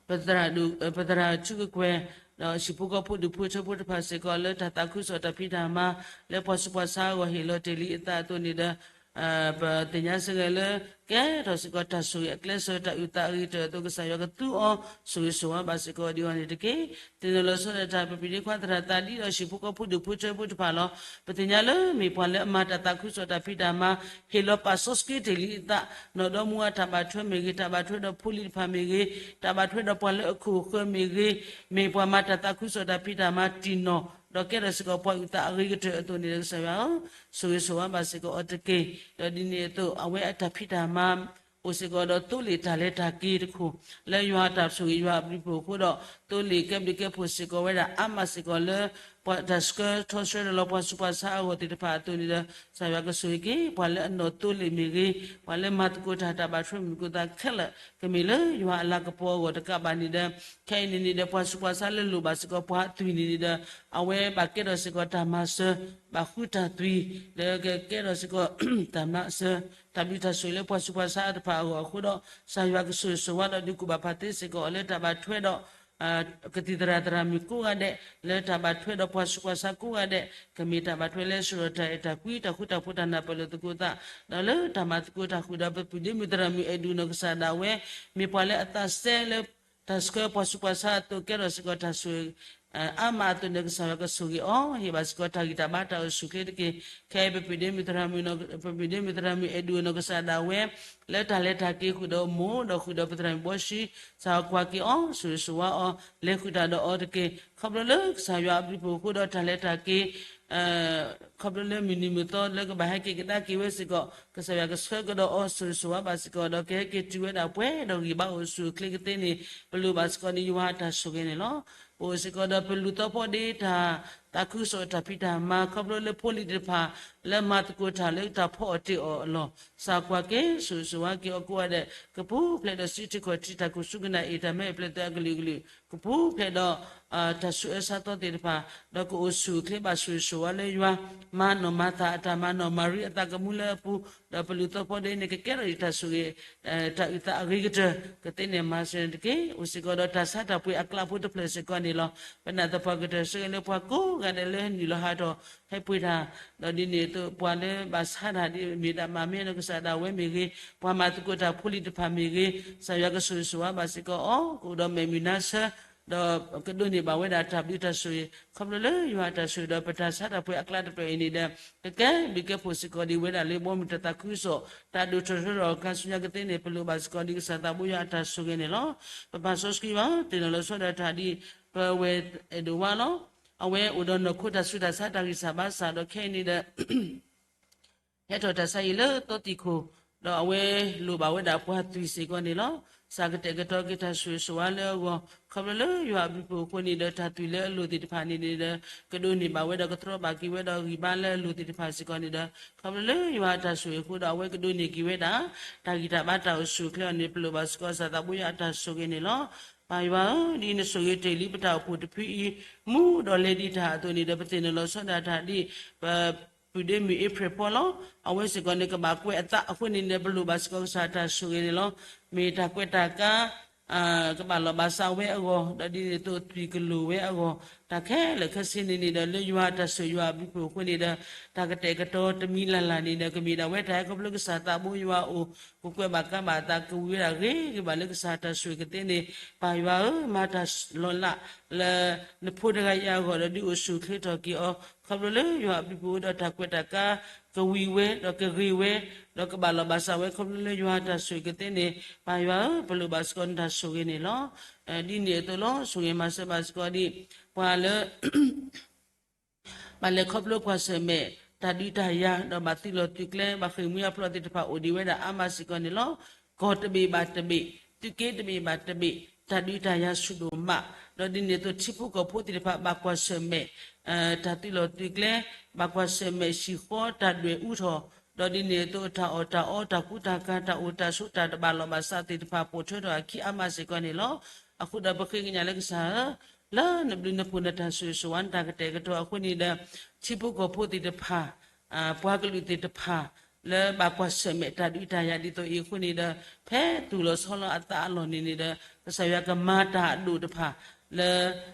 ပသရၣ်ဒိၣ် ပသရၣ်ထုကကွဲၢ် ဒီးဟံၣ်ဖိဃီဖိဒူၣ်ဖိထၢဖိတဖၣ်စ့ၢ်ကီး လၢတၢ်သးခုကစီၣ်တၢ်ဖံးတၢ်မၤ လၢပှၤဆူးပှၤဆါအဂီၢ်ဟ့ၣ်လီၤတ့ၢ်လံအသးအသိးန့ၣ်ဒီး ပသ့ၣ်ညါစ့ၢ်ကီးလၢ ကဲထီၣ်စ့ၢ်ကီးတၢ်ဆိၣ်ဂ့ၤအကျဲစၢၤ တၢ်အုၣ်သးအဂ့ၤကတၢၢ်အသိး ကစၢ်ယွၤကသူအီၤ ဆိၣ်ဂ့ၤဆိၣ်ဝါဘၣ်စ့ၢ်ကီးဒံးအီၤန့ၣ်တက့ၢ်. သ့ၣ်နီၣ်လီၤဆီဒၣ်တၢ် ပပျံၤဒ့ခွါသရၣ်သးဒ်ဒီး ဟံၣ်ဖိဃီဖိဒူၣ်ဖိထၢဖိတဖၣ်လီၤ. ပသ့ၣ်ညါလၢမ့ၢ်ပှၤလၢအမၤတၢ်သးခုကစီၣ်တၢ်ဖံးတၢ်မၤ ဟ့ၣ်လီၤပာ်စီဆှံတ့ၢ်လံအသး နီၢ်ဒီမါဝၤတၢ်ဘၣ်ထွဲမ့ၢ်ဂ့ၤ, တၢ်ဘၣ်ထွဲဒီးဖိလံၤတဖၣ်မ့ၢ်ဂ့ၤ, တၢ်ဘၣ်ထွဲဒီးပှၤလၢအခိၣ်အဃၢၤမ့ၢ်ဂ့ၤ, မ့ၢ်ပှၤမၤတၢ်သးခုကစီၣ်တၢ်ဖံးတၢ်မၤတံၢ်နီၢ် ဒီးကဲထီၣ်စ့ၢ်ကီးပှၤအုၣ်သးအဂ့ၤကတၢၢ်အသိးန့ၣ်ဒီး ကစၢ်ယွၤဧၢ, ဆိၣ်ဂ့ၤဆိၣ်ဝါဘၣ်စ့ၢ်ကီးအီၤတက့ၢ်. ဒီးဒ်န့ၣ်အသိး အဝဲအတၢ်ဖံးတၢ်မၤ အိၣ်စ့ၢ်ကီးဒီးသိလ့ၣ်တၢ်လဲၤတၢ်က့ၤတခိၣ် လၢယွၤအတၢ်ဆိၣ်ဂ့ၤယွၤအဘျုးအဖှိၣ်အဃိဒီး သိလ့ၣ်ကဲဘျုးကဲဖှိၣ်စ့ၢ်ကီးဝဲဒၣ်အါမးစ့ၢ်ကီးလၢ ပှၤတၢ်ဆှၢထီဆှၢဒီးလီၤပှၤဆူးပှၤဆါအဂီၢ်သ့ၣ်တဖၣ်အသိးန့ၣ်ဒီး ကစၢ်ယွၤကဆိၣ်ဂ့ၤက့ၤ ပှၤလၢအနီၣ်သိလ့ၣ်မ့ၢ်ဂ့ၤ, ပှၤလၢမၤသကိးတၢ်တၢ်ဘၣ်ထွဲမုၢ်သကိးသးခဲလၢာ် ကမ့ၢ်လၢယွၤအလၤကပီၤအဂီၢ်တကးဘၣ်န့ၣ်ဒီး ခဲအံၤန့ၣ်န့ၣ်ဒီး ပှၤဆူးပှၤဆါလၢလိၣ်ဘၣ်စ့ၢ်ကီးပှၤအသွံၣ်န့ၣ်န့ၣ်ဒီး အဝဲဘၣ်ကဲထီၣ်စ့ၢ်ကီးတၢ်မၤစၢၤ ဘၣ်ဃုတၢ်သွံၣ် လၢကကဲထီၣ်စ့ၢ်ကီး တၢ်မၤစၢၤ တၢ်ဘျုးတၢ်ဆိၣ်ဂ့ၤလၢပှၤဆူးပှၤဆါတဖၣ်အဂီၢ်အဃိဒီး ကစၢ်ယွၤကဆိၣ်ဂ့ၤဆိၣ်ဝါဒီးဒုးကူၣ်ဘၣ်ဖးသ့စ့ၢ်ကီးအီၤလၢတၢ်ဘၣ်ထွဲဒီး ကသံၣ်သရၣ်သရၣ်မုၣ်ကိးဂၤဒဲး လၢတၢ်ဘၣ်ထွဲဒီးပှၤဆူးပှၤဆါကိးဂၤဒဲး ကမ့ၢ်တၢ်ဘၣ်ထွဲလၢဆှၢထီၣ်တၢ်အဲၣ်တၢ်ကွံ တၢ်ဃူတၢ်ဖိးတၢ်နၢ်ပၢၢ်လိာ်သကိးသး ဒီးလၢတၢ်မၤသကိးတၢ်ဃုာ်ဒီးပပုၢ်ဒ့မုၣ်သရၣ်မုၣ်အဲၣ်ဒူၣ်နီၢ်ကစၢ်ဒၣ်ဝဲ မ့ၢ်ပှၤလၢအသးစဲလၢ တၢ်ဆှၢပှၤဆူးပှၤဆါအသိးကဲထီၣ်စ့ၢ်ကီးတၢ်ဆိၣ်ဂ့ၤ အါမးအသိးန့ၣ် ကစၢ်ယွၤကဆိၣ်ဂ့ၤအီၤ ဟ့ၣ်ဘၣ်စ့ၢ်ကီးတၢ်ဂံၢ်တၢ်ဘါတၢ်အိၣ်ဆူၣ်အိၣ်ချ့တက့ၢ်. ခဲအံၤပပုၢ်ဒ့မုၣ်သရၣ်မုၣ် ပပုၢ်ဒ့မုၣ်သရၣ်မုၣ်အဲၣ်ဒူၣ်နီၢ်ကစၢ်ဒၣ်ဝဲ လၢတၢ်လဲၤတၢ်က့ၤဃုာ်ဒီးမိၢ်ဒီးဃုာ်ဒီးပသရၣ်မုၣ်ဘီၡံ ကစၢ်ယွၤကွၢ်က့ၤအီၤ ဆိၣ်ဂ့ၤဆိၣ်ဝါအီၤ လဲၤဃုာ်တၢ်ဒီးအီၤတက့ၢ်. ခီဖျိလၢကစၢ်ယွၤအဘျုးအဖှိၣ်အဃိဒီးတၢ်လဲၤတၢ်က့ၤ ခီဖျိလၢမုၢ်နံၤမုၢ်သီလၢကဘၣ်ဟဲက့ၤကဒါက့ၤဝဲစ့ၢ်ကီး ကစၢ်ယွၤကဆှၢကဒီးအီၤ ဆိၣ်ဂ့ၤဆိၣ်ဝါဘၣ်စ့ၢ်ကီး ဒီးကဟဲက့ၤတုၤဝဲဒၣ်ပှဲၤဒီးဂံၢ်ဘါအိၣ်ဆူၣ်အိၣ်ချ့ကသ့န့ၣ် ပလိၣ်ဘၣ်စ့ၢ်ကီးန့ၣ် ယွၤအတၢ်ဆိၣ်ဂ့ၤန့ၣ်လီၤ. ပအိၣ်စ့ၢ်ကီးဒီးပလူၤသီဖီဒ့တၢ်သးခုကစီၣ်တၢ်ဖံးတၢ်မၤ ခီဖျိလၢဖိလံၤသ့ၣ်တဖၣ် လၢမၤသကိးတၢ်လၢတၢ်ဖီအီၣ်တ့ၢ်အီၣ်အလီၢ် ကစၢ်ကွၢ်က့ၤ ဆိၣ်ဂ့ၤဆိၣ်ဝါက့ၤအီၤကိးဂၤဒဲး ကပူၤဖျဲးဒီးစုထံကီၢ်ထံတၢ်ခိၣ်ဆူကနၣ်အ့ၣ် တၢ်မဲာ်ပျဲၢ်သၢအကလုာ်ကလုာ် ကပူၤဖျဲးဒီး တၢ်ဆူးအၢဆါသီသ့ၣ်တဖၣ် ဒီးကအိၣ်ဆူၣ်အိၣ်ချ့ဘၣ်ဆိၣ်ဂ့ၤဆိၣ်ဝါလၢယွၤ မၤနီၢ်မၤသၣ်အတၢ်မၤနီၢ် မၤရံအသးကမူလၢအပူၤ ဒီးပလူၤသီဖီဒ့န့ၣ် ကကဲထီၣ်ဒံးတၢ်ဆိၣ်ဂ့ၤ တၢ်အုၣ်သးအဂ့ၤကတၢၢ်ကသ့န့ၣ် မၤစၢၤတက့ၢ်. အိၣ်စ့ၢ်ကီးဒီးတၢ်ဆါတၢ်ပှ့ၤအကျးဖိတဖျၢၣ်စ့ၢ်ကီးန့ၣ်လီၤ. ပနာ်သပှၢ်ကတၢၢ်စ့ၢ်ကီးလၢပှၤကိးဂၤဒဲးလၢနုာ်လီၤဟးထီၣ်ဟဲပှ့ၤတၢ် ဒီးဒ်န့ၣ်အသိး ပှၤလၢဘၣ်ဆါတၢ်ဒ်မ့ၢ်ဒၣ်မၤမ့ၢ်နီၢ်ကစၢ်ဒၣ်ဝဲမ့ၢ်ဂ့ၤ, ပှၤမၤသကိးတၢ်ဖိလံၤတဖၣ်မ့ၢ်ဂ့ၤ, ကစၢ်ယွၤကဆိၣ်ဂ့ၤဆိၣ်ဝါဘၣ်စ့ၢ်ကီးအီၤ ကအိၣ်ဒီးမဲာ်မုာ်နါဆၢ ဒီးကဒိးန့ၢ်ဘၣ်ဝဲဒၣ်တၢ်ဘျုးတၢ်ဆိၣ်ဂ့ၤ ခီဖျိလၢယွၤအတၢ်ဆိၣ်ဂ့ၤဒီးပတၢ်ဆါတၢ်ပှ့ၤအကျးတဖျၢၣ်အံၤန့ၣ်ဒီး ကကဲဘျုးကဲဖှိၣ်စ့ၢ်ကီးဒံးဝဲဒၣ်လၢဘီမုၢ်တၢ်သးခုကစီၣ် တၢ်ဒိၣ်ထီၣ်ထီထီၣ်ခါဆူညါကသ့န့ၣ် ပလိၣ်ဘၣ်စ့ၢ်ကီးဒံးကစၢ်သးဘိယွၤအတၢ်ဆိၣ်ဂ့ၤန့ၣ်လီၤ. ပပၢ်စီဆှံဘၣ် သ့ၣ်နီၣ်လီၤဆီဒၣ်တၢ်ဒ် ပဝဲအဲၣ်ဒိးဝါလီၤ. အဝဲအိၣ်ဒီးနီၢ်ခိတၢ်ဆူးတၢ်ဆါတၢ်ဂံၢ်စၢ်ဘါစၢ်ဒီးခဲအံၤန့ၣ်ဒီး ဟဲထီၣ်တၢ်ဆါအံၤလၢသီသံၣ်ခိၣ်, ဒီးအဝဲလိၣ်ဘၣ်ဝဲဒၣ်ပှၤသွံၣ်စ့ၢ်ကီးန့ၣ်လီၤ. ကစၢ်ကတဲာ်ကတီၤက့ၤတၢ်ဆိၣ်ဂ့ၤဆိၣ်ဝါလၢအဂီၢ် ခီဖျိလၢယွၤအဘျုးအဖှိၣ်အဃိန့ၣ်ဒီး တၢ်သွံၣ်လၢအလိၣ်သ့ၣ်တဖၣ်န့ၣ်န့ၣ်ဒီး ကဒိးန့ၢ်ဘၣ်ဝဲဒီးကတြီဘၣ်က့ၤဝဲဒီးဂံၢ်ဘါလၢအလိၣ်သ့ၣ်တဖၣ်စ့ၢ်ကီးန့ၣ်ဒီး ခီဖျိလၢယွၤအတၢ်ဆိၣ်ဂ့ၤအဃိဒီး အဝဲကဒိးန့ၢ်က့ၤဝဲဒၣ် တၢ်ဂံၢ်တၢ်ဘါတၢ်အိၣ်ဆူၣ်အိၣ်ချ့အီၤန့ၣ် ပလိၣ်ဘၣ်စ့ၢ်ကီးကစၢ်သးဘိယွၤအတၢ်ဆိၣ်ဂ့ၤန့ၣ်လီၤ. ပၢ်ယွၤဧၢ, ဒ်နဆိၣ်ဂ့ၤတ့ၢ်လံပတၢ်အိၣ်ဖှိၣ်တဖုအံၤ မူဒီးလဲၤဒံးတၢ်အသိးန့ၣ်ဒီး ပသ့ၣ်နီၣ်လီၤဆီဒၣ်တၢ်ဒ် ပပုၢ်ဒ့မုၣ်အ့ဖြ့ၣ်ဖီလီၤ. အဝဲစ့ၢ်ကီးန့ၣ် ကဘၣ်ကွဲးအသးအဃိန့ၣ်ဒီး ပလိၣ်ဘၣ်စ့ၢ်ကီးကစၢ်တၢ်ဆိၣ်ဂ့ၤန့ၣ်လီၤ. မ့ၢ်တၢ်ကွဲးတၢ်ကါ ကဘၣ်လီၤဘၣ်စးဝဲအဂီၢ်, ဒီးဒ်န့ၣ်အသိးသွံၣ်ကလိၣ်ဝဲအဂီၢ်, တၢ်ခဲလၢာ်ခဲဆ့န့ၣ်န့ၣ်ဒီး လၢယွၤအတၢ်ဆိၣ်ဂ့ၤယွၤအဘျုးအဖှိၣ်အဃိန့ၣ်ဒီး တၢ်ကတဲာ်ကတီၤတမံၤလၢ်လၢ်န့ၣ်ဒီး ကမ့ၢ်ဒၣ်ဝဲတၢ်ဟဲခီဖျိကစၢ်သးဘိယွၤအအိၣ် ကကွဲးဘၣ်ကါဘၣ်အသးကဝံၤဝဲဒၣ်ဂ့ၤဂ့ၤဘၣ်လၢကစၢ်တၢ်ဆိၣ်ဂ့ၤကသ့န့ၣ် ပၢ်ယွၤဧၢ, မၤတၢ်လီၤလးလၢ နဖိတဂၤအံၤအဂီၢ်ဒီး ဒုးအိၣ်ဆူၣ်အိၣ်ချ့ထီၣ်က့ၤအီၤ ခီဖျိလၢယွၤအဘျုးအဖှိၣ်ဒီးတၢ်ကွဲးတၢ်ကါ ကဝံၤဝဲ ဒီးကဂ့ၤဝဲ ဒီးကဘၣ်လီၤဘၣ်စးဝဲ ခီဖျိလၢယွၤအတၢ်ဆိၣ်ဂ့ၤကသ့န့ၣ် ပၢ်ယွၤဧၢ, ပလိၣ်ဘၣ်စ့ၢ်ကီးနတၢ်ဆိၣ်ဂ့ၤန့ၣ်လီၤ. ဒ်န့ၣ်အသိးလီၤ ဆိၣ်ဂ့ၤမၤစၢၤဘၣ်စ့ၢ်ကီးဒ် ပှၤလၢ ဘၣ်လဲၤခီဖျိကွၢ်ဆၢၣ်မဲာ် တၢ်ဒုးတၢ်ယၤ ဒီးဘၣ်သုးလီၢ်သုးကျဲ ဘၣ်ဃ့ၢ်မှံဟးဖျိးသ့ၣ်တဖၣ်အိၣ်ဒံးဝဲဒၣ်အါမးစ့ၢ်ကီးန့ၣ်လီၤ. ကီၢ်တဘ့ၣ်ဘၣ်တဘ့ၣ်, သုးက့တဘ့ၣ်ဘၣ်တဘ့ၣ် တၢ်ဒုးတၢ်ယၤဆူၣ်ဒိၣ်မး, ဒီးဒ်န့ၣ်အသိးထံဖိကီၢ်ဖိသ့ၣ်တဖၣ် ဘၣ်ကွၢ်ဆၢၣ်မဲာ် တၢ်သုးလီၢ်သုးကျဲ, ဘၣ်ကွၢ်ဆၢၣ်မဲာ်ဟံၣ်ဃီတၢ်ဒွဲၣ်အူထီၣ်, ဒီးဒ်န့ၣ်အသိးတၢ်အီၣ်တၢ်အီ တၢ်ကူတၢ်ကၤ တၢ်အိၣ်တၢ်ဆိး တၢ်တဘၣ်လီၢ်ဘၣ်စးသ့ၣ်တဖၣ် ပိာ်ထွဲထီၣ်အခံအါမးစ့ၢ်ကီးန့ၣ်လီၤ. အဃိဒီးပဃ့ကညးလၢကစၢ်ဧၢ လၢနဘျုးနဖှိၣ်နတၢ်ဆိၣ်ဂ့ၤဆိၣ်ဝါ နတၢ်ကတဲာ်ကတီၤအဃိန့ၣ်ဒီး ထံဖိကီၢ်ဖိသ့ၣ်တဖၣ် ပှၤကလုာ်သ့ၣ်တဖၣ် လၢဘၣ်ကွၢ်ဆၢၣ်မဲာ်တၢ်ဒုးတၢ်ယၤဒ်သိးအံၤအဃိန့ၣ်ဒီး ဖဲသူၣ်လီၤဆီလီၤအသးအလီၢ်န့ၣ်န့ၣ်ဒီး ကစၢ်ယွၤကမၤတၢ်အဒိၣ်တဖၣ် လၢ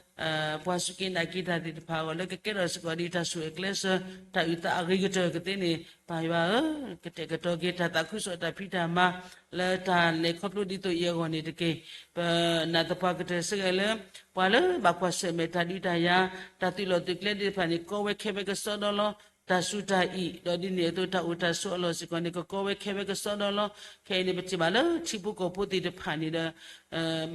ပှၤစူၢ်က့ၤနာ်က့ၤတၢ်သ့ၣ်တဖၣ်အဂီၢ် လၢကကဲထီၣ်စ့ၢ်ကီးဒ်တၢ်ဆိၣ်ဂ့ၤအကျဲစၢၤ တၢ်အုၣ်သးအဂ့ၤကတၢၢ်ကသ့န့ၣ် ပၢ်ယွၤဧၢ, ကတဲာ်ကတီၤက့ၤ တၢ်သးခုကစီၣ်တၢ်ဖံးတၢ်မၤ လၢတၢ်လဲၤခီဖျိဒ်သိးအံၤအဂီၢ်န့ၣ်တက့ၢ်. ပနာ်သပှၢ်ကတၢၢ်စ့ၢ်ကီးလၢ ပှၤလၢဘၣ်ကွၢ်ဆၢၣ်မဲာ်တၢ်ဒုးတၢ်ယၤ တၢ်သုးလီၢ်သုးကျဲသ့ၣ်တဖၣ်န့ၣ် ကီဝဲခဲဝဲကစီဒီလီၤ. တၢ်စူၢ်တၢ်အံၣ် ဒီးဒ်န့ၣ်အသိး တၢ်အိၣ်တၢ်ဆိးအလီၢ်စ့ၢ်ကီးန့ၣ် ကကီဝဲခဲဝဲကစီဒီလီၤ. ခဲအံၤန့ၣ် ပထံၣ်ဘၣ်လၢထံဖိကီၢ်ဖိသ့ၣ်တဖၣ်န့ၣ်ဒီး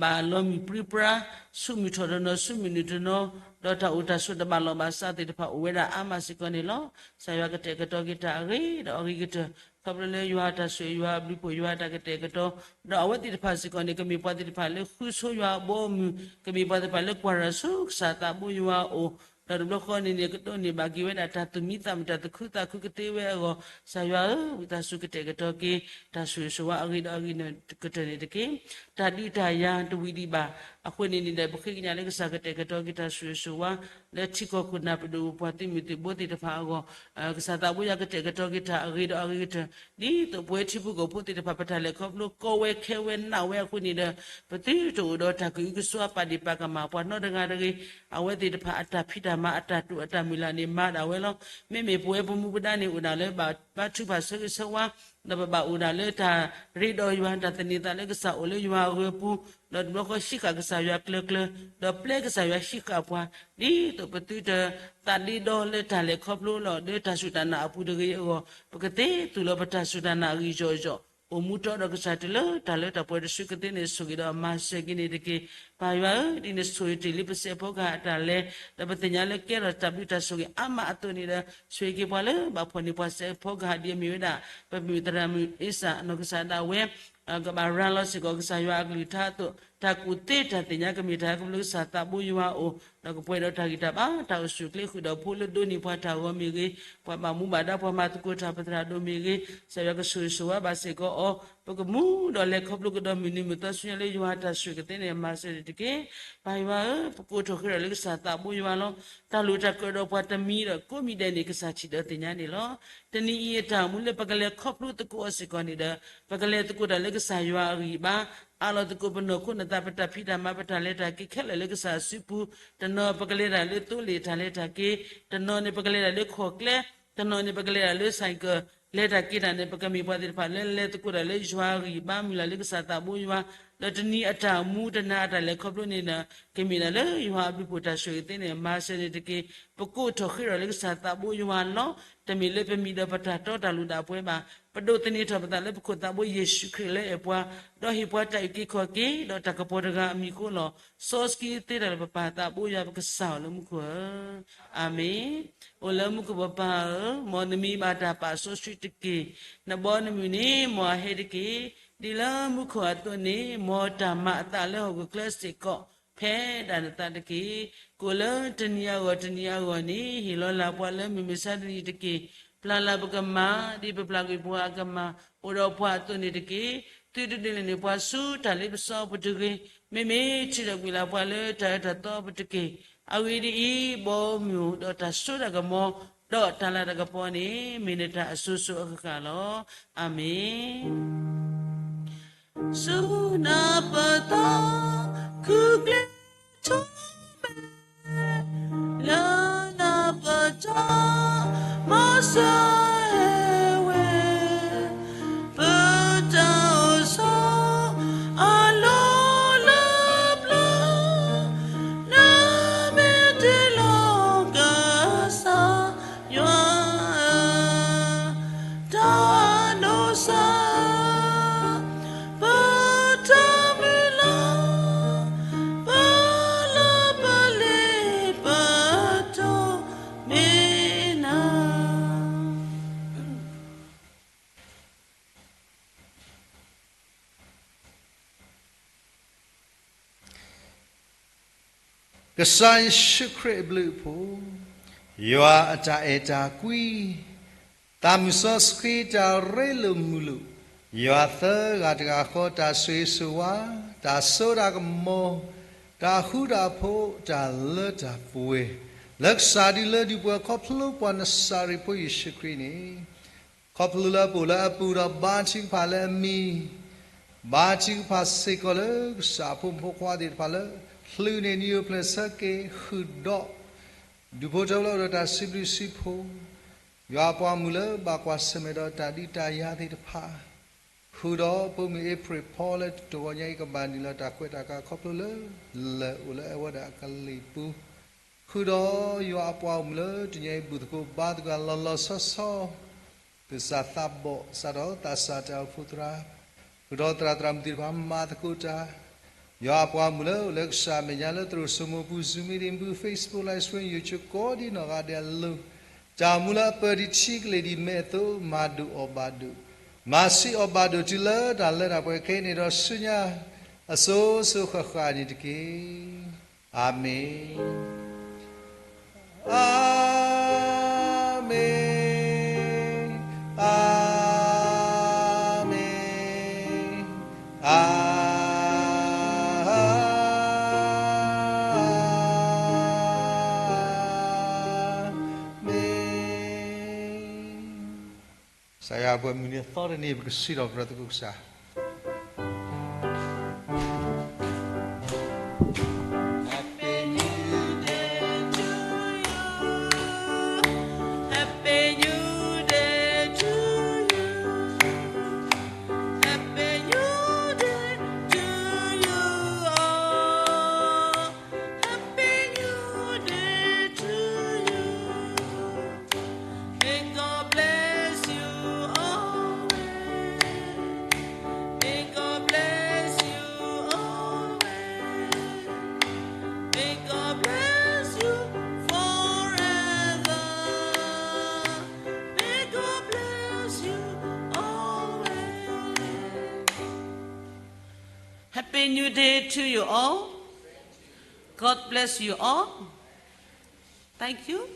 ဘၣ်လီၤမုၢ်ပြံပြါ ဆူမုၢ်ထီၣ်တနီၤ ဆူမုၢ်နုာ်တနီၤ, ဒီးတၢ်အိၣ်တၢ်ဆိးတဘၣ်လီၢ်ဘၣ်စးသ့ၣ်တဖၣ်အိၣ်ဝဲဒၣ်အါမးစ့ၢ်ကီးန့ၣ်လီၤ. ကစၢ်ယွၤကတဲာ်ကတီၤက့ၤတၢ်အဂ့ၤဒီးအဂ့ၤကတၢၢ် ခီဖျိလၢယွၤအတၢ်ဆိၣ်ဂ့ၤယွၤအဘျုးအဖှိၣ်ယွၤအတၢ်ကတဲာ်ကတီၤ, ဒီးအဝဲသ့ၣ်တဖၣ်စ့ၢ်ကီးန့ၣ် ကမ့ၢ်ပှၤသ့ၣ်တဖၣ်လၢဃုဆိယွၤအဘီအမုၢ်, ကမ့ၢ်ပှၤသ့ၣ်တဖၣ်လၢကွၢ်တၢ်ဆူကစၢ်သးဘိယွၤအအိၣ်, ဒီးတဘျီဃီန့ၣ်န့ၣ် ကဒိးန့ၢ်ဘၣ်က့ၤဝဲဒၣ်တၢ်သူၣ်မံသးမုာ် တၢ်သူၣ်ခုသးခုကသ့ဝဲအဂီၢ်, ကစၢ်ယွၤဧၢ, ဝံသးစူၤကတဲာ်ကတီၤက့ၤ တၢ်ဆိၣ်ဂ့ၤဆိၣ်ဝါအဂ့ၤဒီးအဂ့ၤကတၢၢ်န့ၣ်တက့ၢ်. တၢ်ဒုးတၢ်ယၤတဝံၤဒံးဘၣ် အဃိန့ၣ်န့ၣ်ဒီး ပဃ့ကညးလၢကစၢ်ကတဲာ်ကတီၤက့ၤတၢ်ဆိၣ်ဂ့ၤဆိၣ်ဝါ လၢထံကီၢ်ခိၣ်နၢ်ပဒိၣ်ပှၤသုးမုၢ်သံၣ်ဘိသ့ၣ်တဖၣ်အဂီၢ်, ကစၢ်သးဘိယွၤကတဲာ်ကတီၤက့ၤတၢ်အဂ့ၤဒီးအဂ့ၤကတၢၢ် ဒ်သိးပဝဲထံဖိကီၢ်ဖိသ့ၣ်တဖၣ် ပတၢ်လဲၤခီဖျိကီဝဲခဲဝဲနးဝဲအဃိန့ၣ်ဒီး ပသုတအိၣ်ဒီးတၢ်ကအုကစွါပာ်ဒ့ၣ်ပာ်ကမၣ် ပှၤနီတဂၤတဂ့ၤ, အဝဲသ့ၣ်တဖၣ်အတၢ်ဖံးတၢ်မၤအတၢ်တိာ်အတၢ်မုၢ်လၢ်န့ၣ် မၤဒၣ်ဝဲလီၤ. မ့မ့ၢ်ပဝဲပမူပဒါန့ၣ်အိၣ်ဒၣ်လၢဘၣ်ဘါထုကဖၣ်ဆၢဂ့ၤဆၢဝါ, ဒီးပဘၣ်အိၣ်ဒၣ်လၢတၢ်ရ့ဒီးယွၤ တၢ်သန့ၤသးလၢကစၢ်အိၣ်လၢယွၤအဂၢၤပူၤ, ဒီးတဘျီဃီဟံးဃာ်ကစၢ်ယွၤကျၢၤကျၢၤ, ဒီးပျဲကစၢ်ယွၤဟံးဃာ်ပှၤ, ဒ်သိးပသုတသးဒ့ဒီလၢတၢ်လဲၤခီဖျိလီၤ လၢတၢ်စူၢ်တၢ်နာ်အပူၤတဂ့ၤအဂီၢ်, ပကသ့သူၣ်လီၤပတၢ်စူၢ်တၢ်နာ်အဂံၢ်ယီၢ်ယီၢ် အိၣ်မူတီဒီးကစၢ်တုၤလၢတၢ်လၢတၢ်ပှဲၤတစုကသ့န့ၣ် ဆိၣ်ဂ့ၤဒီးမၤစၢၤက့ၤန့ၣ်တက့ၢ်. ပၢ်ယွၤဧၢ, ဒ်န့ၣ်ဆိၣ်ဂ့ၤတ့ၢ်လံပစဲးဖီကဟၣ်အတၢ်လဲၤ, ဒီးပသ့ၣ်ညါလၢကဲထီၣ်တၢ်ဘျုးတၢ်ဆိၣ်ဂ့ၤအါမးအသိးန့ၣ်ဒီး ဆိၣ်ဂ့ၤက့ၤပှၤလၢဘၣ်ဖီၣ်န့ၢ်ပှၤစဲးဖီကဟၣ်ဒ်အမ့ၢ်ဝဲဒၣ် ပမုၢ်သရၣ်မုၣ်အ့စၢ် အနီၢ်ကစၢ်ဒၣ်ဝဲ ကဘၣ်ရၤလီၤစ့ၢ်ကီးကစၢ်ယွၤအကလုၢ်ကထါအသိး တၢ်ကူၣ်သ့တၢ်သ့ၣ်ညါကမ့ၢ်တၢ်ဟဲခီဖျိလၢကစၢ်သးဘိယွၤအအိၣ်, ဒီးကပှဲၤဒီးတၢ်ဂံၢ်တၢ်ဘါ တၢ်အိၣ်ဆူၣ်အိၣ်ချ့ဃုာ်ဒီးဖိလၢဒိးန့ၢ်ပှၤတၢ်ဂီၤမ့ၢ်ဂ့ၤ, ပှၤဘၣ်မူဘၣ်ဒါပှၤမၤသကိးတၢ်ပသရၣ်ဒိၣ်မ့ၢ်ဂ့ၤ, ကစၢ်ယွၤကဆိၣ်ဂ့ၤဆိၣ်ဝါဘၣ်စ့ၢ်ကီးအီၤ, ပကမူဒီးလဲၤခီဖျိကဒီးမုၢ်နံၤမုၢ်သီဆူညါလၢယွၤတၢ်ဆိၣ်ဂ့ၤကသ့န့ၣ် မၤစၢၤန့ၣ်တက့ၢ်. ပၢ်ယွၤဧၢ, ပကိးထီၣ်ဃ့ထီၣ်လၢကစၢ်သးဘိယွၤလီၤ. တၢ်လိၣ်တၢ်ကြၢးဒီးပှၤတမံၤဒီးကိးမံၤဒဲးန့ၣ် ကစၢ်ထံၣ်ဒီးသ့ၣ်ညါန့ၣ်လီၤ. တနံၤအံၤအတၢ်အိၣ်မူလၢပကလဲၤခီဖျိသကိးအီၤစ့ၢ်ကီးန့ၣ်ဒီး ပကလဲၤသကိးတၢ်လၢကစၢ်ယွၤအဂံၢ်အဘါ, အးလီၤသကိးပနီၢ်ခိနီၢ်သး ပတၢ်ဖံးတၢ်မၤပတၢ်လဲၤတၢ်က့ၤခဲလၢာ်လၢကစၢ်စုပူၤ, တနီၤပကလဲၤတၢ်လၢသိလ့ၣ်တၢ်လဲၤတၢ်က့ၤ, တနီၤန့ၣ်ပကလဲၤတၢ်လၢခီၣ်ကျဲ, တနီၤန့ၣ်ပကလဲၤတၢ်လၢ ဆိုင်ကယ်, လဲၤတၢ်က့ၤတၢ်န့ၣ် ပကမ့ၢ်ပှၤသ့ၣ်တဖၣ်လၢလဲၤသကိးတၢ်လၢယွၤအဂံၢ်အဘါ မုၢ်လၢ်လၢကစၢ်သးဘိယွၤ, ဒီးတနံၤအတၢ်အိၣ်မူတနၤအတၢ်လဲၤခီဖျိန့ၣ်ဒီး ကမ့ၢ်ဒၣ်လၢယွၤအဘျုးဖှိၣ်တၢ်ဆိၣ်ဂ့ၤသ့န့ၣ် မၤစၢၤန့ၣ်တက့ၢ်. ပကိးထီၣ်ဃ့ထီၣ်လၢကစၢ်သးဘိယွၤလီၤ. တမ့ၢ်လၢပမံၤဒီးပတၢ်တီတၢ်လိၤဒၣ်ပှဲၤဘၣ်. ပဒိးသန့ၤထီၣ်ပသးလၢပခိၣ်သးဘိယ့ၣ်ၡူးခရံာ်လၢအဲၣ်ပှၤ, ဒီးဟ့ၣ်ပှၤတၢ်အုၣ်က့ၤခီၣ်က့ၤ ဒီးတၢ်ကပီၤတဂၤအမံၤအဃိလီၤ. စီဆှံသ့တၢ်လၢပပၢ်သးဘိယွၤပကစၢ်အီၤလၢမူခိၣ်ဧၢ, အၤမ့ၣ်. အိၣ်လၢမူခိၣ်ပပၢ်ဧၢ, မ်နမံၤဘၣ်တၢ်ပာ်စီဆှံတက့ၢ်. နဘီနမုၢ်န့ၣ်မ်အဟဲတက့ၢ်. ဒ်လၢမူခိၣ်အသိးန့ၣ် မ်တၢ်မၤအသးလၢဟီၣ်ခိၣ်ချၢစ့ၢ်ကီး ဖဲဒၣ်နသးတက့ၢ်. ကိၣ်လၢတနံၤအဂီၢ်တနံၤအဂီၢ်န့ၣ် ဟ့ၣ်လီၤလၢ်ပှၤလၢမုၢ်မဆါတနံၤတက့ၢ်. ပျၢ်လၢ်ပကမၤ ဒ်ပပျၢ်ကွံာ်ပှၤအကမၤ အိၣ်ဒီးပှၤအသိးန့ၣ်တက့ၢ်. သုတဒုးလဲၤန့ၢ်ပှၤဆူတၢ်လ့ပစီပူၤတဂ့ၤ. မ့မ့ၢ်ထုးထီၣ်ကွံာ်လၢ်ပှၤလၢတၢ်အၢတၢ်သီပူၤတက့ၢ်. အဂ့ၢ်ဒ်အံၤ, ဘီမုၢ်ဒီးတၢ်စိတၢ်ကမီၤ ဒီးတၢ်လၤတၢ်ကပီၤန့ၣ် မ့ၢ်နတၢ်အစိၤစိၤအဃၣ်ဃၣ်လီၤ. အၤမ့ၣ်. ဆူနၢ်ပၢၢ်သီ ခုကျဲထိမဲ လၢနၢ်ပၢၢ်တီ မၤစၢၤဝဲ ပတၢ်အိၣ်ဆိး အလီၢ်လၢပျၢၤ နမ့ၢ်တ့လီၤကစၢ်ယွၤ တၢ်ဒိးစၢ် ပတၢ်မုၢ်လၢ် ပလီၢ်ပလ့ၤ ပတိၢ်မ့ၢ်နၤ. ကစၢ်ယ့ၣ်ၡူးခရံာ်အဘျုးအဖှိၣ်, ယွၤအတၢ်အဲၣ်တၢ်ကွံ, သးမုၢ်စီဆှံတၢ်ရ့လိာ်မုာ်လိာ်, ယွၤသၢဂၤတဂၤဃီ တၢ်ဆိၣ်ဂ့ၤဆိၣ်ဝါ, တၢ်စိတၢ်ကမီၤ, တၢ်ဃူတၢ်ဖိး, တၢ်လၢတၢ်ပှဲၤ, လၢကစၢ်ဒုလၢဒုးပှဲၤခီဖျိပှၤနစၤရ့းဖိယ့ၣ်ၡူးခရံာ်န့ၣ် ခီဖျိလၢအပအိၣ်လၢအပူၤဒီးဘါထုကဖၣ်လၢအမံၤ, ဘါထုကဖၣ်စ့ၢ်ကီးလၢကစၢ်အဖိမုၣ်ဖိခွါသ့ၣ်တဖၣ်လၢ ချုးန့ၢ်နံၣ်ယိာ်ဖျဲၣ်ဆၢက့ၤ ဃုာ်ဒီး ဒူၣ်ဖိထၢဖိလၢအိၣ်ဒီးတၢ်စံးဘျုးစံးဖှိၣ်, ယွၤအပှၤမုၣ်လၢဘၣ်ကွၢ်ဆၢၣ်မဲာ်ဒီးတၢ်ဒုးတၢ်ယၤသ့ၣ်တဖၣ်, ဃုာ်ဒီးပိာ်မုၣ်အ့ဖြ့ၣ်ဖီလၢတတီၢ်ညါအံၤ ကဘၣ်နုာ်လီၤတၢ်ကွဲးတၢ်ကၤခီဖျိလၢ လၢၢ်အိၣ်လၢအဝဲဒၣ်အကလံၤပူၤ, ဃုာ်ဒီးယွၤအပှၤအိၣ်မုၣ်လၢတနံၤအံၤ ဘူၣ်သကိးဘါသကိးလီၤလီၤဆီဆီ သဆၣ်သးဘီၣ် စးထီၣ်သးစၢ်တၢ်အိၣ်ဖှိၣ်သရၣ်, ဃုာ်ဒီးသရၣ်သရၣ်မုၣ်သ့ၣ်တဖၣ်မၤသကိးတၢ်, ယွၤအပှၤမုၣ်လၢအိၣ်လၢကစၢ်အမဲာ်ညါလၢသရိာ်စိမိၤပူၤ Zoom meeting ပူၤ Facebook live stream YouTube ကိးဒံနီၢ်ဂၤဒဲးအလိၤ, တၢ်မူလၢအပၢၢ်ဒံးထံကလ့ၢ်ဒံးမဲာ်အသိး မၤဒိၣ်အီၣ်ဘၣ်ဒိၣ်, မၤဆံးအီၣ်ဘၣ်ဒိၣ်တုၤလၢတၢ်လၢတၢ်ပှဲၤခဲအံၤန့ၣ်ဒီးဆူညါ အစိၤစိၤဃၣ်ဃၣ်န့ၣ်တက့ၢ်. အၤမ့ၣ်. အၤမ့ၣ်, အၤမ့ၣ်, အၤမ့ၣ်. ကစၢ်ယွၤအပှၤမုၢ်နံၤအသီတနံၤ ပကစံးထီၣ်ပတြၢၤသကိးကစၢ်. Happy New Day to you. May God bless you always. May God bless you always. May God bless you forever. May God bless you always. Happy New Day to you all. God bless you all. Thank you.